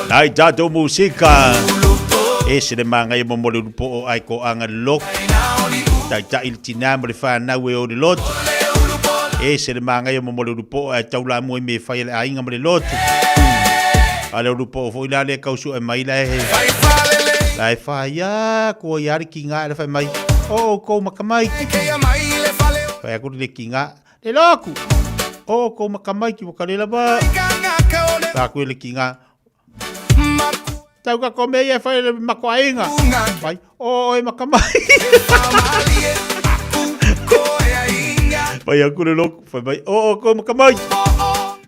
Nai tatou musika. E se le magaia mo mo le ulupo o ai ko anga loko. Taitai le tinā mo le whanau e o le lotu. E se le magaia mo mo le ulupo o ai taula mua i me whai le ainga mo le lotu. A le ulupo o fo ila le kausu e mai la e. La e whaia ko i ari ki ngā e le whai mai. O o kou makamaiki. Whai aku le ki ngā. Le loku. O kou makamaiki wa ka le lava. Tā koe le ki ngā. Tau ka kome ia whai le mako ainga. Whai, o e makamai. Whai aku le loku. Whai mai, o o kou makamai.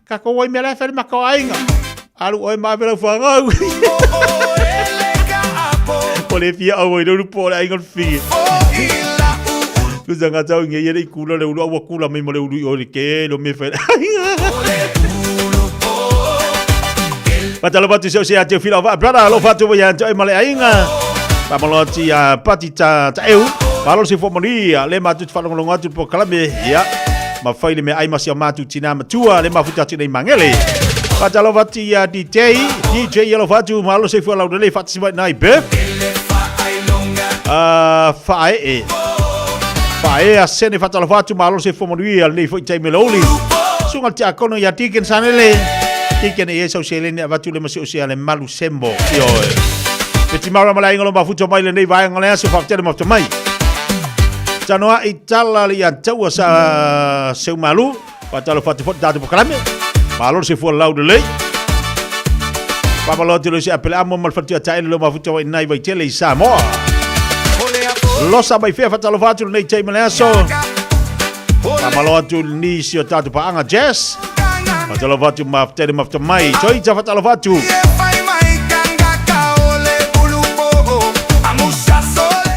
Ka ko wai mea la whai le mako ainga. Alu oe ma awela whangau. O le fia au i ruru po le ainga le whingi. Kusa ngā tau nge ia le i kula le ulu aua kula mai mo le ulu i o le ke lo me whai Patalo patu se o se ate o fila o vaa brother alo fatu mo ia anto e male ainga. Pamaloti a pati ta ta eu. Malo se fo moni le matu te whalongolongo atu po kalame ia. Ma whai le mea ai masi o matu tina matua le mafuta atu nei mangele. Patalo fati a DJ DJ alo fatu malo se fo lau le fati mai nai be. Whae e. Whae a sene fatalo fatu malo se fo moni le fo i taime loli. Sunga te akono ia Deacon Sanele. Deacon e sau seleni avatu le masi o se ale malu sembo. Ioe. Pe ti maura mala inga lo mafuto mai le nei vaenga le aso whaktele mafuto mai. Tanoa i tala le ia taua sa seu malu. Patalo fatu fo tatu pokalame. Malo se fua lau le. Pamalo te lo se apele amo mal fatu ata ele lo mafuto mai nai vai tele i Samoa. Losa mai fea fatalo fatu le nei taima le aso. Pamalo atu nisi o tatu paanga Jess. Fatalo fatu maftele mafta mai. Toita fatalo fatu.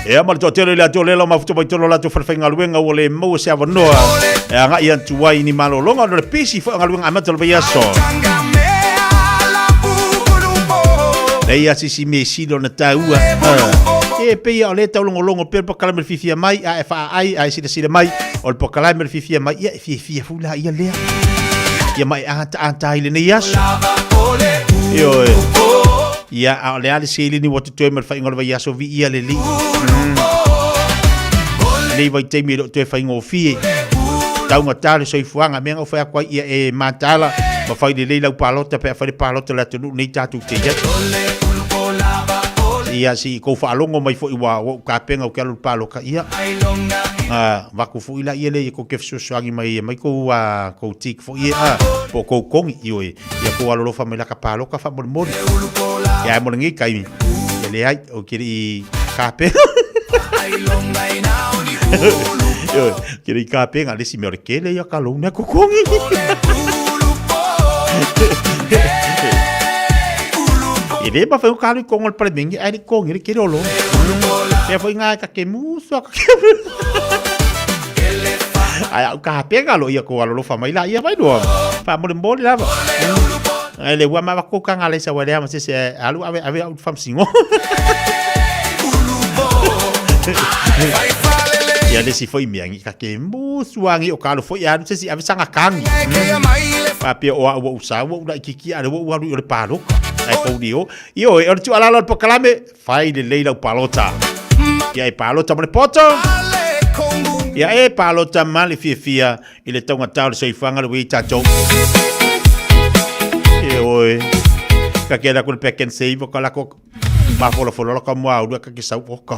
Ea ma le toatele le atu lela mafuta mai tolo latou falefaigaluega ua le maua se avanoa e agai atu ai ni malologa ona o le pisi foi o galuega amata o le vaiaso. Leai a sisi me sili ona taua. E pei o le taulogologo pea le polokalame le fiafia mai a e faaai a e silasila mai o le polokalame le fiafia mai ia e fiafia foi la ia lea. Ia ma e ataata ai lenei aso. Ioe. Ia, a o le a le seleni ua totoe ma le faaiuga o le vaiaso viia le Alii. Lenei vaitaimi e le o toe faigofie. Taugata le soifuaga, mea na ou fai atu ai ia e mataala ma fai lelei lau palota pe a fai le palota o le atunuu nei tatou te i ai. Ia si kou faalogo mai foi ua ou tapena ou te alu i le palota, ia vaku foi la ia lea kou te fesoasoani mai mai kou kou tik foi e a po o kou kongi ioe. Ia kou alolofa mai laka paloka faamolemole. Ia ae mo lenei taimi, ia leai, ou te le i kapena. Ioe, ou te le i kapena, le isi mea o le tele ia ka loan a kokongi. E le mafai ona ka alu i kongo o le palemene ae le i kongi le tele o loan. Pea foi na e ta ke musu a ka ke Ae au kapena lo ia kou alolofa mai la ia mai loa. Faamolemole lava. Ae le ua ma kou kanga le sa walea ma se se alu ave ave au faamasino. Ia le si foi mea ngi ka ke musu angi o ka alu foi alu se si ave sanga kangi. Papea o au sa ua ula ikiki ale ua alu i o le paloka. Ai kou ni o. Ioe, o le tuualalo o le polokalame, Fai lelei lau palota. Ia e palota ma le poto. Ia e palota ma le fiafia i le taugata o le soifuaga le ua i tatou. E oe. Ka ke la ko le pack and save ka la ko mafolafolo la ka mua ulu ka ke sau oka.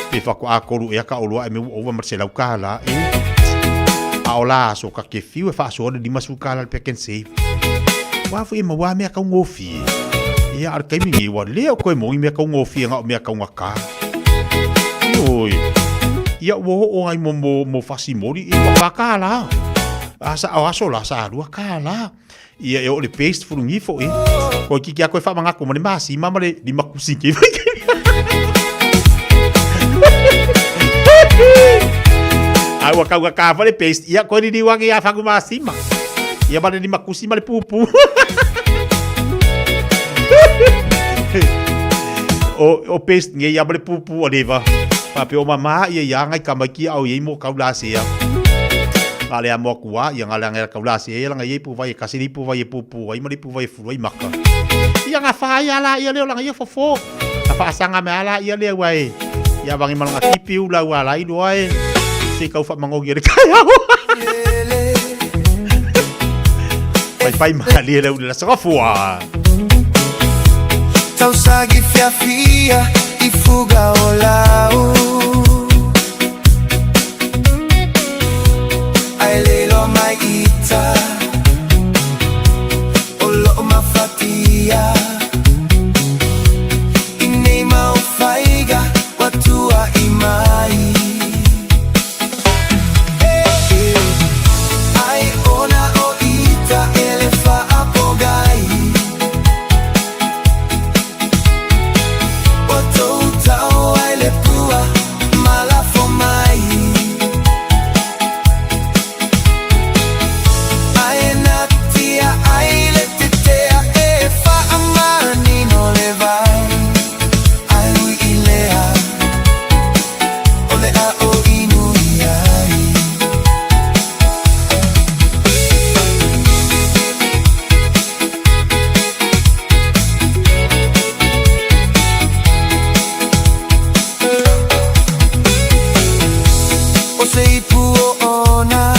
Pe fa ko a kolu e ka oloa e me ua ma se lau ka la e. A o la so ka ke fiu e fa so le lima su ka la le pack and save. Wā foi e maua mea kaugofie. Ia, a le taimi nei, ua lea o koe mogi mea kaugofie na o mea kaugata. Ioe. Ia, ua oo ai mo, mo, mo fasimoli, e ua whakālā. A sa, o aso la, sa alua kālā. Ia, e o le paste fulugifo, e. Koe kiki a koe whamangako ma le masima ma le limakusi ke Ai ua kaugata fa le paste, ia, koe ririwa ke ia whangu masima. Ia ma le limakusi ma le pupu. O, o paste nge ia ma le pupu o leva. Pape o mama ia ia ngai kama ki au ia mo kau la sea. Nga le amo aku a, ia nga le anga kaula se ia langa iei pu vai e kasi li pu vai e pupu ai ma li pu vai e fulu ai maka. Ia nga wha ia la ia leo langa ia fofo. Na whaasanga me ala ia lea ua e. Ia wangi malanga kipi ula ua la iloa e. Se kau wha mangogi le kai au. Pai pai malie le ule la sokafua. Tausagi fiafia i fuga o lau Ai lelo mai ita O loo mafatia I nei mau faiga Wa tua i mai Ai ona o ita e le faapogai Ua tou tau ai le pua ma lafo mai Ae natia ai le tetea e faamanino le vai Ai ui i lea o le a o inu i ai. O se ipu o ona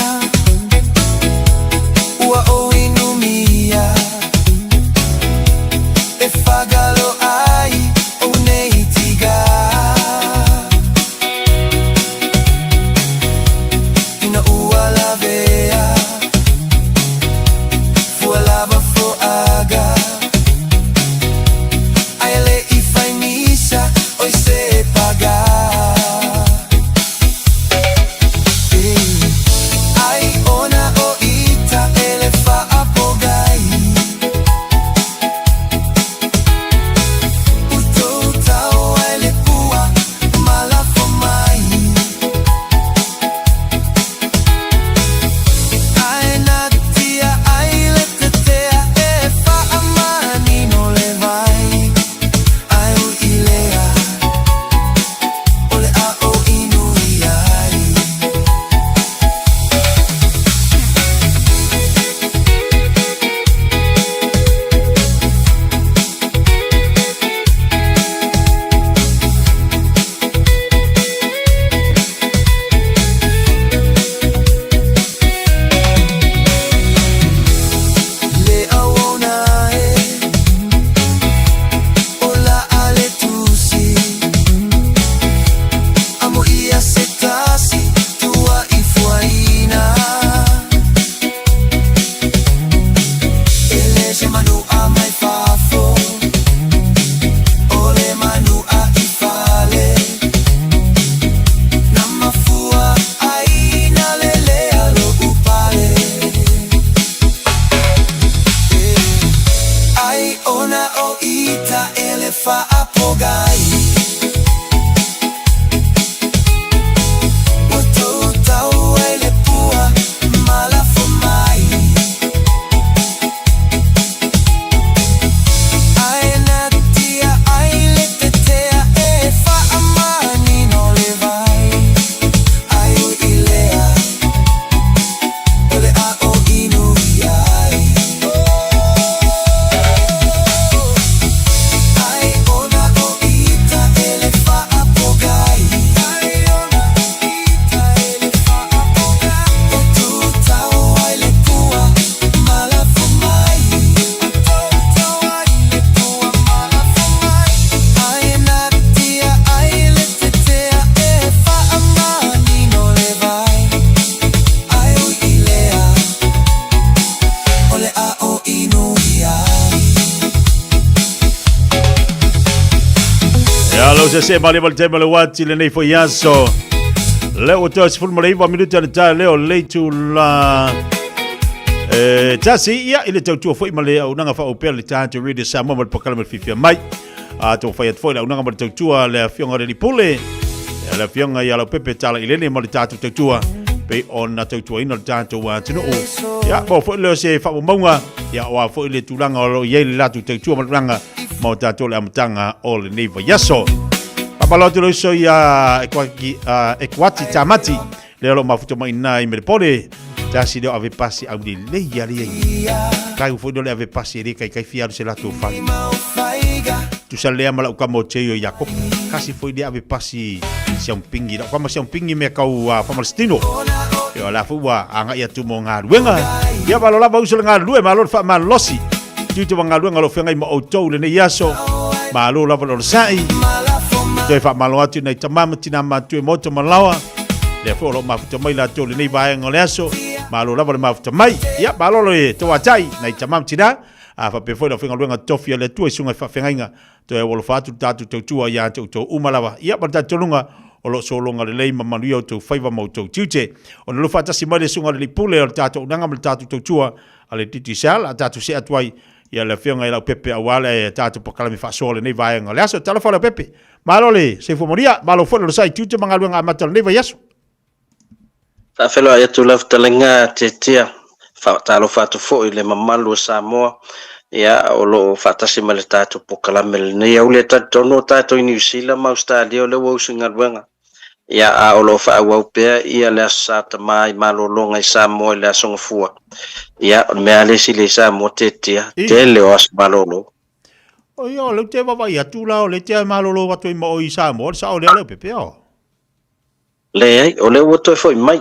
ua o inumia E fagalo ai o nei tiga Ina ua lavea Fua lava foaga Ai le i fai misa oi se paga Ai ona o ita e le faapogai Ua tou tau ai le pua ma lafo mai Ae natia ai le tetea e faamanino le vai Ai ui i lea o le a o inu i ai. Le auauna e o la a le tusi Amo ia se tasi tua i fuaina E le se manu a mai fafo O le manu a i fale Na mafua ai na lele a lo upale Ai ona o ita e le faapogai Ua tou tau ai le pua ma lafo mai Ae natia ai le tetea e faamanino le vai Ai ui i lea o le a o inu i ai Ai ona o ita e le faapogai Ai ona o ita e le faapogai O tutau ai le pua ma lafo mai O tutau ai le pua ma lafo mai Ai natia ai le tetea e faamanino le vai Ai ui i lea o le a o inu i ai. Ia lau se se mali mali tema le wati le nei foi aso. Le o toe sefulu ma le iwa minuti ale tae leo le itu la e tasi ia i le tautua foi ma le auaunaga faaopea le tatou Radio Samoa ma le polokalame le fiafia mai. A tou fai atu foi le auaunaga ma le tautua le afioga le Lipule le afioga ia Laupepe Tala Ilele ma le tatou tautua pei ona tautuaina le tatou atunuu. Ia mo foi leo se faamaumauga ia o a foi le tulaga o lo o i ai le latou tautua ma le tulaga ma o tatou le amataga o lenei vaiaso. Faamalo atu le uso ia Ekuati Tamati lea o lo o mafuta mai i ina i Melepole. Tasi lea o ave pasi au lelei ia le ai. Kai foi le ave pasi e le kai kai fia alu se latou fale. Tusa lea ma lau kama o Teo Iakopo. Kasi foi le ave pasi siampingi. Lau kama siampingi mea kau uh, Famalestino. Ia la foi ua agai atu mo galuega. Ia malo lava uso le galulue, malo le faamalosi. Tiute wa galuega lo feagai ma outou lenei aso. Malo lava le onosai. Toe faamalo atu i nai tama ma tina matua i maota ma laoa. Lea foi o lo o mafuta mai latou i lenei vaega o le aso. Malo lava le mafuta mai. Ia, malo le tauatai nai tama ma tina. A faapea foi le aufaigaluega tofi a le Atua i susuga i faafeagaiga. Toe aualofa atu le tatou tautua ia te outou uma lava. Ia, ma le talitonuga, o lo o sologa lelei ma manuia outou faiva ma outou tiute. Ona lua faatasi mai le susuga i le Alii Pule o le tatou auaunaga ma le tatou tautua a le Digicel, a tatou see atu ai ia le Afioga ia Leaupepe aua le tatou polokalame faasoa o lenei vaega o le aso. Talofa Leaupepe! Malo le soifua manuia, malo foi le onosai i tiute ma galuega amata o lenei vaiaso. Faafeiloai atu lau fetalaiga Tietia, faatalofa atu foi i le mamalu o Samoa, ia o lo o faatasi mai le tatou polokalame i lenei aoauli. E talitonu o tatou i Niu Sila ma Ausetalia o lea ua usu i galuega, ia a o lo o faaauau pea ia le Aso Sa Tama i malologa i Samoa i le Aso Gafua. Ia o le mea lava lea e sili ai Samoa Tietia, tele o aso malolo. Oi, o lea ou te vaavaai atu la, o lea e te malolo atu ai ma oe i Samoa, o le sao lea Leaupepe, o? Leai, o lea ua toe foi mai.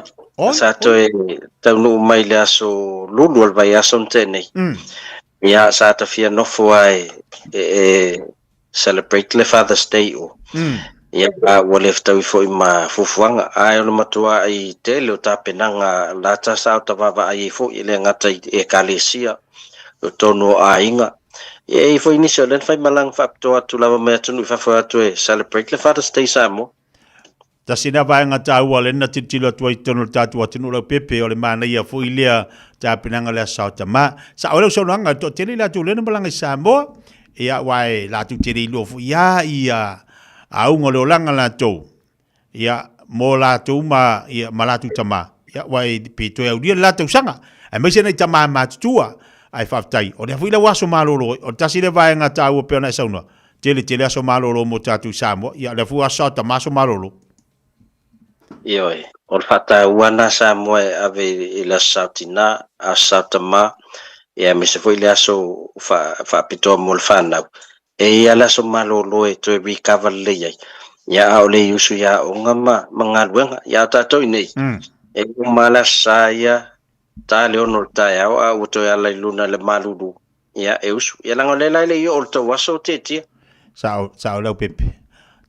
Sa toe taunuu mai i le aso Lulu o le vaiaso na tea nei. Ia, sa ta fia nofo lava e, e, e celebrate le Father's Day o. Ia, a ua le fetaui foi ma fuafuaga. Ae o le matuai tele o tapenaga lata sa o ta vaavaai ai foi, e le gata i Ekalesia, o totonu o aiga. Ia, e i ai foi nisi o lea na faimalaga faapitoa atu lava mai atunuu i fafo e o atu e celebrate le Father's Day i Samoa. Tasi lea vaega taua lea na tilotilo atu ai i totonu o le tatou atunuu laupepe, o le manaia foi lea tapenaga o le Aso Sa o Tama. Sao ai lau saunoaga, e toatele i latou lea na malaga i Samoa, ia aua e latou te le iloa foi lava ia auga o le olaga latou, ia mo latou ma, ia, ma latou tama, ia aua e pe toe aulia le la tausaga, aemaise nai tama matutua. Ae faafetai, o lea foi la ua aso malolo, o le tasi lea vaega taua pei ona e saunoa, Tele tele aso malolo mo tatou i Samoa. Ia, lea foi ua aso sao tama aso malolo. Ioe, o le faataua lena Samoa e ave i le aso sao tina, aso sao tama, ia aemaise foi le aso faapitoa mo le fanau. E i ai lava le aso malolo e toe recover lelei ai, ia a o le i usu i aoga ma galuega. Ia a o tatou i inei, e uma lava le aso sa ia, ta le 6 o le taeao a ua toe ala i luna i le malulu. Ia, e usu. Ia leaga o lea la e le i oo le tou aso Tietia. Sao, sao Leaupepe.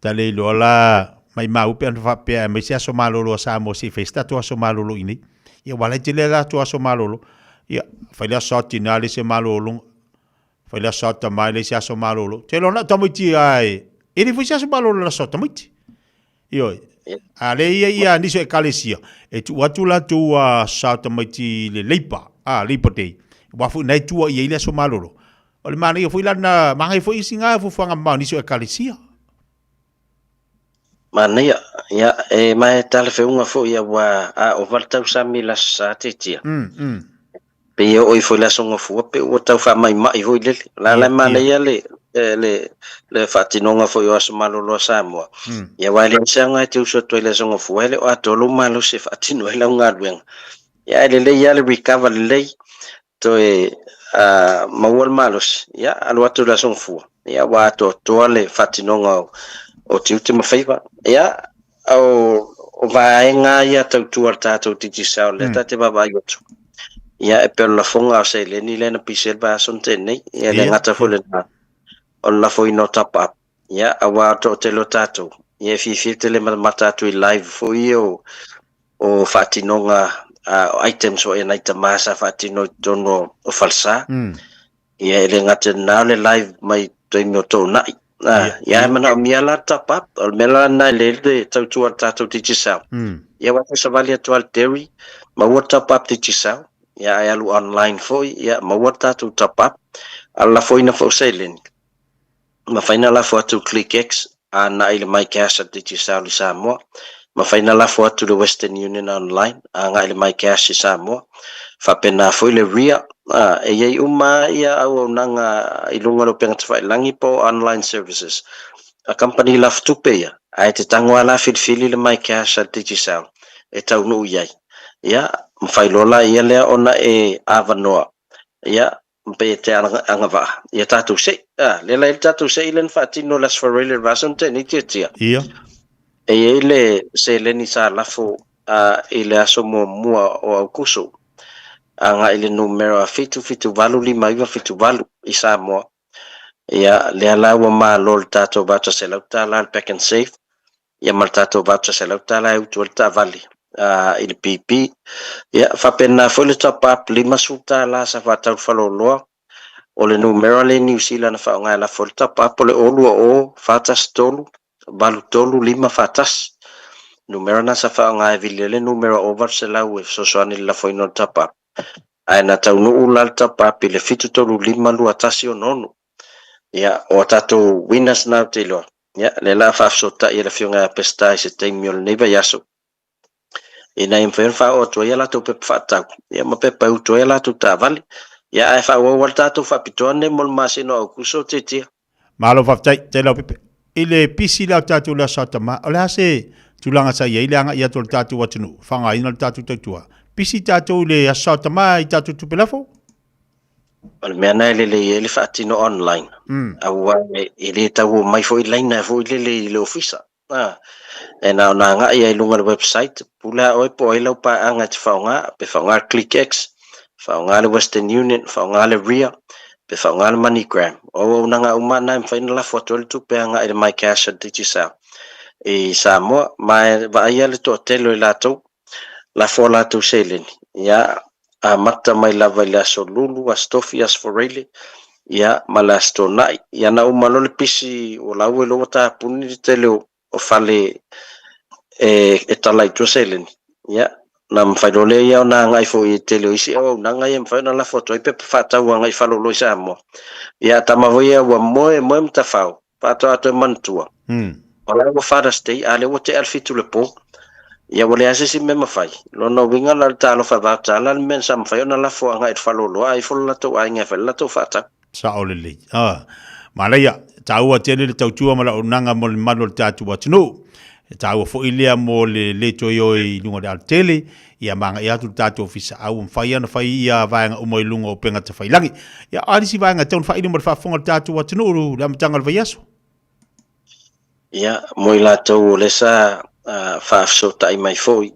Ta le iloa la maimau pe ana faapea aemaise aso malolo a Samoa se i fai se tatou aso malolo i inei. Ia aua la e tele latou aso malolo. Ia, fai le aso sao tina le isi malologa. Fai le aso sao tama le isi aso malolo. Te iloa na o tamaiti lava e, e le fai se aso malolo i le aso sao tamaiti. Ioe. A le ia ia nisi o ekalesia, e tuu atu latou a sao tamaiti i le Labour, a Labour Day. Aua foi na e tua i ai le aso malolo. O le manaia foi la na, manaia foi isi nga fuafuaga mamao a nisi o ekalesia. Manaia, ia, e ma e talafeauga foi aua a ova le tausami i le Aso Sa Tietia. Pei e oo ifo i le Aso Gafua pei ua tau faamaimai foi lele. O la la e manaia le le le faatinoga foi o aso malolo a Samoa. Ia aua e leai se aoga e te usu atu ai i le Aso Gafua e le o atoa lou malosi e faatino ai lau galuega. Ia ae lelei lava le recover lelei toe maua le malosi, ia alu atu i le Aso Gafua. Ia ua atoatoa le faatinoga o tiute ma faiva. Ia o vaega ia tautua a le tatou Digicel lea ta te vaavaai atu. Ia e pei o le lafoga o seleni lea na pisi ai le vaiaso na tea nei. Ia e le gata foi i lena, o le lafoina o top up. Ia aua o le toatele o tatou, ia e fiafia tele matamata atu i live foi ia o faatinoga o items foi a nai tama sa faatino i totonu o falesa. Ia e le gata i lena o le live mai taimi o Toonai. Ah, ia e manaomia la le top up. O le mea la lena e lelei le tautua a le tatou Digicel. Ia aua e savali atu lava i le Dairy, maua le top up Digicel. Ia ae alu online foi, ia maua le tatou top up. A o le lafoina foi o seleni, mafai ona lafo atu ClickX agai i le MyCash a Digicel i Samoa, mafai ona lafo atu le Western Union Online agai i le MyCash i Samoa, faapena foi le Ria, e i ai uma lava ia auaunaga i luga o le upega tafailagi po o online services a kamupani lafotupe ia, ae te tago lava la filifili le MyCash a Digicel e taunuu i ai. Ia, Mafai loa la ia lea ona e avanoa, ia, pe te agavaa ia tatou se'i. A, lea la e i ai le tatou se'i lea na faatino i le Aso Faraile o le vaiaso na tea nei Tiatia. Ia. E i ai le seleni sa lafo i le aso muamua o Aukuso agai i le numera 7785978 i Samoa. Ia, lea la ua malo le tatou voucher $100 le Pack and Save, ia ma le tatou voucher $100 e utu ai le taavale i le BP. Ia, faapena foi le top up $50 sa faatau i le faleoloa. O le numera lea i Niu Sila na faaaoga e lafo ai le top up o le 020 413 83 541. Numera na sa faaaoga e vili ai le numera 0800 e fesoasoani i le lafoina o le top up. Ae na taunuu la le top up i le 735 2166. Ia, o a tatou winners na ou te iloa. Ia, lea la a faafesootai e le Afioga ia Peseta i se taimi o lenei vaiaso, ina ia mafai ona faaoo atu ai a latou pepa faatatau, ia ma pepa e utu ai a latou taavale. Ia, ae faaauau lava le tatou faapitoa lenei mo le masina o Aokuso, Tiatia. Malo faafetai, tai Leaupepe. I le pisi lea o tatou i le Aso Tama, o le a se tulaga sa i ai le agai atu o le tatou atunuu, faaaogaina le tatou tautua? Pisi tatou i le Aso Tama i tatou tupe lafo? O le mea lena e lelei ai le faatino online, aua e le tau omai foi laina foi lele i le ofisa. E na ona agai lava i luga o le website, pule lava oe po o ai lau paaga e te faaaoga, pe faaaoga le ClickX, faaaoga le Western Union, faaaoga le Ria, pe faaaoga le MoneyGram. O auaunaga uma lava na e mafai ona lafo atu ai le tupe agai i le MyCash a le Digicel i Samoa. Ma e vaaia le toatele o i latou lafo a latou seleni, ia, amata mai lava i le Aso Lulu, Aso Tofi, Aso Faraile, ia, ma le Aso Toonai. Ia na uma loa le pisi o la ua iloa ua tapuni le tele o fale e tala i tua seleni, ia, na mafai loa lea ia ona agai foi i le tele o isi auaunaga ia e mafai ona lafo atu ai pepa faatau agai i faleoloa i Samoa. Ia, a tama foi ia ua moe moe matafao, faatoa toe manatua, o la ua Father's Day, a lea ua tea le 7 le po, ia ua leai se isi mea mafai. Lona uiga la o le talofa vaotala le mea sa mafai ona lafo agai i le faleoloa a ifo le latou aiga e fai le latou faatau. Sao lelei. Ah, manaia, taua tele le tautua ma le auaunaga mo le mamalu o le tatou atunuu. E taua foi lea mo le le toe o i luga o le alatele, ia ma agai atu le tatou ofisa, a ua mafai ona fai ia vaega uma i luga o upega tafailagi. Ia, o a nisi vaega e tatau ona faaili mo le faafofoga o le tatou atunuu i le amataga o le vaiaso? Ia, mo i latou o lea sa faafesootai mai foi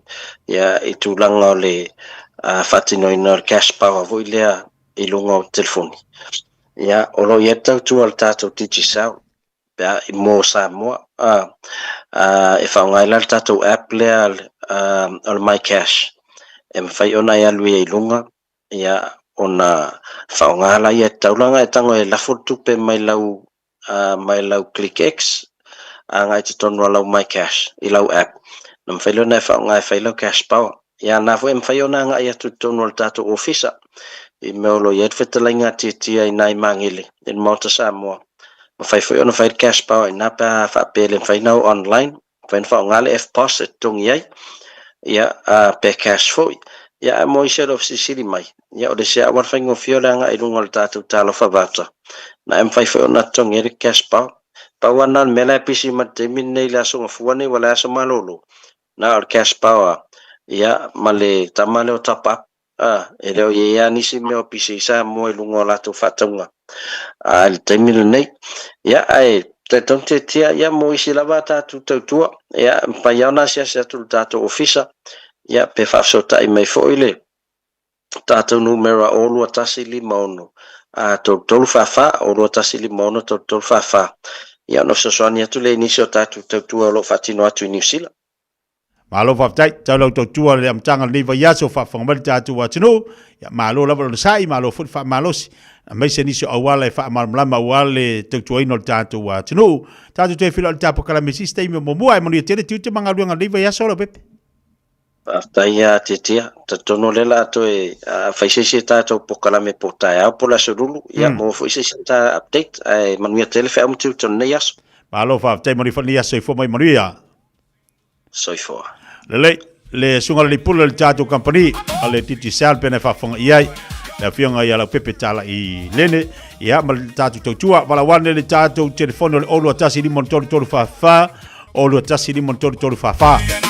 ia, i tulaga o le faatinoina o le cash power foi lea i luga o telefoni. Ia, o lo o i ai le tautua a le tatou Digicel pe a, mo Samoa, e faaaoga ai la le tatou app lea o le MyCash, e mafai ona e alu ai i luga, ia, ona faaaoga lea e tatau la ona e tago e lafo le tupe mai lau mai lau ClickX agai i totonu o lau MyCash i lau app, ona mafai lea ona e faaaoga e fai lau cash power. Ia na foi e mafai ona agai atu i totonu o le tatou ofisa i mea o lo o i ai le fetalaiga a Tiatia i ina i Magele i le Maota Samoa. Mafai foi ona fai le cash power i ina pe a faapea e le mafai ona o online, mafai ona faaaoga le EFTPOS e totogi ai, ia, pe cash foi. Ia, ae mo isi o lo o fesilisili mai, ia, o le isi lava auala faigofie o le agai i luga o le tatou Talofa Voucher, na e mafai foi ona totogi ai le cash power. Pau lava lena o le mea la e pisi mai i le taimi lenei i le Aso Gafua nei ua le aso malolo, na o le cash power, ia, ma le tama lea o top up. A, e le o i ai lava nisi mea o pisi i Samoa i luga o latou faatauga i le taimi lenei. Ia, ae talitonu Tiatia, ia mo isi lava a tatou tautua, ia, e mafai lava ona asiasi atu i le tatou ofisa, ia, pe faafesootai mai foi le tatou numera 02156 3344, 02156 3344, ia ona fesoasoani atu lea i nisi o tatou tautua o lo o faatino atu i Niu Sila. Malo faafetai, tau lau tautua le amataga o lenei vaiaso o faafofoga mai le tatou atunuu. Ia, malo lava lona sai, malo foi le faamalosi, aemaise nisi o auala e faamalamalama aua le tautuaina o le tatou atunuu. Tatou toe feiloai i le tapokalame i se isi taimi o muamua, ae manuia tele tiute ma galuega o lenei vaiaso Leaupepe. Faafetai ia Tiatia, talitonu o lea o le a toe fai se isi tatou pokalame po o taeao po o le aso lulu, ia maua foi se isi ta update, ae manuia tele feau ma tiute o lenei aso. Malo faafetai, manuia foi lenei aso, soifua ma ia manuia. Soifua. Lelei, le susuga le pule o le tatou company a le Digicel pena e faafofoga i ai le afioga ia Laupepe Talai Lene, ia ma le tatou tautua valaauane le tatou telefoni o le 021 533 44 021 533 44.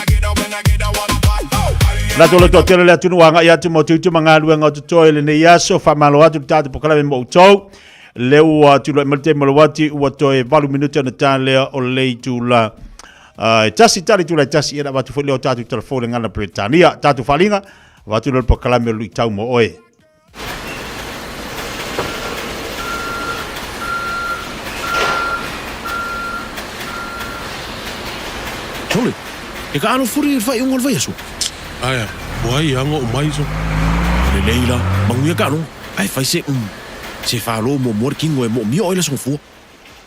Manatu o le toatele o le atunuu agai atu mo tiute ma galuega o totoe i lenei aso. Faamalo atu le tatou polokalame mo outou. Lea ua tulai mai le taimi o le uati ua toe 8 minute ona ta lea o le itula e tasi tali itula e tasi ia na avatu foi lea o tatou telefoni le gagana Peretania. Tatou faaaliga, avatu lea o le polokalame o le luitau mo oe. Sole, e ka alo furi i le faaiuga o le vaiaso. Aea, ua ai aga o mai so. Lelei la, manuia ka aloga, ae fai se se falo muamua le kino e moomia oe le aso gafua.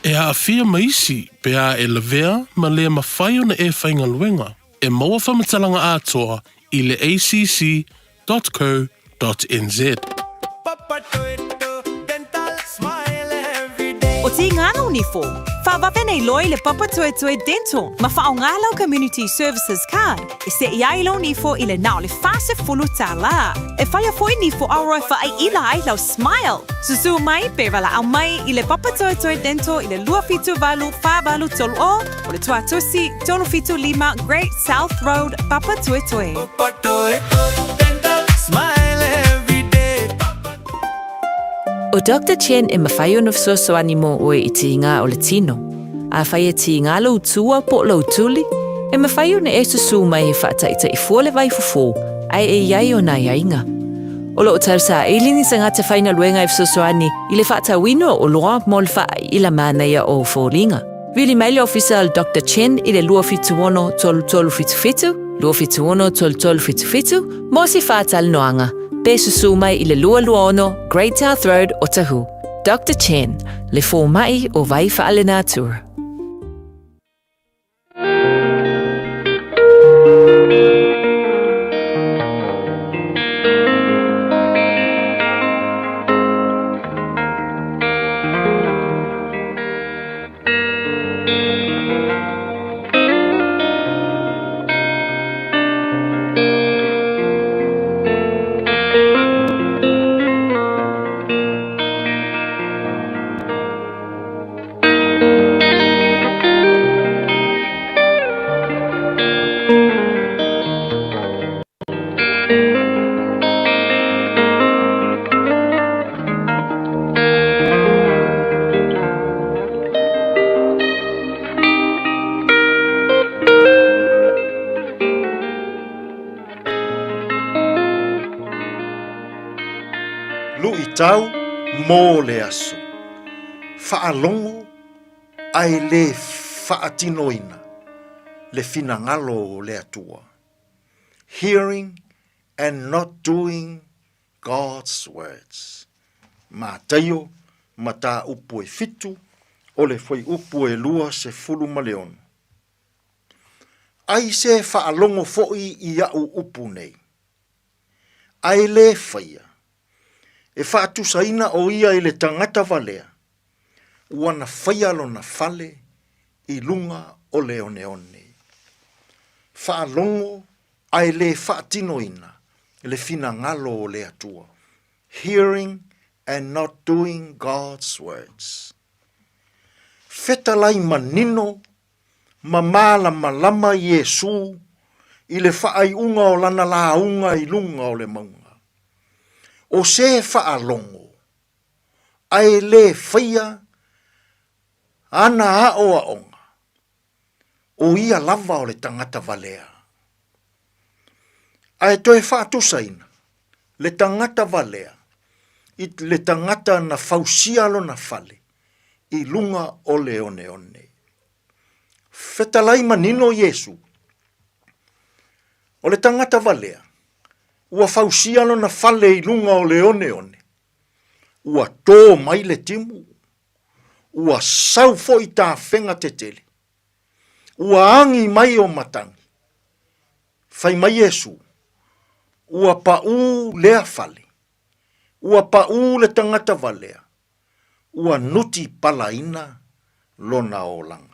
E aafia ma isi pe a e lavea ma le mafai ona e faigaluega, e maua faamatalaga atoa i le acc www.co.nz. O Tīngana o Nifo, whawawe nei loa i le Papatoetoe Dental ma whaonga lau Community Services Card e se'i ai lou nifo i le na o le 40 tālā. E whaia foi nifo aroa e whaaiila ai lau smile. Susū mai pe walaau mai i le Papatoetoe Dental i le 278 4830 o le Tuatusi 375 Great South Road, Papatoetoe. ʻO Doctor Chen e mafai ona fesoasoani mō ʻoe i tīngā o le tino. Afai e tīngā lou tua po o lou tuli, e mafai ona e susū mai he faataitaʻi fua le vaifofo ae e i ai ona aiaiga. O lo o tausaili ni tagata faigaluega e fesoasoani i le faatauina o oloa mo le faaiʻila manaia o foliga. Vili mai le ofisa o le Doctor Chen i le 276 3377, 276 3377, mo se faatalanoaga, pe susū mai i le 226 Great South Road, Otahuhu. Doctor Chen, le fōmaʻi o Vai Faalenatura. Luitau mō le aso. Faalogo ae le faatinoina le finagalo o le Atua. Hearing and not doing God's words. Mataio, mataupu e fitu, o le fuaiupu e 26. Ai se faalogo foi i a'u upu nei, ae le faia, e faatusaina o ia i le tagata valea, ua na faia lona fale i luga o le oneone. Faalogo ae le faatinoina le finagalo o le Atua, hearing and not doing God's words. Fetalai manino ma malamalama Iesū i le faaiuga o lana lauga i luga o le mauga. O se faalogo, ae le faia ana aoaoga, o ia lava o le tagata valea. Ae toe faatusaina le tagata valea i le tagata na fausia lona fale i luga o le oneone. Fetalai manino Iesu, o le tagata valea, ua fausia lona fale i luga o le oneone, ua tō mai le timu, ua sau foi tafega tetele, ua agi mai o matagi. Fai mai Iesu, ua paʻū lea fale, ua paʻū le tagata valea, ua nuti palaina lona olaga.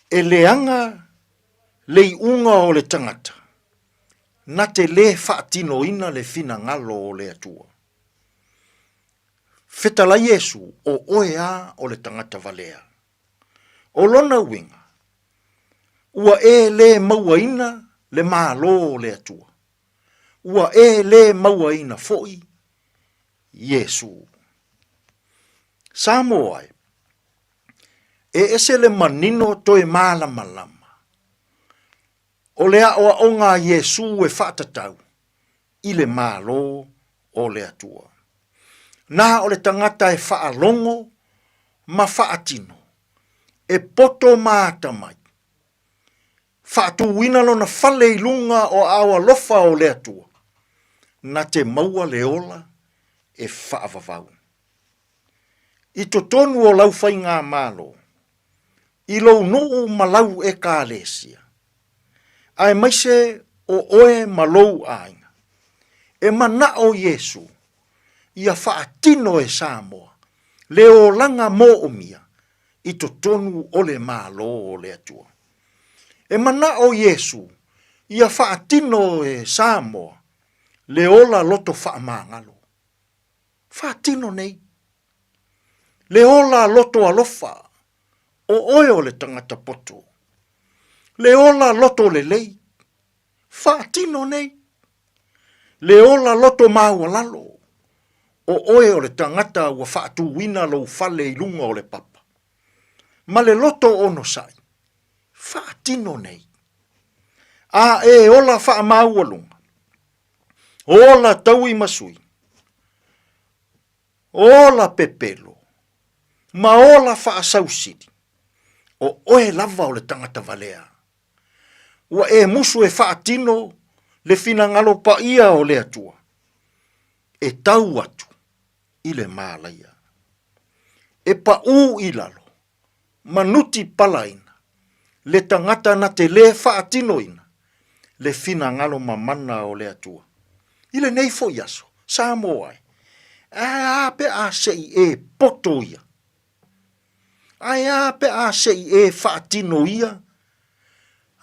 E leaga le iuga o le tagata, na te lē faatinoina le finagalo o le Atua. Fetalai Iesu, o oe a o le tagata valea. O lona uiga, Ua e lē mauaina le Malo o le Atua. Ua e lē mauaina foi Iesu. Samoa e, e ese le manino toe malamalama o le aʻoaʻoga a Iesu e faatatau i le Malo o le Atua. Na o le tagata e faalogo ma faatino, e poto ma atamai, faatuina lona fale i luga o aao alofa o le Atua, na te maua le ola e faavavau. I totonu o lau faigamalo, i lou nuu ma lau Ekalesia, aemaise o oe ma lou aiga, e manaʻo Iesu ia faatino e Samoa le olaga moomia i totonu o le Malo o le Atua. E manaʻo Iesu ia faatino e Samoa le ola loto faamagalo. Faatino nei. Le ola loto alofa, o oe o le tagata poto. Le ola loto lelei, faatino nei. Le ola loto maualalo, o oe o le tagata ua faatuina lou fale i luga o le papa. Ma le loto onosai, faatino nei. A e ola faamaualuga, ola taui ma sui, Ola pepelo, ma ola faasausili, o oe lava o le tagata valea. Ua e musu e faatino le finagalo paia o le Atua, e tau atu i le mālaia. E paʻū i lalo ma nuti palaina le tagata na te lē faatinoina le finagalo mamana o le Atua. I lenei foi aso, Samoa e, ae a pe a se i e poto ia? Ae a pe a se i e faatino ia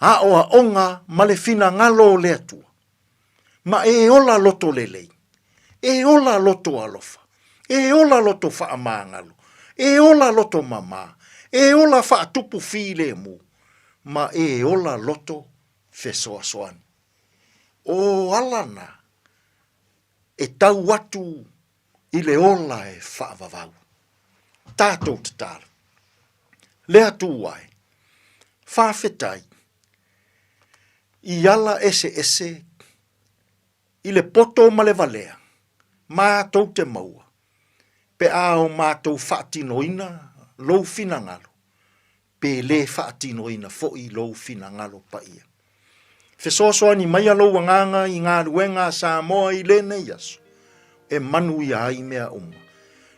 aoaoga ma le finagalo o le Atua? Ma e ola loto lelei, e ola loto alofa, e ola loto faamagalo, e ola loto mamā, e ola faatupu filemu, ma e ola loto fesoasoani. O ala na e tau atu i le ola e faavavau. Tatou tatalo. Le Atua e, faafetai I ala eseese, i le poto ma le valea, matou te maua, pe a o matou faatinoina lou finagalo, pe lē faatinoina foi lou finagalo paia. Fesoasoani maia lou agaga i galuega a Samoa i lenei aso, e manuia ai mea uma.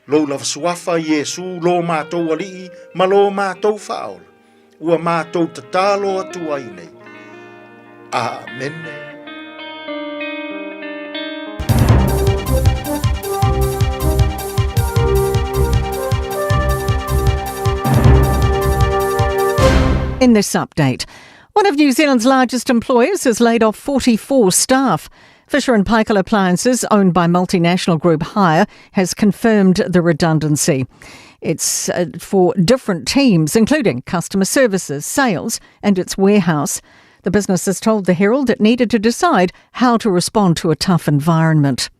Lou lava suafa, Iesu, lo matou Alii ma lo matou Faaola, ua matou tatalo atu ai nei. Amene. In this update, one of New Zealand's largest employers has laid off 44 staff. Fisher & Paykel Appliances, owned by multinational group Haier, has confirmed the redundancy. It's uh, for different teams, including customer services, sales, and its warehouse. The business has told the Herald it needed to decide how to respond to a tough environment.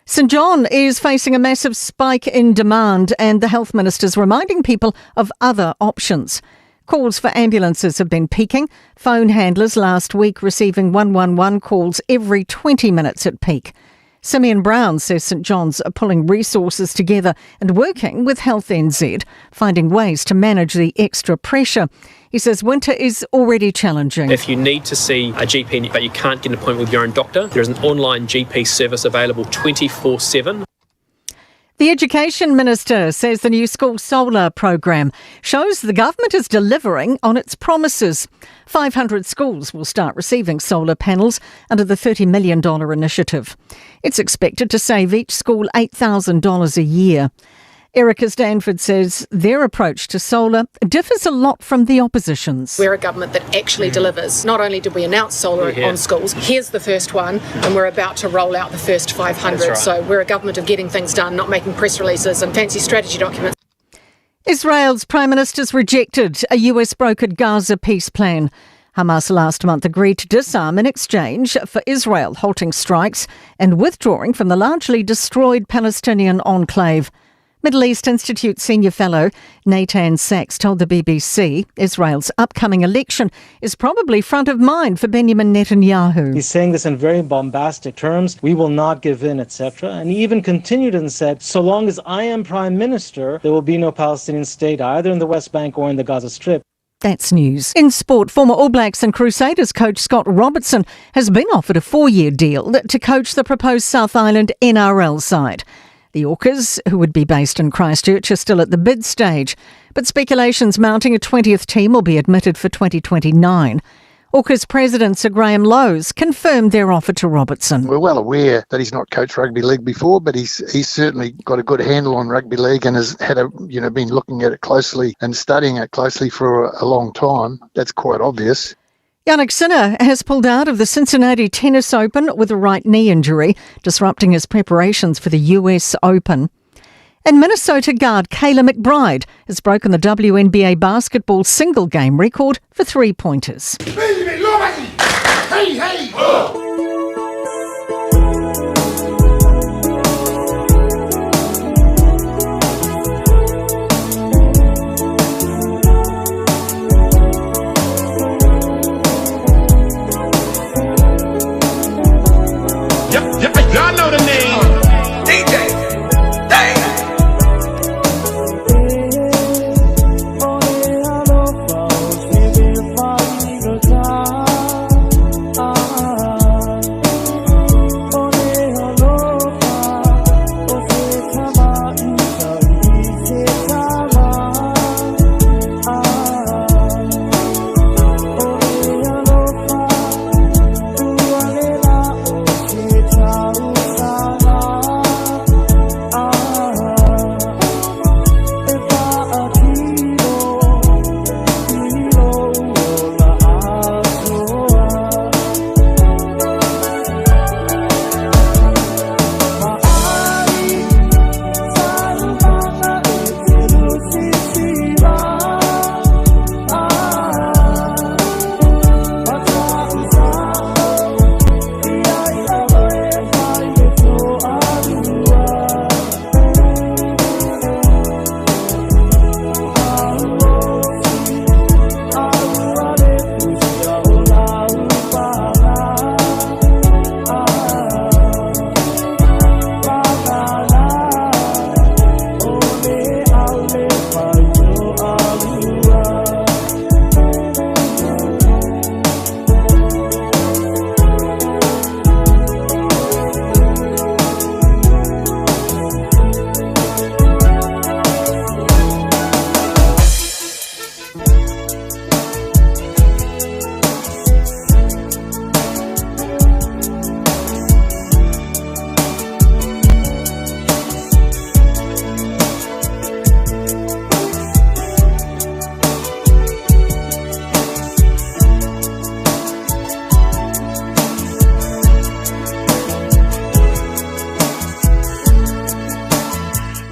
St John is facing a massive spike in demand, and the health minister's reminding people of other options. Calls for ambulances have been peaking. Phone handlers last week receiving 111 calls every 20 minutes at peak. Simeon Brown says St John's are pulling resources together and working with Health NZ, finding ways to manage the extra pressure. He says winter is already challenging. If you need to see a GP but you can't get an appointment with your own doctor, there is an online GP service available 24 7. The Education Minister says the new school solar program shows the government is delivering on its promises. 500 schools will start receiving solar panels under the $30 million initiative. It's expected to save each school $8,000 a year. Erica Stanford says their approach to solar differs a lot from the opposition's. We're a government that actually mm. delivers. Not only did we announce solar yeah. on schools, here's the first one, and we're about to roll out the first 500. Right. So we're a government of getting things done, not making press releases and fancy strategy documents. Israel's prime minister's rejected a US brokered Gaza peace plan. Hamas last month agreed to disarm in exchange for Israel halting strikes and withdrawing from the largely destroyed Palestinian enclave. Middle East Institute senior fellow Natan Sachs told the BBC Israel's upcoming election is probably front of mind for Benjamin Netanyahu. He's saying this in very bombastic terms. We will not give in, etc. And he even continued and said, so long as I am prime minister, there will be no Palestinian state either in the West Bank or in the Gaza Strip. That's news. In sport, former All Blacks and Crusaders coach Scott Robertson has been offered a four year deal to coach the proposed South Island NRL side. The Orcas, who would be based in Christchurch, are still at the bid stage, but speculation's mounting a 20th team will be admitted for 2029. Orcas president Sir Graham Lowes confirmed their offer to Robertson. We're well aware that he's not coached rugby league before, but he's he's certainly got a good handle on rugby league and has had a you know been looking at it closely and studying it closely for a, a long time. That's quite obvious. Jannik Sinner has pulled out of the Cincinnati Tennis Open with a right knee injury, disrupting his preparations for the US Open. And Minnesota guard Kayla McBride has broken the WNBA basketball single game record for three pointers. Hey, hey! Oh! Y'all know the name. DJ. Dang.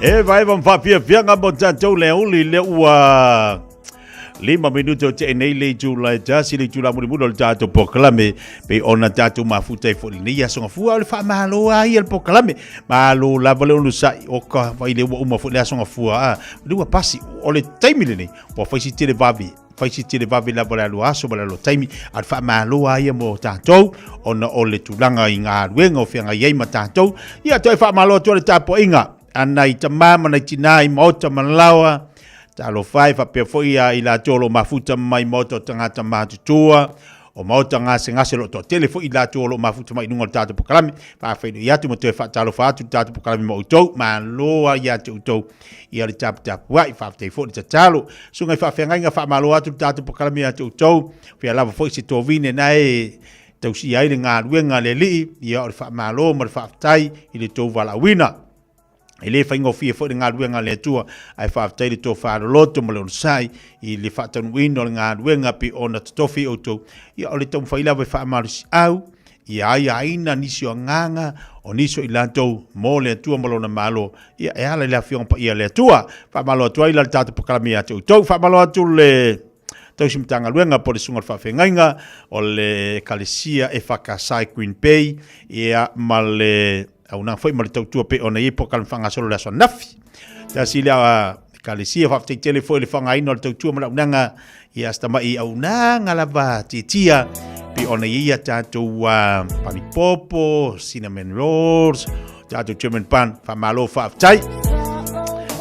E vai ma whaafiafiaga mo tatou le auli le ua lima minute o te nei le itu la tasi le itu la mulimuli o le tatou polokalame pei ona tatou mafuta ai foi lenei aso gafua o le faamalo a ia le polokalame malo lava le onosai o ka fai le ua uma foi le aso gafua a le ua pasi o le taimi lenei ua fai si tele vave fai si tele vave lava le alo aso ma le alo taimi a le faamalo a ia mo tatou ona o le tulaga i galuega o feagai ai ma tatou ia toe faamalo atu le tapuaiga a nai tamā ma nai tinā i maota ma laoa, talofa e faapea foi ia i latou o lo o mafuta mai maota o tagata matutua, o maota gasegase o lo o toatele foi i latou o lo o mafuta mai i luga o le tatou polokalame. Faafeiloai atu ma toe faatalofa atu i le tatou polokalame ma outou. Malo lava ia te outou ia le taputapuai. Faafetai foi le tatalo. Susuga i faafeagaiga, faamalo atu le tatou polokalame ia te outou. Fia lava foi se tovine na e tausia ai le galuega a le Alii, ia o le faamalo ma le faafetai i le tou valaauina. E le faigofie foi le galuega a le Atua, ae faafetai le tofa loloto ma le onosai i le faataunuuina o le galuega pei ona totofi outou. Ia o le taumafai lava e faamalosiau Ia aiaina nisi o agaga o nisi o i latou mo le Atua ma Lona Malo, ia e ala i le Afioga Paia a le Atua. Faamalo atu ai la le tatou polokalame ia te outou. Faamalo atu le Tausi Matagaluega po o le Susuga i le Faafeagaiga o le Ekalesia EFKS i Green Bay, ia ma le auaunaga foi ma le tautua pei ona i ai polokalame faagasolo i le aso ananafi. Tasi lea Ekalesia, faafetai tele foi i le faaaogaina o le tautua ma le auaunaga ia si tamai auaunaga lava tiatia pei ona i ai a tatou panipopo, cinnamon rolls, tatou German bun. Faamalo faafetai.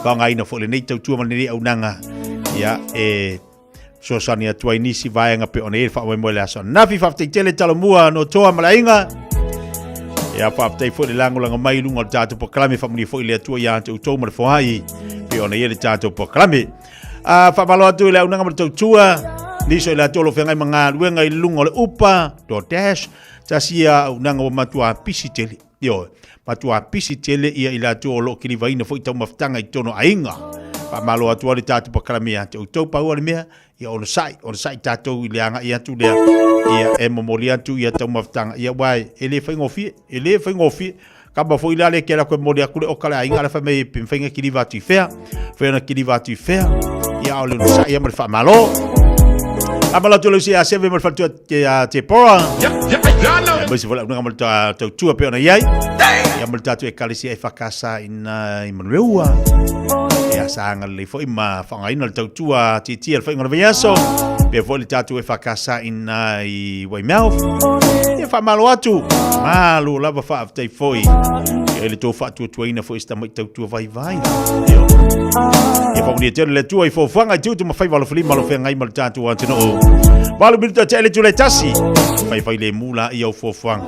Faaaogaina foi lenei tautua ma lenei auaunaga ia e fesoasoani atu ai nisi vaega pei ona i ai le faamoemoe i le aso ananafi. Faafetai tele Talomua no Toa ma le aiga. Ia faafetai foi le lagolago mai i luga o le tatou polokalame. Faamanuia foi le Atua ia te outou ma le foai pei ona i ai le tatou polokalame. A faamalo atu i le auaunaga ma le tautua, nisi o i latou o lo o feagai ma galuega i luga o le Upa, DoorDash, tasi ia auaunaga ua matua pisi tele. Ioe, matua pisi tele ia i latou o lo o kilivaina foi taumafataga i totonu o aiga. Faamalo atu ai le tatou polokalame ia te outou. Pau lava le mea, ia onosai, onosai tatou i le agai atu lea, ia e momoli atu ia taumafataga, ia aua e le faigofie, e le faigofie. Kama foi la le ke ala koe momoli atu le oka le aiga, ala fai mai pe mafai ona kiliva atu i fea, mafai ona kiliva atu i fea, ia o le onosai ia ma le faamalo. Faamalo atu le usi ia Seve ma le faletua te a te pora. Aemaise foi le auaunaga ma le tautua pei ona i ai. Ia ma le tatou ekalesia e whakasa ina i Manureua. Ia sa agalelei foi ma faaaogaina le tautua tiatia i le faiga o le vaiaso. Pea foi le tatou e whakasa ina i Weymouth. Ia faamalo atu. Malo lava faafetai foi. Ia i le tou faatuatuaina foi i si tamai tautua vaivai. Ia. Ia faamanuia tele le Atua i foafoaga i tiute ma faiva alofilima o lo o feagai ma le tatou atunuu. 8 minute tea i le itula e tasi. Faifai lemu la i au foafoaga.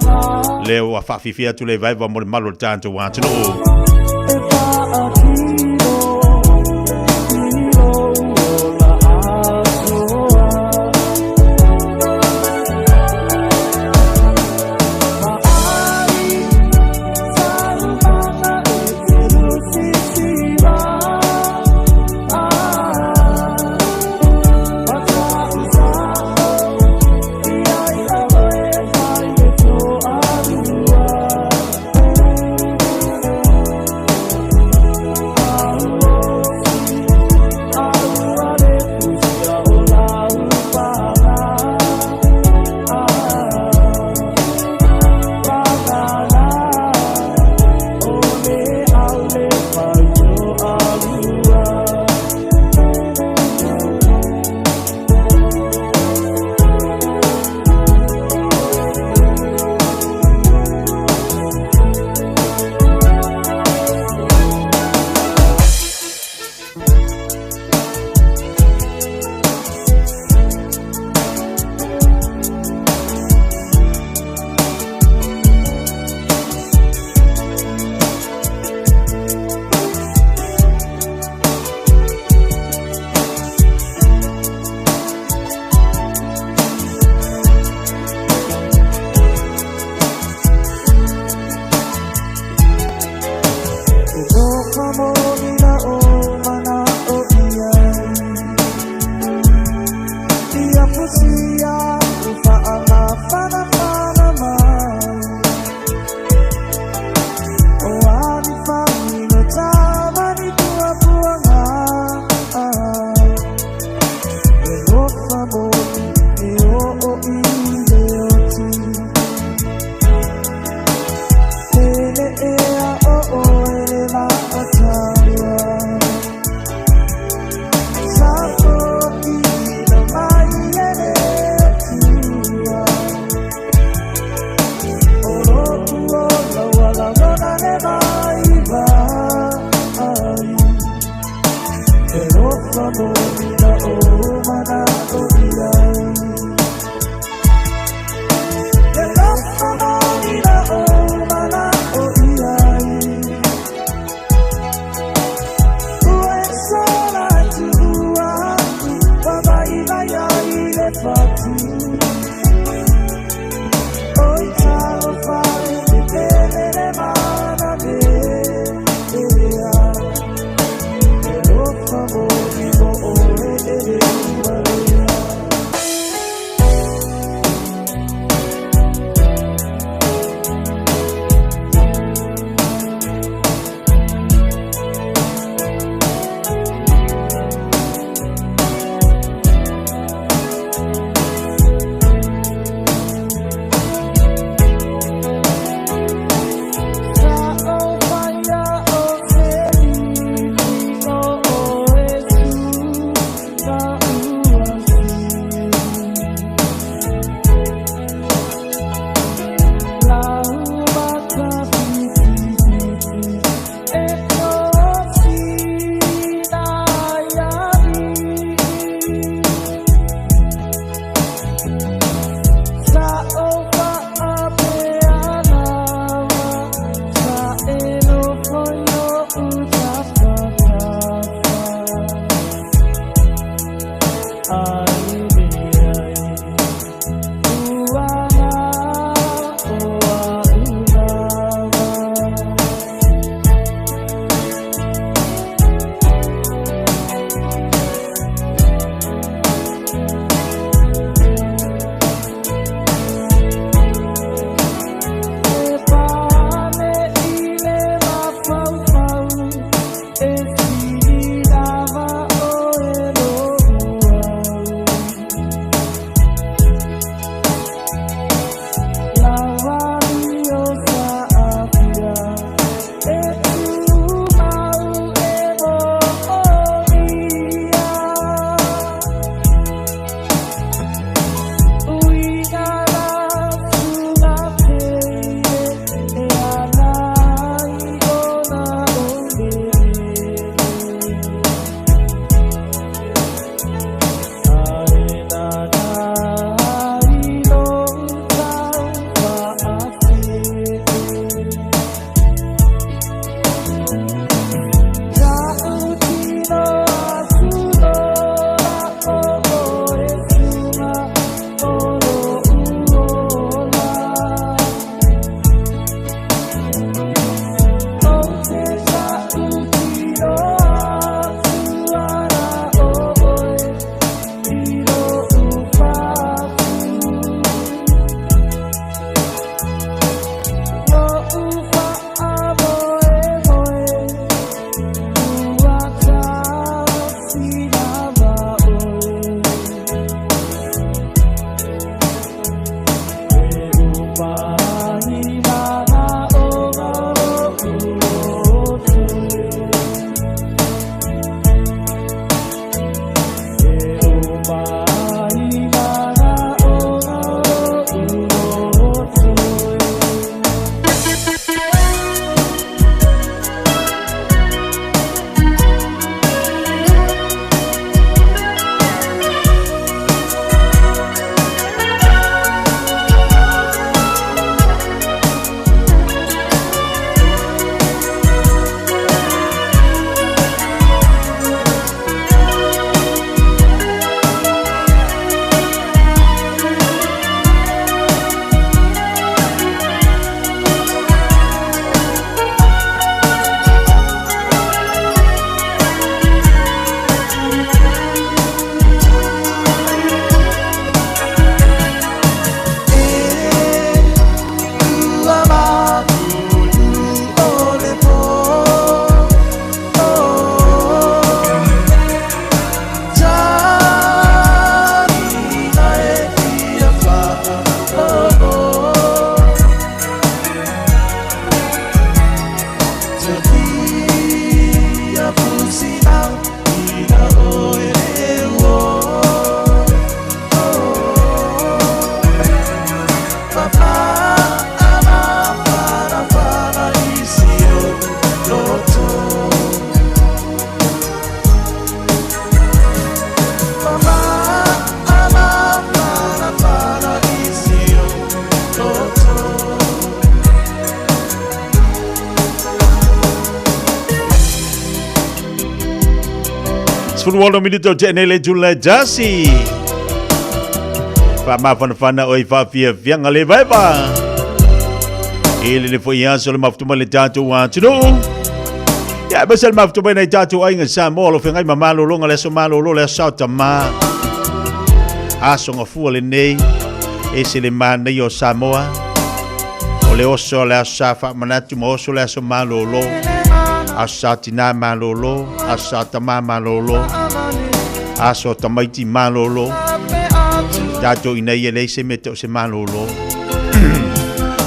Lea ua faafiafia atu le vaeva mo le malu o le tatou atunuu. 16 minuto o tene le tula jasi. Fa mafanafana o i faafiafiaga le vaeva. I le le foi aso le mafutuma le tatou atunuu. Ia, ma se le mafutuma nei tatou aiga Samoa lo feagai ma malologa le aso malolo le aso tama. Aso gafua lenei e se le manaia o Samoa. O le oso le aso sa faamanatu ma oso le aso malolo. Aso sa tinā malolo, aso sa tamā malolo, aso tamaiti malolo. Tātou ina ia leai se mea te o se malolo.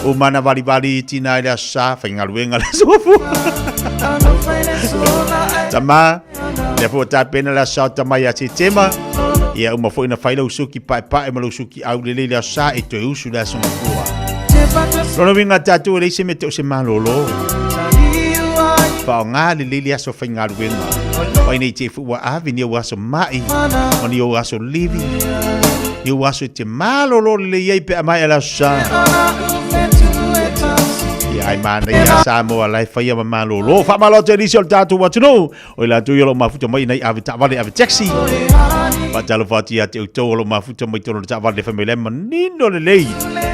O mana valivali i tina i le aso sa, faigaluega le aso gafua. Tamā, lea foi ua tapena le aso sa o tama ia Tetema. Ia uma foi na fai lau suki paepae ma lau suki aulelei le aso sa e toe usu le aso gafua. Lona uiga tatou e leai se mea te o se malolo. Faaaoga lelei le aso faigaluega. Mai nei te foi ua ave ni ou aso mai, ma ni ou aso livi, ni ou aso e te malolo lelei ai pe a maea le aso sa. Ia ai manaia Samoa la e faia ma malolo. Faamalo atu e nisi o le tatou atunuu. O i latou ia o lo o mafuta mai nei ave taavale ave taxi. Faatalofa atu ia te outou o lo o mafuta mai totonu o le taavale le fai mai la e manino lelei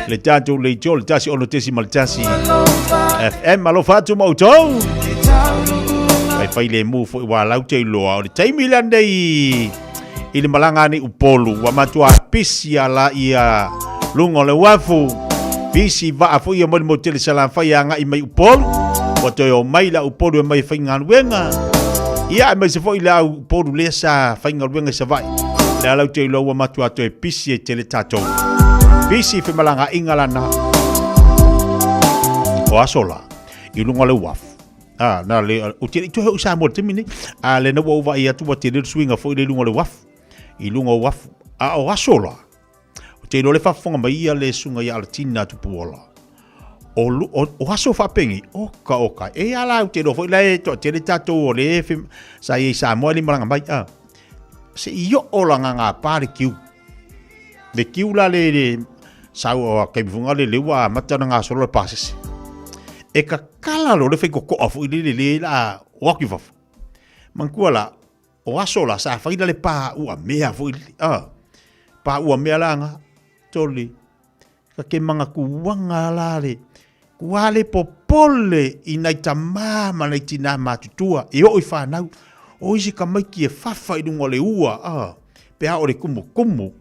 le tatou leitio le 106.1 FM. Alofa atu ma outou. Faifai lemu foi ua lau te iloa o le taimi lenei i le malaga nei Upolu ua matua pisi ala ia luga o le uafu pisi vaa foi ia mai le motu tele Salafai agai mai Upolu ua toe o mai la Upolu e mai e faigaluega ia aemaise foi le au Upolu lea sa faigaluega i Savaii le ala te iloa ua matua toe pisi e tele tatou pisi femalagaaiga lana o aso la i luga o le uafu Ah, na le, o te toe hoi Samoa le taimi nei. A le na ua ou vaai atu ua tele le suiga foi le i luga o le uafu. I luga o uafu. A o aso la, o te iloa le faafofoga mai ia le susuga ia Alatina Tupuola. O, o, o aso faapenei, oka oka, e a la ou te iloa foi la e toatele tatou o le fe, sa i ai Samoa e le malaga mai. Ah, se i oo la gagapa le kiu. Le kiu la le, le sau o taimi foi le le ua amata ona gasolo le pasese. E kakala lo le fai kokoa foi le le le la o atu i fafo. Manatua la, o aso la sa fai la le pa ua mea foi le, ah, pa ua mea la nga, tole, ka ke mangatuaga la le, kua le popole i nai tamā ma nai tinā matutua e oo i whanau, o isi tamaiti e fafa i luga o le ua, ah, pe a o le kumukumu,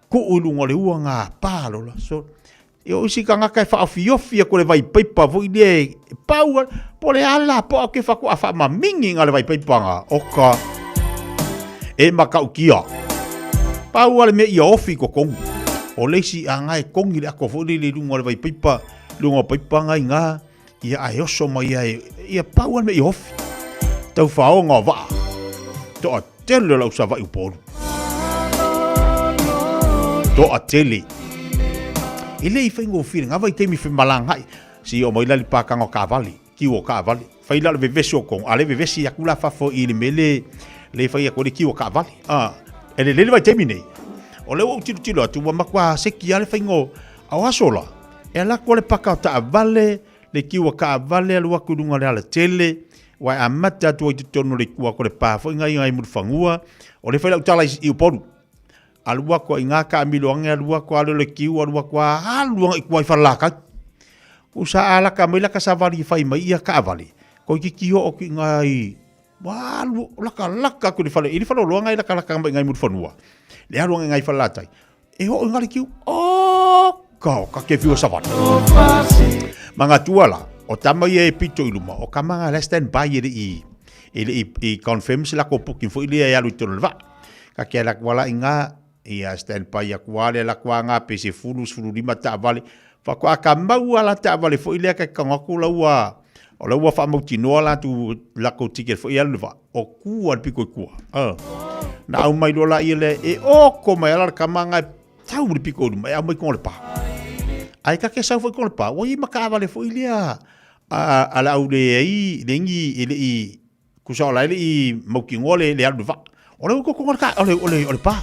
kuu i luga o le ua ngā pā lola. So, e o isi tagata e whaofiofi aku le vaipaipa foi lea e pau a, po le a la po ke whaku a whaamamingi ngā le vaipaipa ngā, oka, e makautia. Pau a le mea ia ofi ko kongu. O le isi a ngā e kongi le ako foi lele i luga o le vaipaipa, luga o paipa ngā i ngā, ia a e oso mai ai, ia pau a le mea ia ofi. Tau whaonga o vaa. Toa tele o lau Savaii Upolu. Toa tele. E le i faigofie ngā vaitaimi whemalangai. Si o mai la le pākanga o kaavale, kiu o kaavale. Fai la le vevesi o kongo, a le vevesi aku la fafo i le mele le fai aku le kiu o kaavale. Ah, e le lele vaitaimi nei. O le ua ou tilotilo atu, ua matua seki lava le faiga o, a o aso la, e ala atu le paka o taavale, le kiu a kaavale alu atu i luga o le alatele, ua e amata atu ai i totonu o le itu atu o le pa foi ngai ngai Mulifanua, o le fai lau tala i Upolu. Alu atu ai ngā kaamilo ange, alu atu alu le kiu, alu atu a alu anga i tua i Falelatai. Ku sa alaka mai laka savali i fai mai ia kaavale, toeitiiti oo atu i ngai Ua alu lakalaka atu i le fale, i le faleoloa ngai lakalaka mai ngai Mulifanua. Le alu ange ngai Falelatai. E oo i ngale kiu, oka oka ke fiu o savali. Mangatua la, o tama ia e pito i luma, o kama nga la stand by e le i, e le i, i confirm se lako booking foi lea e alu i totonu o le vaa. Ka ke ala atu ala i ngā, ia stand by aku a le ala atu a ngā pe 10, 15 taavale. Faatoa ka mau ala taavale foi lea ka ke kago atu la ua, O la ua faamautinoa latou lakou ticket foi e alu i le vaa, o kua le piko i kua. Na aumai loa laia lea e oko mai ala le kama nga e tau le piko i luma e aumai koga le pa. Ae kake sau foi koga le pa, ua i ma kaavale foi lea a le au leai lengi e le i Tusa o la e le i mautinoa le, le alu le vaa. O le kokoga le, o le, o le, o le pa.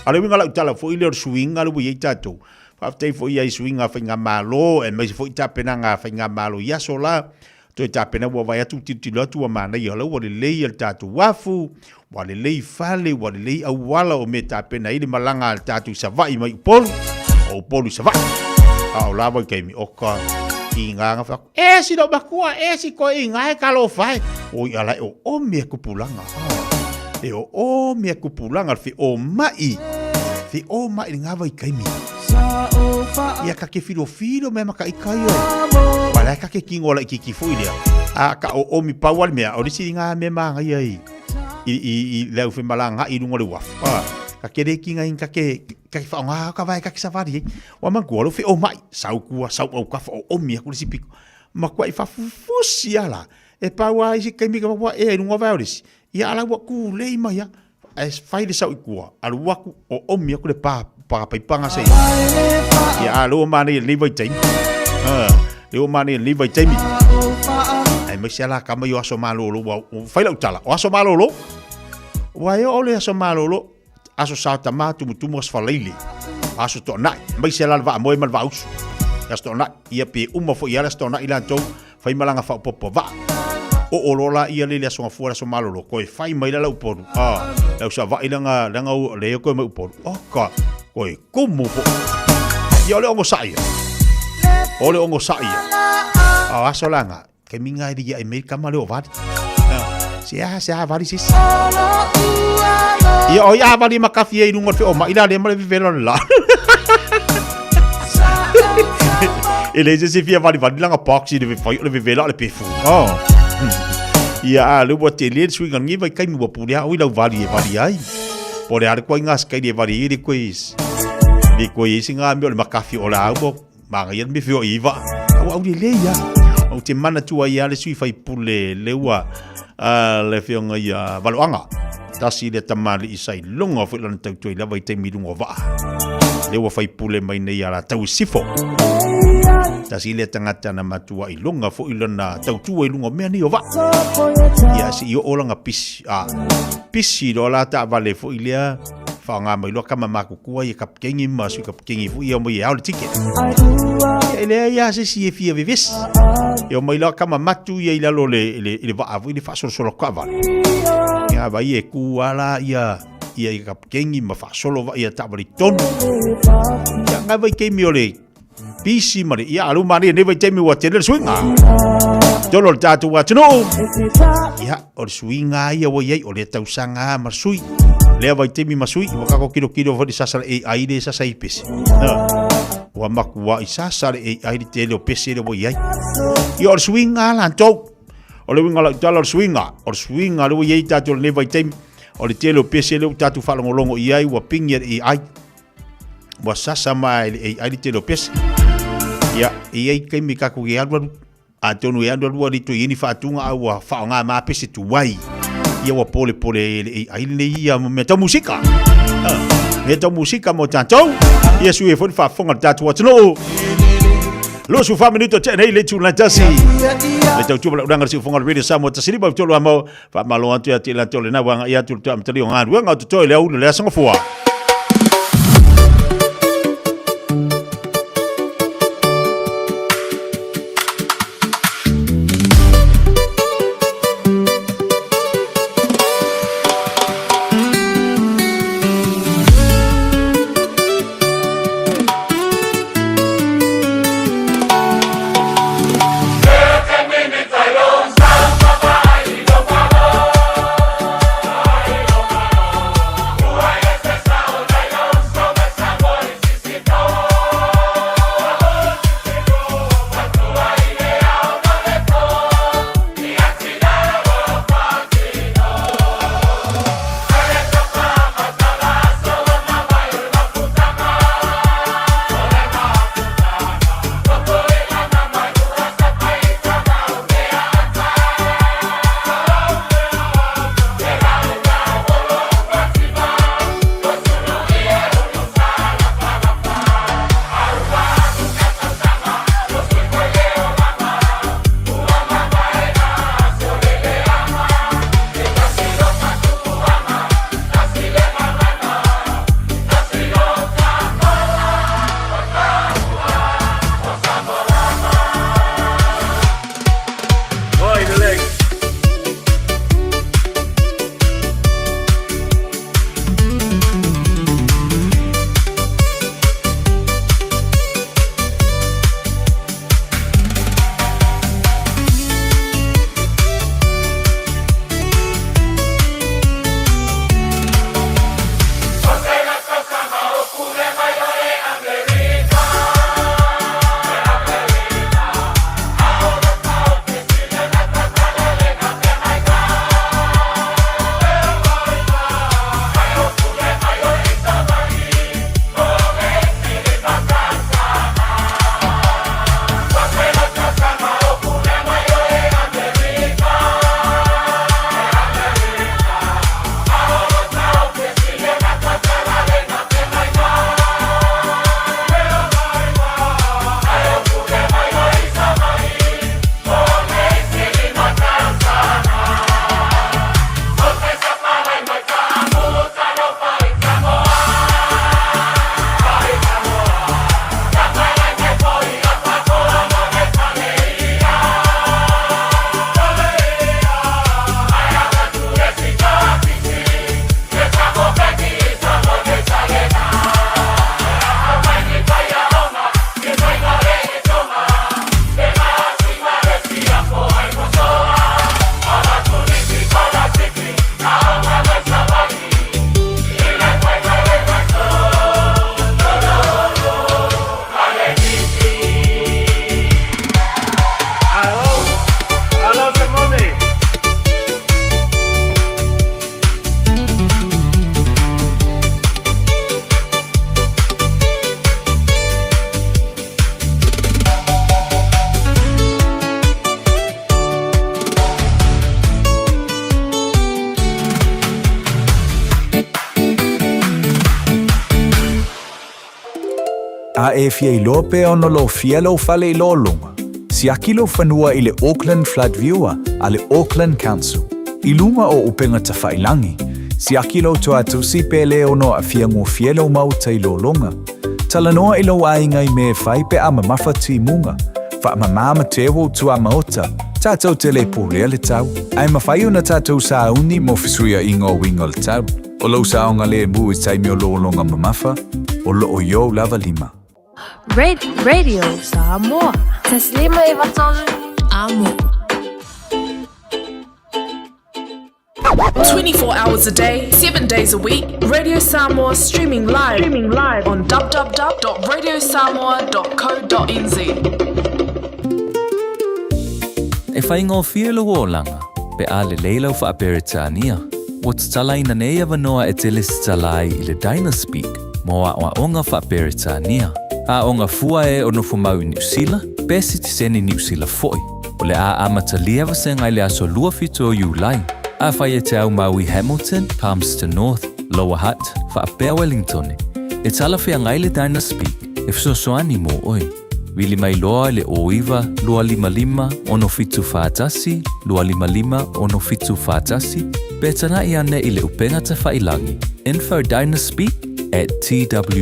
A le uiga lau tala foi lea o le suiga le ua i ai tatou. Faafetai foi i suiga faigamalo, aemaise foi tapenaga faigamalo i aso la. Toe tapena ua vaai atu tilotilo atu ua manaia la ua lelei le tatou uafu, ua lelei fale, ua lelei auala o mea tapena ai le malaga a le tatou i Savaii mai Upolu, o Upolu i Savaii. A o la vaitaimi, o ka tiga na fai atu, E si lou matua, e si toeaina e talofa e. Oi ala e oomi e tupulaga. E oomi e tupulaga le feomai. Feomai i lena vaitaimi. Ia ka te filofilo mea ma ka ika ia. Wa la ka te kino laitiiti foi lea. A ka oomi pau a le mea, o le isi lena mea manaia i i le au femalagaai i luga o le uafu. Ka te le kiga ka te ka te faaaoga ka vae ka te savali ai. Ua manatua lou feomai, sau tua, sau autafa, oomi atu le isi pito. Matuai faafufusi lava la. E pau lava isi taimi ka matua ea i luga o vae o le isi, ia a la ua tulei mai lava. Ae fai le sau i tua, alu atu, oomi atu le pa, pa paipaga se i. Ia a lea ua manaia i lenei vaitaimi. Lea ua manaia i lenei vaitaimi. Aemaise lava la tama ia o aso malolo, ua fai lau tala, o aso malolo. Ua e oo le aso malolo, aso Sa Tama, Tumutumu, aso Faraile, aso Toonai, aemaise la le vaamoe ma le vaausu, aso Toonai, ia pe uma foi lava le aso Toonai latou, fai malaga faaopoopo vaa. Oo loa la ia le le aso Gafua le aso Malolo, toe fai mai la le Upolu, a, le au Savaii lea na lea toe mai Upolu, oka, toe tumu foi. Ia o le onosai ia. O le onosai ia. A o aso la na, Taimi nga e ai mai kama leo vali. Se a se a vali sisi. Ia o ia vali ma kafi e lunga o mai la le ma le vevela la. E le se se fia vali vali langa box i le fai o le vevela le pefu. Oh. Ia a le ua te le suiga ngi vai kai mua pule a oi lau vali e vali ai. Po le ale koe ngā skai le vali i le koe le koe i se ngā mea o le makafi o la au mo Manaia le mea feoai ai vaa. A ua aulelei lava. Ou te manatua ai lava le sui faipule le ua le afioga ia Valoaga. Tasi lea tamalii sa iloga foi lana tautua i lava i taimi i luga o vaa. Lea ua faipule mai nei ia Latau i Sifo. Tasi lea tagata na matua iloga foi lana tautua i luga o mea nei o vaa. Ia se i oo lana pisi. A pisi loa la taavale foi lea Faaaoga mai loa kama matutua ia kapikeni ma sui kapikeni foi ia omai e ao le ticket. Ia e leai lava se isi e fia vevesi. E omai loa kama matu ia i lalo le, le, le vaa foi le faasolosolo atu taavale. Ia vai e ku ala ia ia i kapikeni ma faasolo vai ia taavale i totonu. Ia ngai vaitaimi o le Pisi ma le ia alu manaia nei vaitaimi ua tele le suiga. Tolo le tatou atunuu. Ia, o le suiga ia ua i ai, o lea tausaga ma sui. Lea vaitaimi ma sui, ua kako kilokilo foi le sasa le AI le sasa i pese. Ua makuai sasa le AI le tele o pese le ua i ai. Ia, o le suiga latou. O le uiga o lau tala o le suiga. O le suiga le ua i ai tatou lenei vaitaimi. O le tele o pese le ua tatou faalogologo i ai, ua pingi e le AI. Ua sasa mai le AI le tele o pese. Ia, e i ai taimi tatou e alualu, atonu e alualu ali toe i ai ni faatuga a ua faaaoga ma pese tuai. Ia ua polepole e le AI lenei ia mea tau musika. Mea tau musika mo tatou. Ia sui ai foi le faafofoga a le tatou atunuu. 24 minuto tea nei le itula tasi. Le tautua ma le ulaga le siufofoga o le Radio Samoa 153 amo. Faamalo atu ia te i latou lena ua agai atu i le toe amatalia o galuega o totoe i le aoauli o le Aso Gafua. A e fia iloa pe ono lofia lou fale i lologa, siaki lou fanua i le Auckland Flood Viewer a le Auckland Council. I luga o upega tafailagi, siaki lou toatusi pe le ono aafia gofie lou maota i lologa. Talanoa i lou aiga i mea e fai pe a mamafa timuga. Faamamā ma teu ou tuamaota, tatou te le pulea le tau, ae mafai ona tatou sauni mo fesuiaiga o uiga o le tau. O lou saogalemu i taimi o lologa mamafa, o loo i ou lava lima. Radio Samoa. Taslima Evatolu Amo. 24 hours a day, 7 days a week, Radio Samoa streaming live, streaming live on www.radiosamoa.co.nz. E faigofie lou olaga pe a lelei lau Faa-Peretania. Ua tatalaina nei avanoa e te lesitala ai i le Dynaspeak mo aoaoga Faa-Peretania. Aoga fua e o nofo mau i Niusila, pe sitiseni Niusila foi. O le a amatalia vasega i le aso 27 o Iulai. Afai e te aumau i Hamilton, Palmerston North, Lower Hutt, faapea Wellingtone, e talafeagai le Dynaspeak e fesoasoani mo oe. Vili mai loa i le 09 255 6741 255 6741 pe tanaʻi ane i le upega tafailagi info dynaspeak at twoa.ac.nz.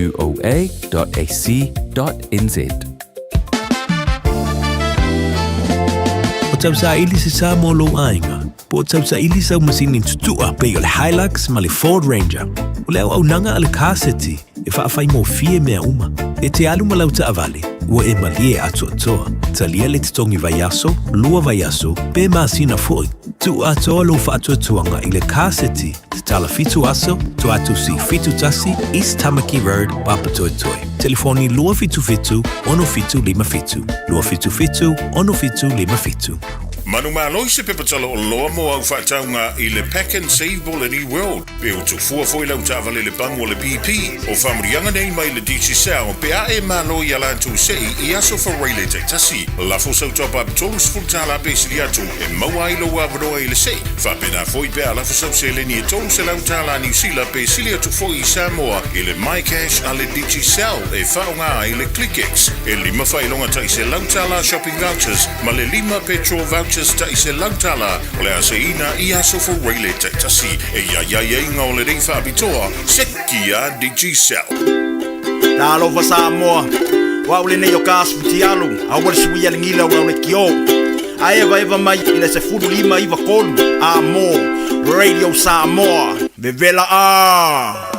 O tausaili se sa mo lou aiga, po o tausaili sau masini tutua pei o le Hilux ma le Ford Ranger. O le auaunaga a le Car City e faafaigofie mea uma. E te alu ma lau taavale, ua e malie atoatoa. Talia le totogi vaiaso, lua vaiaso, pe masina foi. Tuu atoa lou faatuatuaga i le Car City, tatala fitu aso, Tuatusi 71, East Tamaki Road, Papatoetoe. Telefoni 277 6757, 277 6757. Manumalo i se pepa tala'oloa mo au faatauga i le Pack and Save po o le New World, pe ua tufua foi lau taavale i le pagu a le BP. O faamanuiaga nei mai le Digicel pe a e malo i a latou se'i i aso Faraile taitasi. Lafo sau top-up $30 pe sili atu e maua ai lou avanoa i le se'i. Faapena foi pe a lafo sau seleni e $300 Niu Sila pe sili atu foi i Samoa i le MyCash a le Digicel e faaaoga ai le ClickX. E lima faailoga tai $100 shopping vouchers ma le lima petrol vouchers tai $100 o le a seiina i aso Faraile taitasi. E i ai aiaiga o lenei faapitoa, seki a Digicel. Talofa Samoa, o au lenei o Kas Futialu, aua le suia le gila o le kio. A evaeva mai i le 15 93 a mo Radio Samoa, vevela a!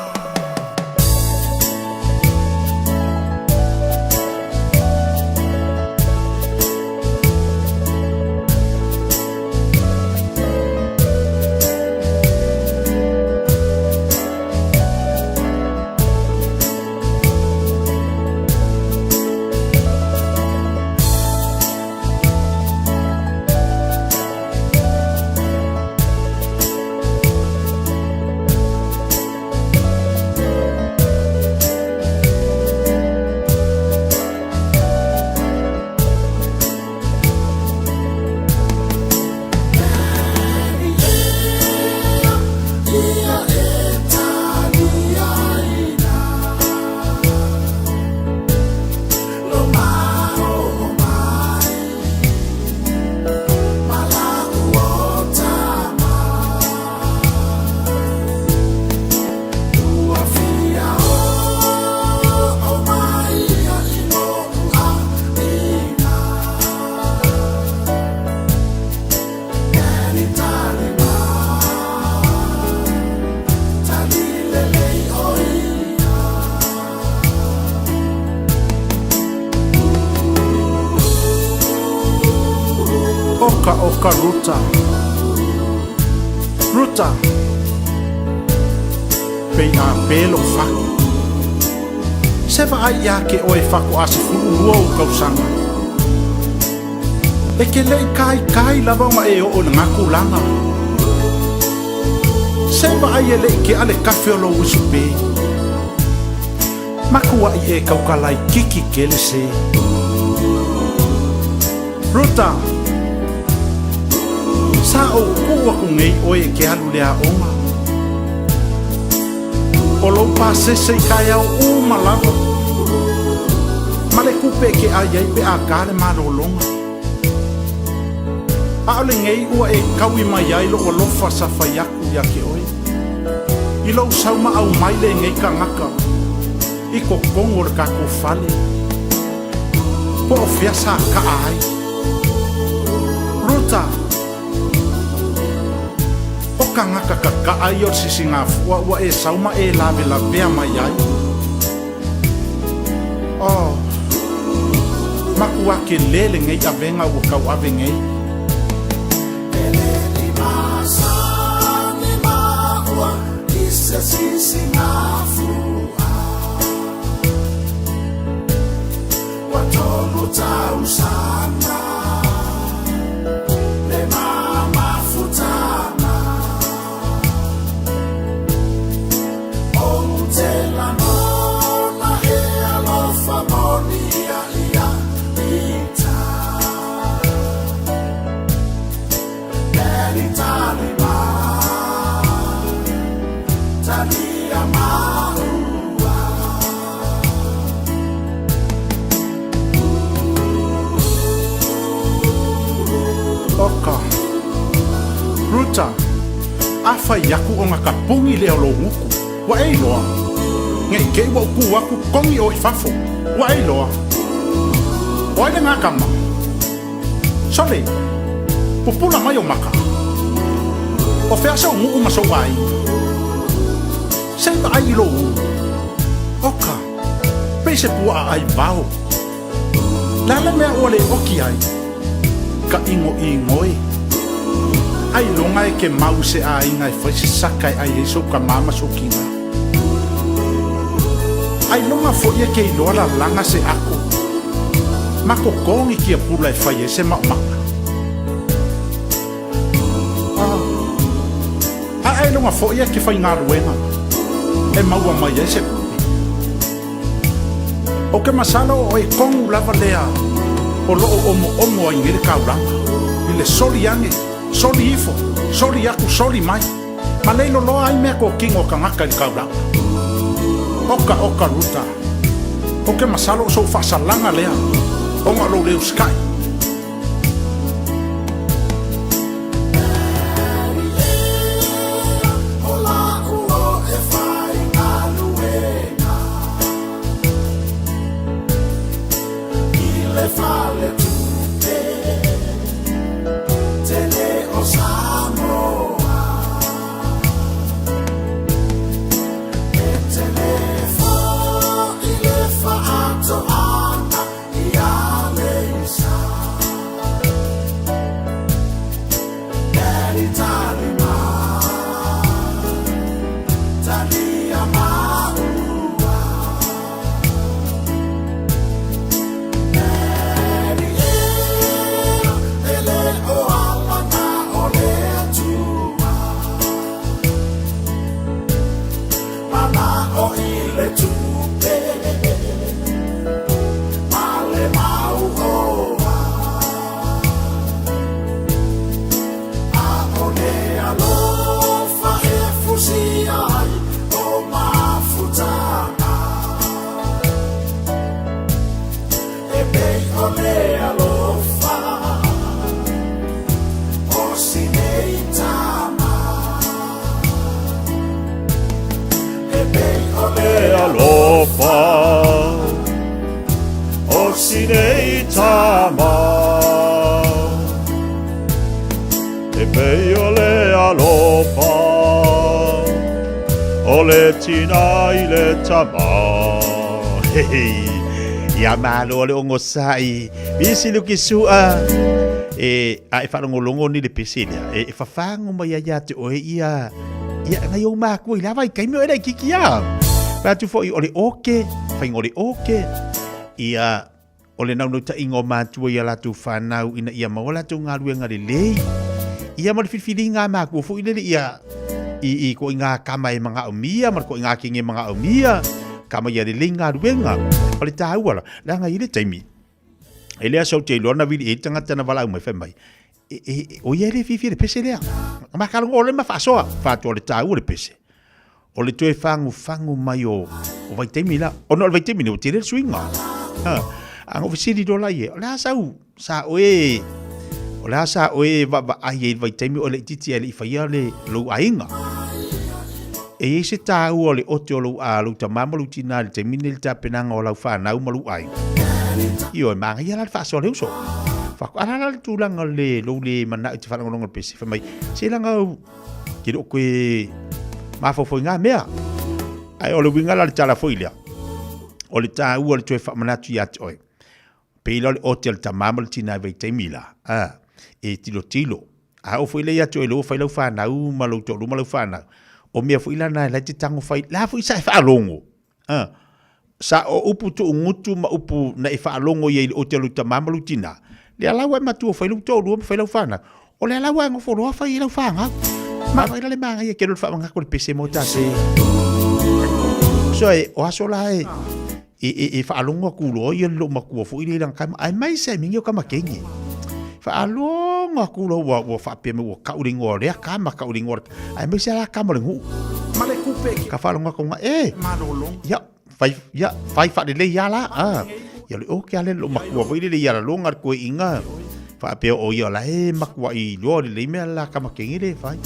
Oka oka Ruta. Ruta. Pei a pē lou fako. Se vaai iā ke oe faatoa 12 ou tausaga. E ke le'i kaikai lava ona e oo i lena tulaga. Se vaai e le'i kea le kafe o lou uso pē. Matua'i e kauka laitiiti tele se. Ruta, Sa ou tuu aku nei oe e te alu i le aoga. O lou pasese i taeao uma lava. Ma le tupe e ke ai ai pe a ta le malologa. A o lenei ua e taui mai ai lou alofa sa fai aku ia te oe. I lou sau ma aumai lenei tagata i totonu o le tatou fale. Po o fea sa kaa ai. Ruta, O tagata kakaa ia o le sisigafua ua e sau ma e lavelavea mai ai. Oh, matua tele lenei avega ua tauave nei. Oka. Ruta, a fai aku ona ka pogi lea o lou gutu, ua e iloa. Ne i te i ua ou tu aku kogi oe i fafo, ua e iloa. O ai lena tama? Sole, pupula mai ou maka. O fea sou nuu ma sou aiga? Se i vaai i lou ulu. Oka, pei se puaa ai vao. Le a le mea ua le oki ai? Ka ʻigoʻigo e. Ailoga e ke mau i se ʻaiga e fai se saka e ʻai ai sou kamā ma sou kinā. Ailoga foʻi e ke iloa lalaga se ʻako ma kokogi kia pula e fai ai se maʻomaʻa. A ailoga foʻi e ke faigaluega e maua mai ai se tupe. ʻO ke masalo o e kogu lava lea o loʻo omoomo ai nei le kaulaga, i le soli ane, soli ifo, soli aku, soli mai, ma leilo loa ai mea kokino o kangaka i le kaulaga. Oka, oka, Ruta, o ke masalo o sou faasalaga lea, ona o lou le usikai. Alofa o sinei tama E pei o le alofa O le tina i le tama Hei, ia malo le ogosaʻi Pisi luki sua E a e faalogologo ni le pese lea E, e fafago mai ai ia te oe ia Ia, ngai ou mākua i lava i kaimi o e laitiiti a. Pai atu foʻi o le oke, faiga o le oke, ia, o le naunautaiga o mātua i a latou whanau ina ia maua latou galuega lelei. Ia ma le filifiliga a mākua foʻi lele ia i, i ko i ngā kama e manaʻomia ma le ko i ngā kenge e manaʻomia, kama ia lelei galuega. O le tāua la, leaga i le taimi, e le aso ou te iloa na vili e tagata na valaau mai fai mai, e, e, o ia e le fiafia le pese lea. Ma ka longo ole ma faasoa, faatoa le tāua le pese. O le toe fagufagu mai o, o vaitaimi la. Ona o le vaitaimi nei, ua tele le suiga. Ha. A na ou fesili loa la i ai, o le a sau sa oe, o le a sa oe vaavaai ai i le vaitaimi o e laitiiti ae le i faia le lou aiga? E i ai se taua o le ote o lou, a lou tama ma lou tina i le taimi lenei i le tapenaga o lau fanau ma lou aiga? Ioe, manaia la le faasoa le uso. Fai atu, a la la le tulaga o le lou le manao i te faalogologo i le pese, fai mai, se leaga au, ke le o koe mafaufau i ngā mea. Ae o le uiga la o le tala foi lea, o le taua o le toe faamanatu ia te oe, pei la o le ote a le tama ma le tina i vaitaimi la, a, e tilotilo. A oo foi lea ia te oe lea ua fai lau fanau ma lou toalua ma lau fanau, o mea foi la na la e te tago fai, la foi sa e faalogo, a, sa o upu tuugutu ma upu na e faalogo i ai i le ote a lou tama ma lou tina, lea la ua e matua fai lou toalua ma fai lau fanau, o lea la ua e nofo loa fai i lau fanau. Ma vai la le manaia ke lo le faamanatu o le pese mo tatou. So e, o aso la e, e, e, e faalogo atu loa ia lou matua foi lea i lana taima, ae mai se mingi o kama kenge. Faalogo atu loa ua, ua faapea mai ua kau le igoa o lea kama, kau le igoa o le, ae mai se la kama o le nuu. Ma le kupe Ka faalogo atu nga, e, malologa. ia, fai, ia, fai faalelei ia la, a. Ia le oke ale lou matua foi lele ia laloga le koeina. Faapea o ia la e matuai iloa lelei mea la kama kenge le fai.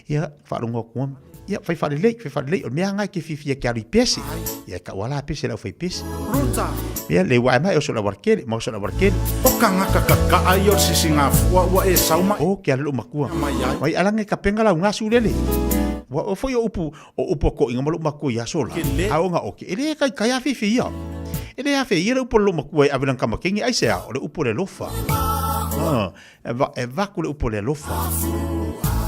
Ia, faalogo atu Ia, fai faalelei, fai faalelei. O le mea lava e te fiafia e te alu i pese. Ia, e tau ala pese lau fai pese. Ruta. Ia, le ua mai o so la warkele, ma o so la warkele. O kangaka kaka'a ia o le sisigafua ua e sau ma. O ke ala lou matua. Mai ai. Mai ala nge kapenga lau ngasu lele. Ua o foi o upu, o upu a koʻiga ma lou matua i aso la. A o nga oke, e le kaikai a fifi ia. E le afe ia le upu a lou matua e ave lana kamakenge, aisea, o le upu o le alofa. Ah, e va, e vaku le upu o le alofa.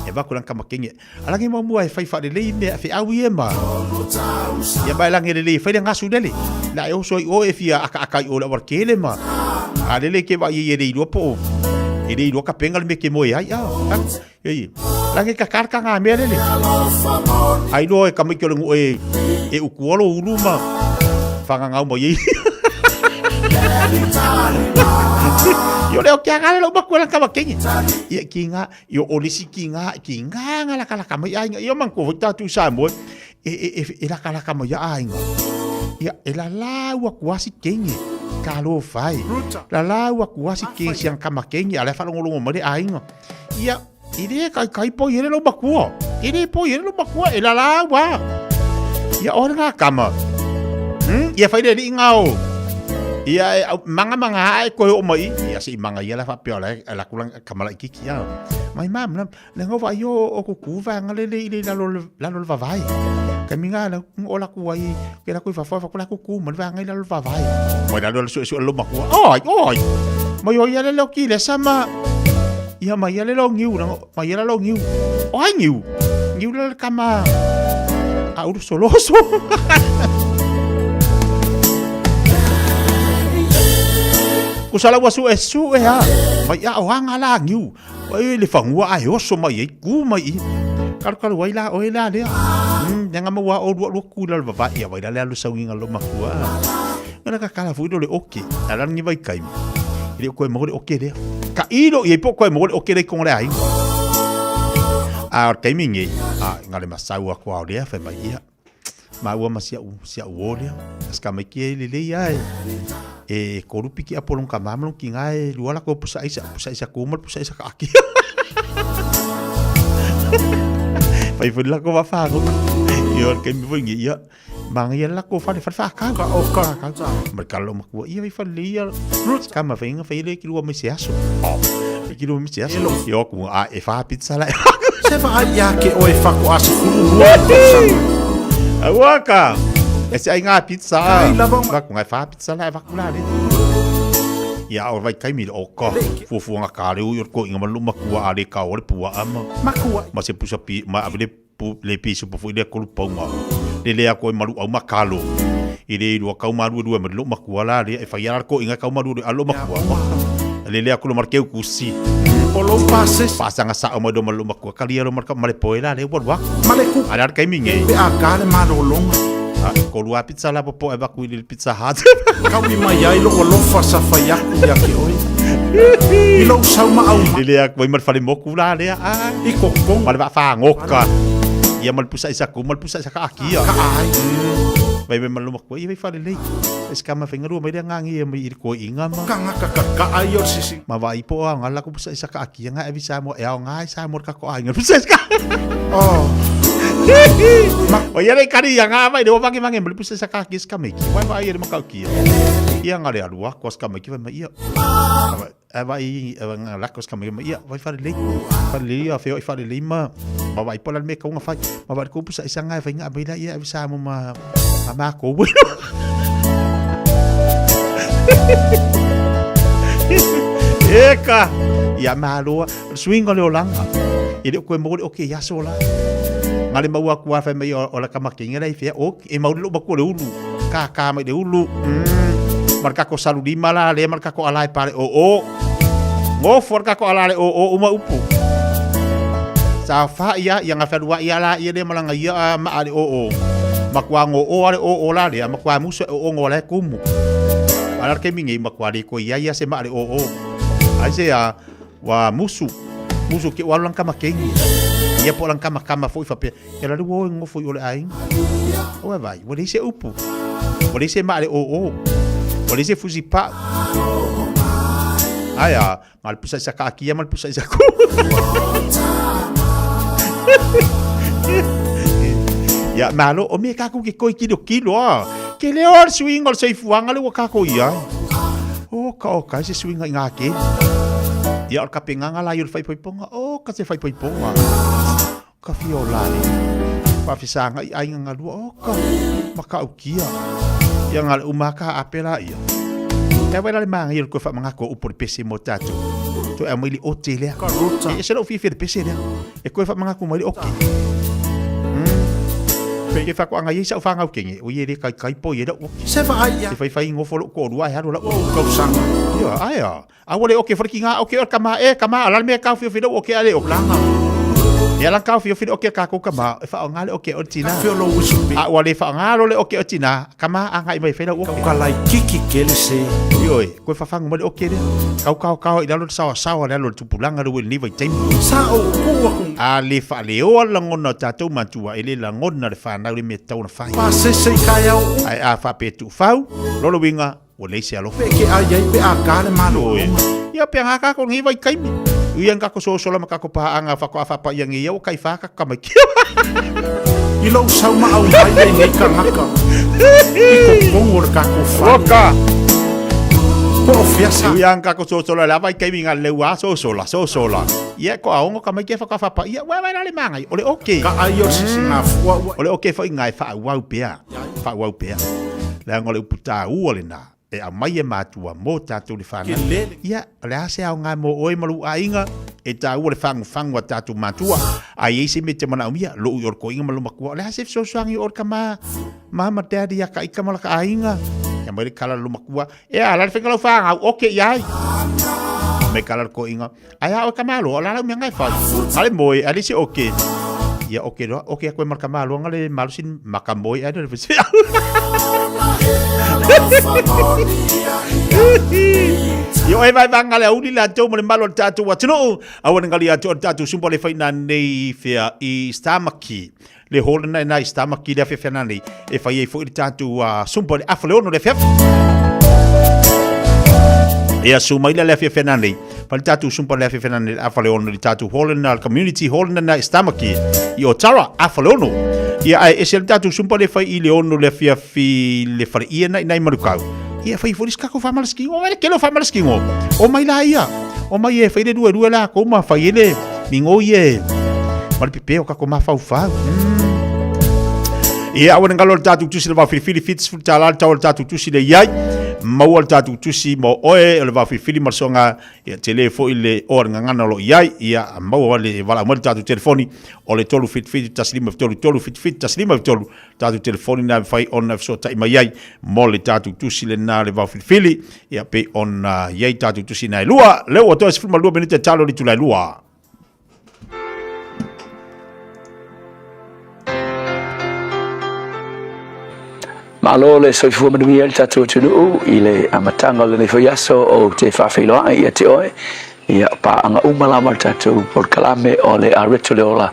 E vaku lana kamakenge. A lagi muamua e fai faalelei mea feau ia ma. Ia ma e lagi lelei e fai le gasu lele. La e oso ai oe e fia akaaka i o le awala kele ma. A lele ke vai e le iloa po o. E le iloa ka penga le mea ke moe ai. Ah, ei. Lagi ka karka ngā mea lele. Ai loa e kamaiki o le ngu e, e ukua lo ulu ma whangangau mai ei. Io leo kia ngā lele o makua lan kama kengi. Ia ki ngā, Ia o le isi ki ngā, ki ngā ngā lakalaka mai aiga. Ia man ko hoi tātou Samoa, e, e, e, e lakalaka mai a aiga. Ia, e la lau aku asi kenge, ka lo whai. La lau aku asi kenge siang kama kenge, a le whalongolongo mai le aiga. Ia, i le kai kai po i ele lo makua. I le po i ele lo makua, e la lau a. Ia, o ngā kama. Ia whai le li ngā o. Ia, e, manga manga ae koe o mai. Ia, se i manga ia la whapea la, e la kulang, Ka malaikiki a. Mai mam la le ngova yo o ku ku va ngale le ile la lo la lo vavai. Ka mi nga la o la ku ai ke la ku fa fa ku la ku ku mo va ngai la lo vavai. Mo la lo su su lo ma ku. Oi oi. Mo yo ya le lo ki le sama. Ia ma ia le lo ngiu la ma ia la lo ngiu. O ai ngiu. Ngiu la kama a uru soloso. Kusala ua su e su e a. Mai a o anga la ngiu. Oi le fangua a e oso mai e ku mai i. Kalu kalu ai la oe la lea. Nanga ma ua o lua lua ku la vava ia vai la le alu sauinga lo makua. Ngana ka kala fui lo le oke. Ala ngi vai kai. I le koe mo le oke lea. Ka ilo i po koe mo le oke le kong le ai. A o taimi ngi. A ngale masau a kua o lea fai mai ia. Maua ma si au, si au o lea. Ska mai ki e lelei ia e. E kolu piki apo long ka mama long ki ngā e lua la ko pusa isa, pusa isa koma, pusa isa ka aki. Pai fui la ko wa whango. Ia o kei mi fui ngi ia. Manga ia la ko whare whare whakau. Ka o ka. Ma ka lo makua ia vai whare ia. Ka ma whainga whai le ki lua mai se aso. Oh. Ki lua mai se aso. Ia o ku a e wha pizza la. Se vaai ia ke oe whako a 12 tausaga. Aua ka. E se ai ngā pizza. Kai lava ma. Vaku ngai wha pizza la e vaku la le. Ia o vai kai mi o ka. Fuafuanga ka reo i o ko inga malu makua a le ka o le pua ama. Makua. Ma se pusa pi ma avele pu le pi supa fo i le kolu paunga. Le le ako e malu au makalo. I le ilua kau malu lua ma lo makua la le e whai ara ko inga kau malu lua alo makua. Le le ako lo markeu kusi. O lou pasese. Pasanga sa o mai lo malu makua kali alo marka male poe la le walwa. Male ku. Ara ar kai minge. Pe a ka le malologa. A kolu a pizza la popo e vaku i le pizza hut. Kaui mai ai lou alofa sa fai aku ia ke oe. I lou sau ma au mai. Le le aku ai ma le fale moku la lea. A. I kokonga. Ma le vaa whangoka. Ia ma le pusa isa ku ma le pusa isa ka akia. Ka ai. Vai mai ma loma kua, ia vai whalelei. E se kama whainga rua mai rea ngā ngia mai i le koe inga ma. Kangaka kaka'a ia o le sisi. Ma vai po ao ngā lako pusa isa ka akia ngā evi Samoa e ao ngā i Samoa ka ko ainga pusa isa ka. Oh. O ia le kari ia ngā vai le o vange vange ma le pusa isa ka akia ska meiki. Vai vai ia le makau kia. Ia ngā le alua koa ska meiki vai mai ia. A vai a ngā lako ska meiki mai ia vai whare lei. Whare lei a wheo i whare lei ma ma vai po la me kaunga whai. Ma vai ko pusa isa ngā vai ngā mai la ia evi Samoa ma ma mā ko Eka! Ia māloa, o le suiga o le olaga, e le o koe maua le oke i aso la. Nga le maua aku a whai mai o la kamakenga la i whea, o, e mauri lo maku o le ulu, ka ka mai le ulu, ma le kako salu lima la, le ma le kako ala e pare o o, ngofo le kako ala le o o uma upu. Sa wha ia, ia nga whalua ia la, ia le malanga ia a ma ale o o. Makua ngo o ale o o la lea, makua muso e o o ngo la e kumu. Ala ke mingi makua le ko ia ia se ma ale o o. Ai se a wa musu, musu ke walu lang kama kengi. Ia po lang kama kama fo i whapea. E la lua o ngofo i ole ainga. O e vai, wa le se upu. Wa le se ma ale o o. Wa le se fusi pa. Ai a, nga le pusa isa ka akia ma le pusa isa ku. Ia, malo, o me kākou ke koi kilo kilo a. Ke leo le suiga o le soifuaga le ua kākou i ai. O ka o ka se suiga i ngā keli. Ia, o le kapegaga la i o le faipaipoga. O ka se faipaipoga. Ka fia o lale. Faafesaga i aiga galua. O ka makaukia. Ia nga le uma ka ape la ia. E wai la le maangai o le koe faamagako o upu o le pese mo tatou. Toe aumai le ote lea. E ese lou fiafia i le pese lea. E koe faamagako mai le oke. Pe ke whakoanga i sau whangau kenge, o i e le kai kai po i e lau oke. Se whaai ia. Te whai whai ngofo lou koorua e haru lau oke. O kausanga. Ia, ae a. A ua le oke fale ki ngā oke o ka mā e ka mā ala le mea kaofiofile o oke ale oke. E ala kaofiofile oke a kākou ka mā e whaonga le oke o le tina. A ua le whaonga lo le oke o tina ka mā a ngai mai whai lau oke. Ka lai kiki kele se. Ioi, koe whawhangu mai le oke lea. Kau kao kao i lalo le sawa sawa le alo le tupulanga le ue le niwa i taimi. Sa o ku aku. A le whaaleoa le langona o tātou matua e le langona le whanau le mea tatau ona whai. Pasese i kai au. Ai a whapea tuufau, lolo winga, Ua leai se alofa. Pe ke ai ai pe a ka le malologa. Ia pe nga kako ngi vai kaimi. Ui ang kako sosola ma kako paanga whako a whapa ia ngi ia o kai whaka ka mai kia. I lou sau ma au mai e nei kangaka. I ko kongo le kako whare. Oka. Po o fiasa. Ui ang kako sosola le vai kaimi nga leua sosola sosola. Ia ko aongo ka mai kia whako a whapa ia ua vai rale mangai. Ole oke. Ka ai o sisi ngā fua ua. Ole oke whai ngai wha au pea. Faaauau pea. Leaga o le upu tāua lenā e aumai e matua mō tātou le whānau. Ia, o le a se aoga mō oe ma lou aiga e tāua le whanguwhangu a tātou matua. A i ai se mea te manaomia, lou i o le koiga ma lou makua, o le a se fesoasoani o le ka ma, mama, daddy, a ka ika ma la ka aiga. Ia mai le kala lou makua, e a la le whainga lau whangau, oke i ai. Mai kala le koiga, Ai a oe ka malo, o la lau mea ngai whai. Ngale moe, a lisi oke. Ia oke roa, oke a koe mar ka malo, ngale malo sin maka moe ai le whese. Ia oe vai vai ngale auli la tau mo le malo le tātou atunuu. Aua ne ngali atu o le tātou sumpa le whai nā nei whea i Stamaki. Le hōle nei nā i Stamaki le awhiawhia nā nei. E whai ei fo i le tātou sumpa le awha le ono le awhiawhia. Ia su mai le awhiawhia nā nei. Whai le tātou sumpa le awhiawhia nā nei le awha le ono le tātou hōle nā le community hōle nā i Stamaki. I Otara, awha le ono. Ia ai ese le tātou sumpa le whai i le ono le awhiawhi le whare ia nei nei marukau. Ia whai fo riska ko whamalaski. O wale kelo whamalaski ngo. O mai la ia. O mai e whai le rua rua la ko ma whai ele. Mingo ie. Ma le pepe o kako mafaufau. Ia, aua ne galo le tātou tusi le vaofilifili 70 tālā le tau o le tātou tusi le iai. Maua le tātou tusi mo oe o le vaofilifili ma le soga ia tele foi le oa le gagana o lo o iai. Ia, maua le valaau mai le tātou telefoni o le 377 15 3 377 15 3 tātou telefoni na e mafai ona fesoota'i mai ai mo le tātou tusi lenā le vaofilifili. Ia, pei ona iai tātou tusi na e lua. Lea ua toe 12 minute talo i le itula e lua. Malo le soifua manuia i le tatou atunuu i le amataga o lenei foi aso ou te faafeiloai ia te oe. Ia, o paaga uma lava le tatou polokalame o le Areto le Ola.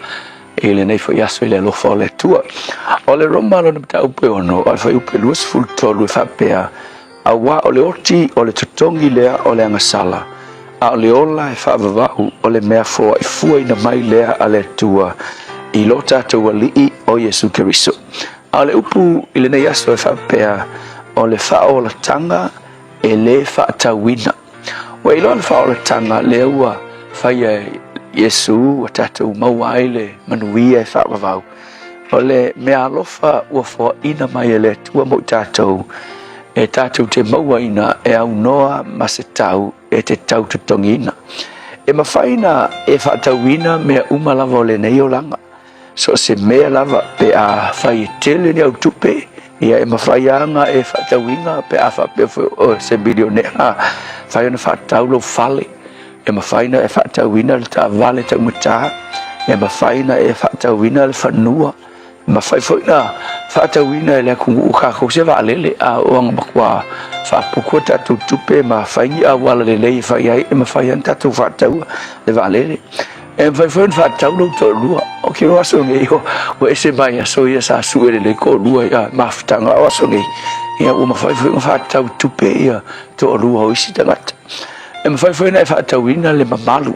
i lenei foi aso i le alofa o le Atua. O le Roma lona mataupu e 6, o le fuaiupu e 23 e faapea, Auā o le oti o le totogi lea o le agasala, a o le ola e faavavau o le mea foaifuaina mai lea a le Atua i lo tatou Alii o Iesu Keriso. A o le upu i lenei aso e faapea, o le faaolataga e lē faatauina. Ua iloa le faaolataga lea ua faia e Iesu ua tatou maua ai le manuia e faavavau. O le meaalofa ua foaina mai e le Atua mo i tatou, e tatou te mauaina e aunoa ma se tau e te tau totogiina. E mafai na e faatauina mea uma lava o lenei olaga. So o se mea lava pe a fai e tele ni au tupe, ia e mafai lava ona e faatauina pe a faapea foi o se milionea, mafai ona faatau lou fale, e mafai ona e faatauina le taavale taugata, e mafai ona e faatauina le fanua, e mafai foi ona faatauina e le atunuu tatou se vaalele, a oo ina matua faaputu a tatou tupe ma fai ni auala lelei e fai ai, e mafai lava ona tatou faataua le vaalele. E mafai foi ona faatau lou toalua. O ke aso nei, ua ese mai aso ia sa sue lelei toalua i mafutaga o aso nei. Ia, ua mafai foi ona faatau tupe ia toalua o isi tagata. E mafai foi ona e faatauina le mamalu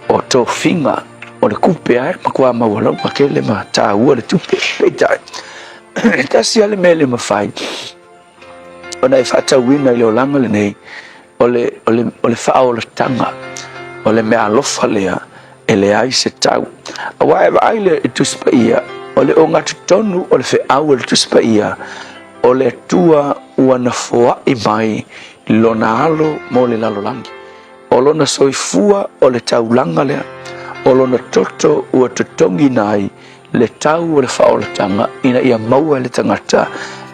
o tofiga o le kupe ae matua maualauga tele ma taua le tupe. Peitai, e tasi lava le mea e le mafai ona e faatauina i le olaga lenei, o le, o le, o le faaolataga, o le meaalofa lea e leai se tau. Aua e vaai le Tusi Paia, o le ogatotonu o le feau a le Tusi Paia, o le Atua ua na foai mai Lona Alo mo le lalolagi. O lona soifua o le taulaga lea, o lona toto ua totogiina ai le tau o le faaolataga ina ia maua e le tagata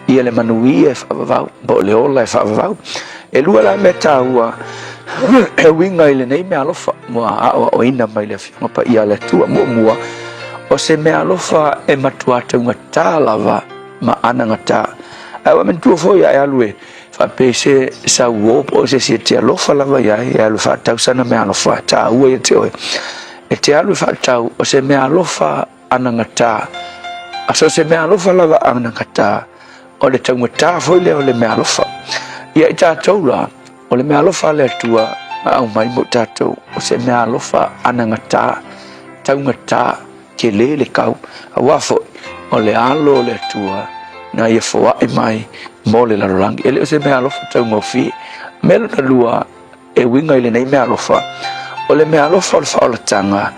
ia le manuia e faavavau po o le ola e faavavau. E lua la mea taua e uiga i lenei meaalofa ua aoaoina mai le Afioga Paia a le Atua. Muamua, o se meaalofa e matua taugata lava ma anagata. Ae ua manatua foi a e alu e faapea i se sauō po o se isi e te alofa lava i ai, e alu e faatau sana meaalofa e taua ia te oe. E te alu e faatau o se meaalofa anagata. A so o se meaalofa lava anagata, o le taugata foi lea o le meaalofa. Ia i tatou la, o le meaalofa a le Atua na aumai mo tatou, o se meaalofa anagata, taugata, Tele le kau, aua foi o le alo o le Atua na ia foai mai mo le lalolagi. E le o se meaalofa taugofie. Mea lona lua e uiga i lenei meaalofa, o le meaalofa o le faaolataga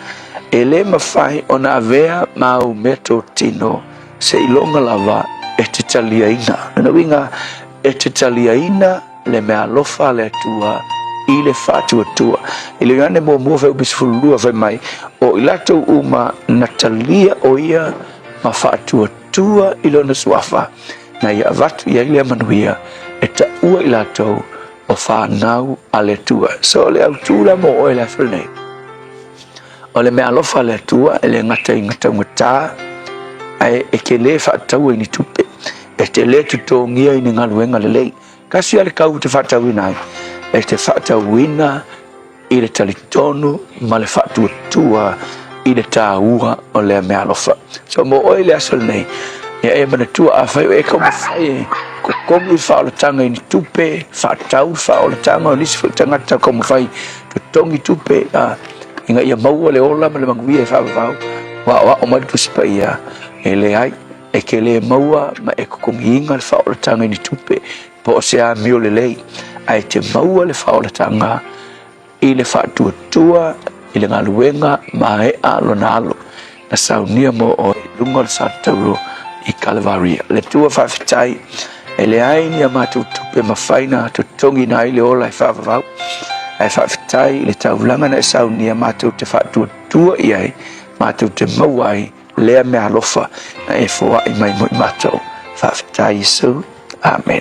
e le mafai ona avea ma au meatotino seiloga lava e te taliaina. Lona uiga, e te taliaina le meaalofa a le Atua i le faatuatua. I le Ioane muamua fuaiupu 12 fai mai, o i latou uma na talia o ia ma faatuatua i lona suafa, na ia avatu i ai lea manuia e taua i latou o fanau a le Atua. So o le autū la mo oe le aso lenei, o le meaalofa a le Atua e le gata i gataugata, ae e te lē faataua i ni tupe, e te lē totogia i ni galuega lelei. Tasi a le kau te faatauina ai, e te faatauina i le talitonu ma le faatuatua i le tāua o lea meaalofa. So mo oe i le aso lenei, ia e manatua afai o e taumafai e totogi le faaolataga i ni tupe, faatau le faaolataga o nisi foi tagata taumafai totogi tupe a, ina ia maua le ola ma le manuia e faavavau, ua aoao mai le Tusi Paia, e leai. E te lē maua ma e totogiina le faaolataga i ni tupe po o se amio lelei, ae te maua le faaolataga i le faatuatua i le galuega maea lona alo na saunia mo oe i luga o le sa tauro i Kalevaria. Le Atua faafetai, e leai ni a matou tupe mafai na totogiina ai le ola e faavavau, ae faafetai i le taulaga na e saunia matou te faatuatua i ai, matou te maua ai lea meaalofa na e foai mai mo i matou. Faafetai Iesu. Amen.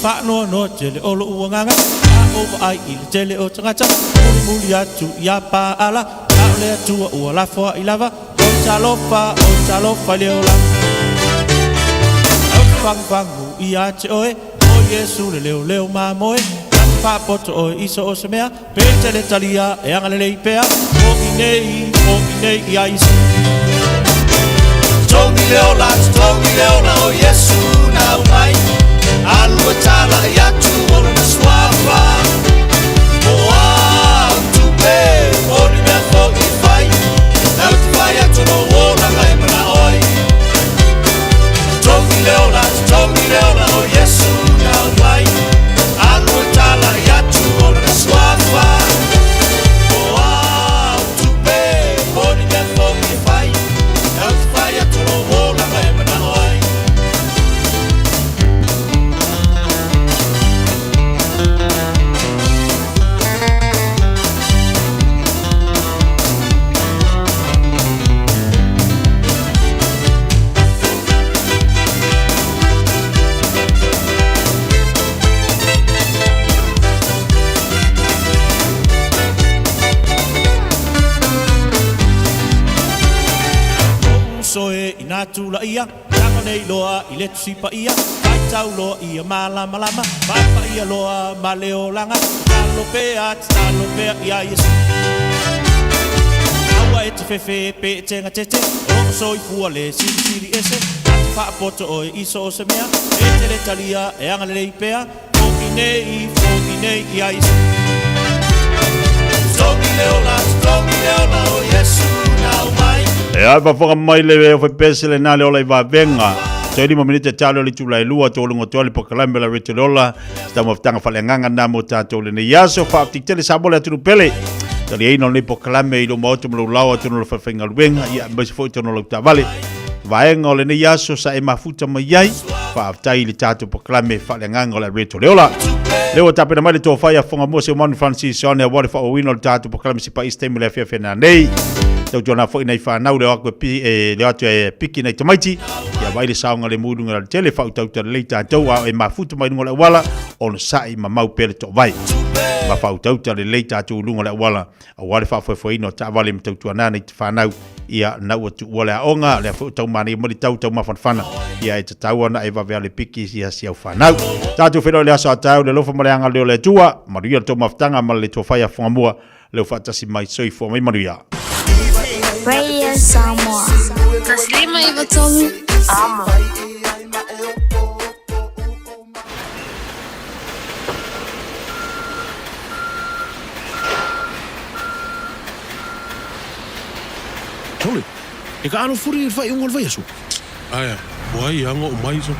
Faanoanoa tele o lo'u agaga a ou vaai i le tele o tagata mulimuli atu iā Paala, a o le Atua ua lafoa'i lava. talofa, o talofa i le olaga. Ou te fagufagu ia te oe, o Iesu le leoleo mamoe. Na te faapoto oe i so o se mea, pe te le talia e agalelei pea. Fo'i nei, fo'i nei ia Iesu. Togi le ola, togi le ola o Iesu na aumai. Alu e talai atu o lona suafa. Mo au tupe, o ni mea foi e fai. Au te fai atu lou olaga e manao ai. Togi le ola, togi le ola o Iesu na aumai. Alu e talai atu o lona suafa. Mo au tupe, o ni mea foi e fai. Au te fai atu lou olaga e manao ai. Uso e ina tulaia, tago nei loa i le Tusi Paia, faitau loa ia malamalama, paepaia loa ma le olaga, tatalo pea, tatalo pea ia Iesu. Aua e te fefe pe e tegatete, o loo soifua le Silisili Ese, na te faapoto oe i so o se mea, e te le talia e agalelei pea, fo'i nei, fo'i nei ia Iesu. Togi le ola, togi le ola o Iesu na aumai. Ia, faafofoga mai le aufaipiese lena le ola i vavega. Toe lima minute talo le itula e lua, toluga toa le polokalame la Radio le Ola. Se taumafataga faaleagaga na mo tatou lenei aso. Faafetai tele Samoa le atunuu pele. Taliaina o lenei polokalame i lou maota ma lou laoa tonu o le faifaigaluega, ia aemaise foi tonu o lau taavale. Vaega o lenei aso sa e mafuta mai ai. Faafetai i le tatou polokalame faaleagaga o le Radio le Ola. Lea ua tapena mai le tofa ia Fogamua Seumanu Francis Sione aua le faaauauina o le tatou polokalame si paisi taimi o le afiafi na nei. Tautuana foi nei whanau leo atu e, pi, e, leo atu e piki nei tamaiti. Ia vai le saonga le mulu ngā tele whautauta lelei tātou a e mafuta mai lunga o le auala ona sa'i ma mau pea le to'ovai. Ma whautauta lelei tātou lunga o le auala aua le faafoefoeina o taavale ma tautuana nei te whanau ia na ua tuua le aoga lea foi o taumanaia mai le tau taumafanafana ia e tatau ana e vave ale piki ia si au whanau. Tātou whenua i le aso a taeao le alofa ma le agalelei o le Atua, manuia le tou mafutaga ma le tofa ia Fugamua. Leo faatasi mai soifua mai manuia. Radio Samoa. Taslima i Vatomi. Amo. Hole, e ka alofuri i le faaiuga o le vaiaso. Ae, ua ai aga o mai so.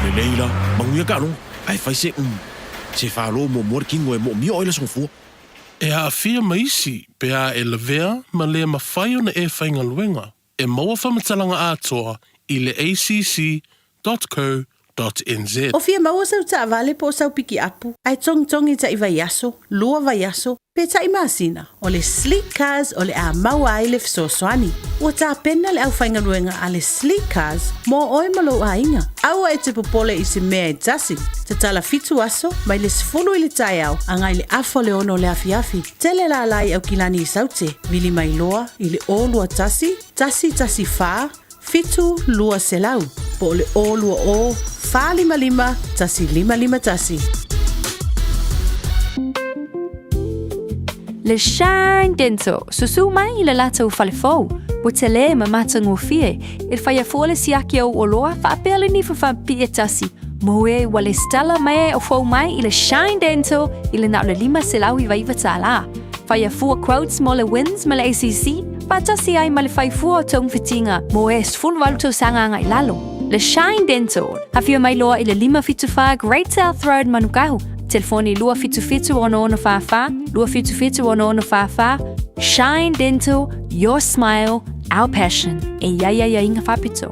Lelei la, manuia ka aloga, ae fai se se falo muamua le kino e moomia oe le aso gafua. E aafia ma isi pe a e lavea ma le mafai ona e faigaluega, e maua faamatalaga atoa i le acc.co.nz. O fia maua sau taavale po o sau pikiapu, ae togitogi taʻi vaiaso, lua vaiaso, pe taʻi masina, o le Sleek Cars o le a maua ai le fesoasoani. Ua tapena le aufaigaluega a le Sleek Cars mo oe ma lou aiga. Aua e te popole i se mea e tasi. Tatala fitu aso, mai le 10 i le taeao agai le afa o le ono o le afiafi. Tele lala i Aukilani i Saute, vili mai loa i le 021 114 7200 po o le 020 455 1551. Le Shine Dental, susu mai i le latou fale fou, ua tele ma matagofie, e faia fua le siaki o oloa faapea le nifa faapipii e tasi, mo e ua lesitala mai o fou mai i le Shine Dental i le na o le $599 tālā. Faia fua quotes mo le WINZ ma le ACC, faatasi ai ma le fai fua o togafitiga mo e 18 tausaga agai lalo. Le Shine Dental, afio mai loa i le 574 Great South Road Manukau, telefoni 277 6644, 277 6644, Shine Dental, your smile, our passion. E iai aiaiga faapito.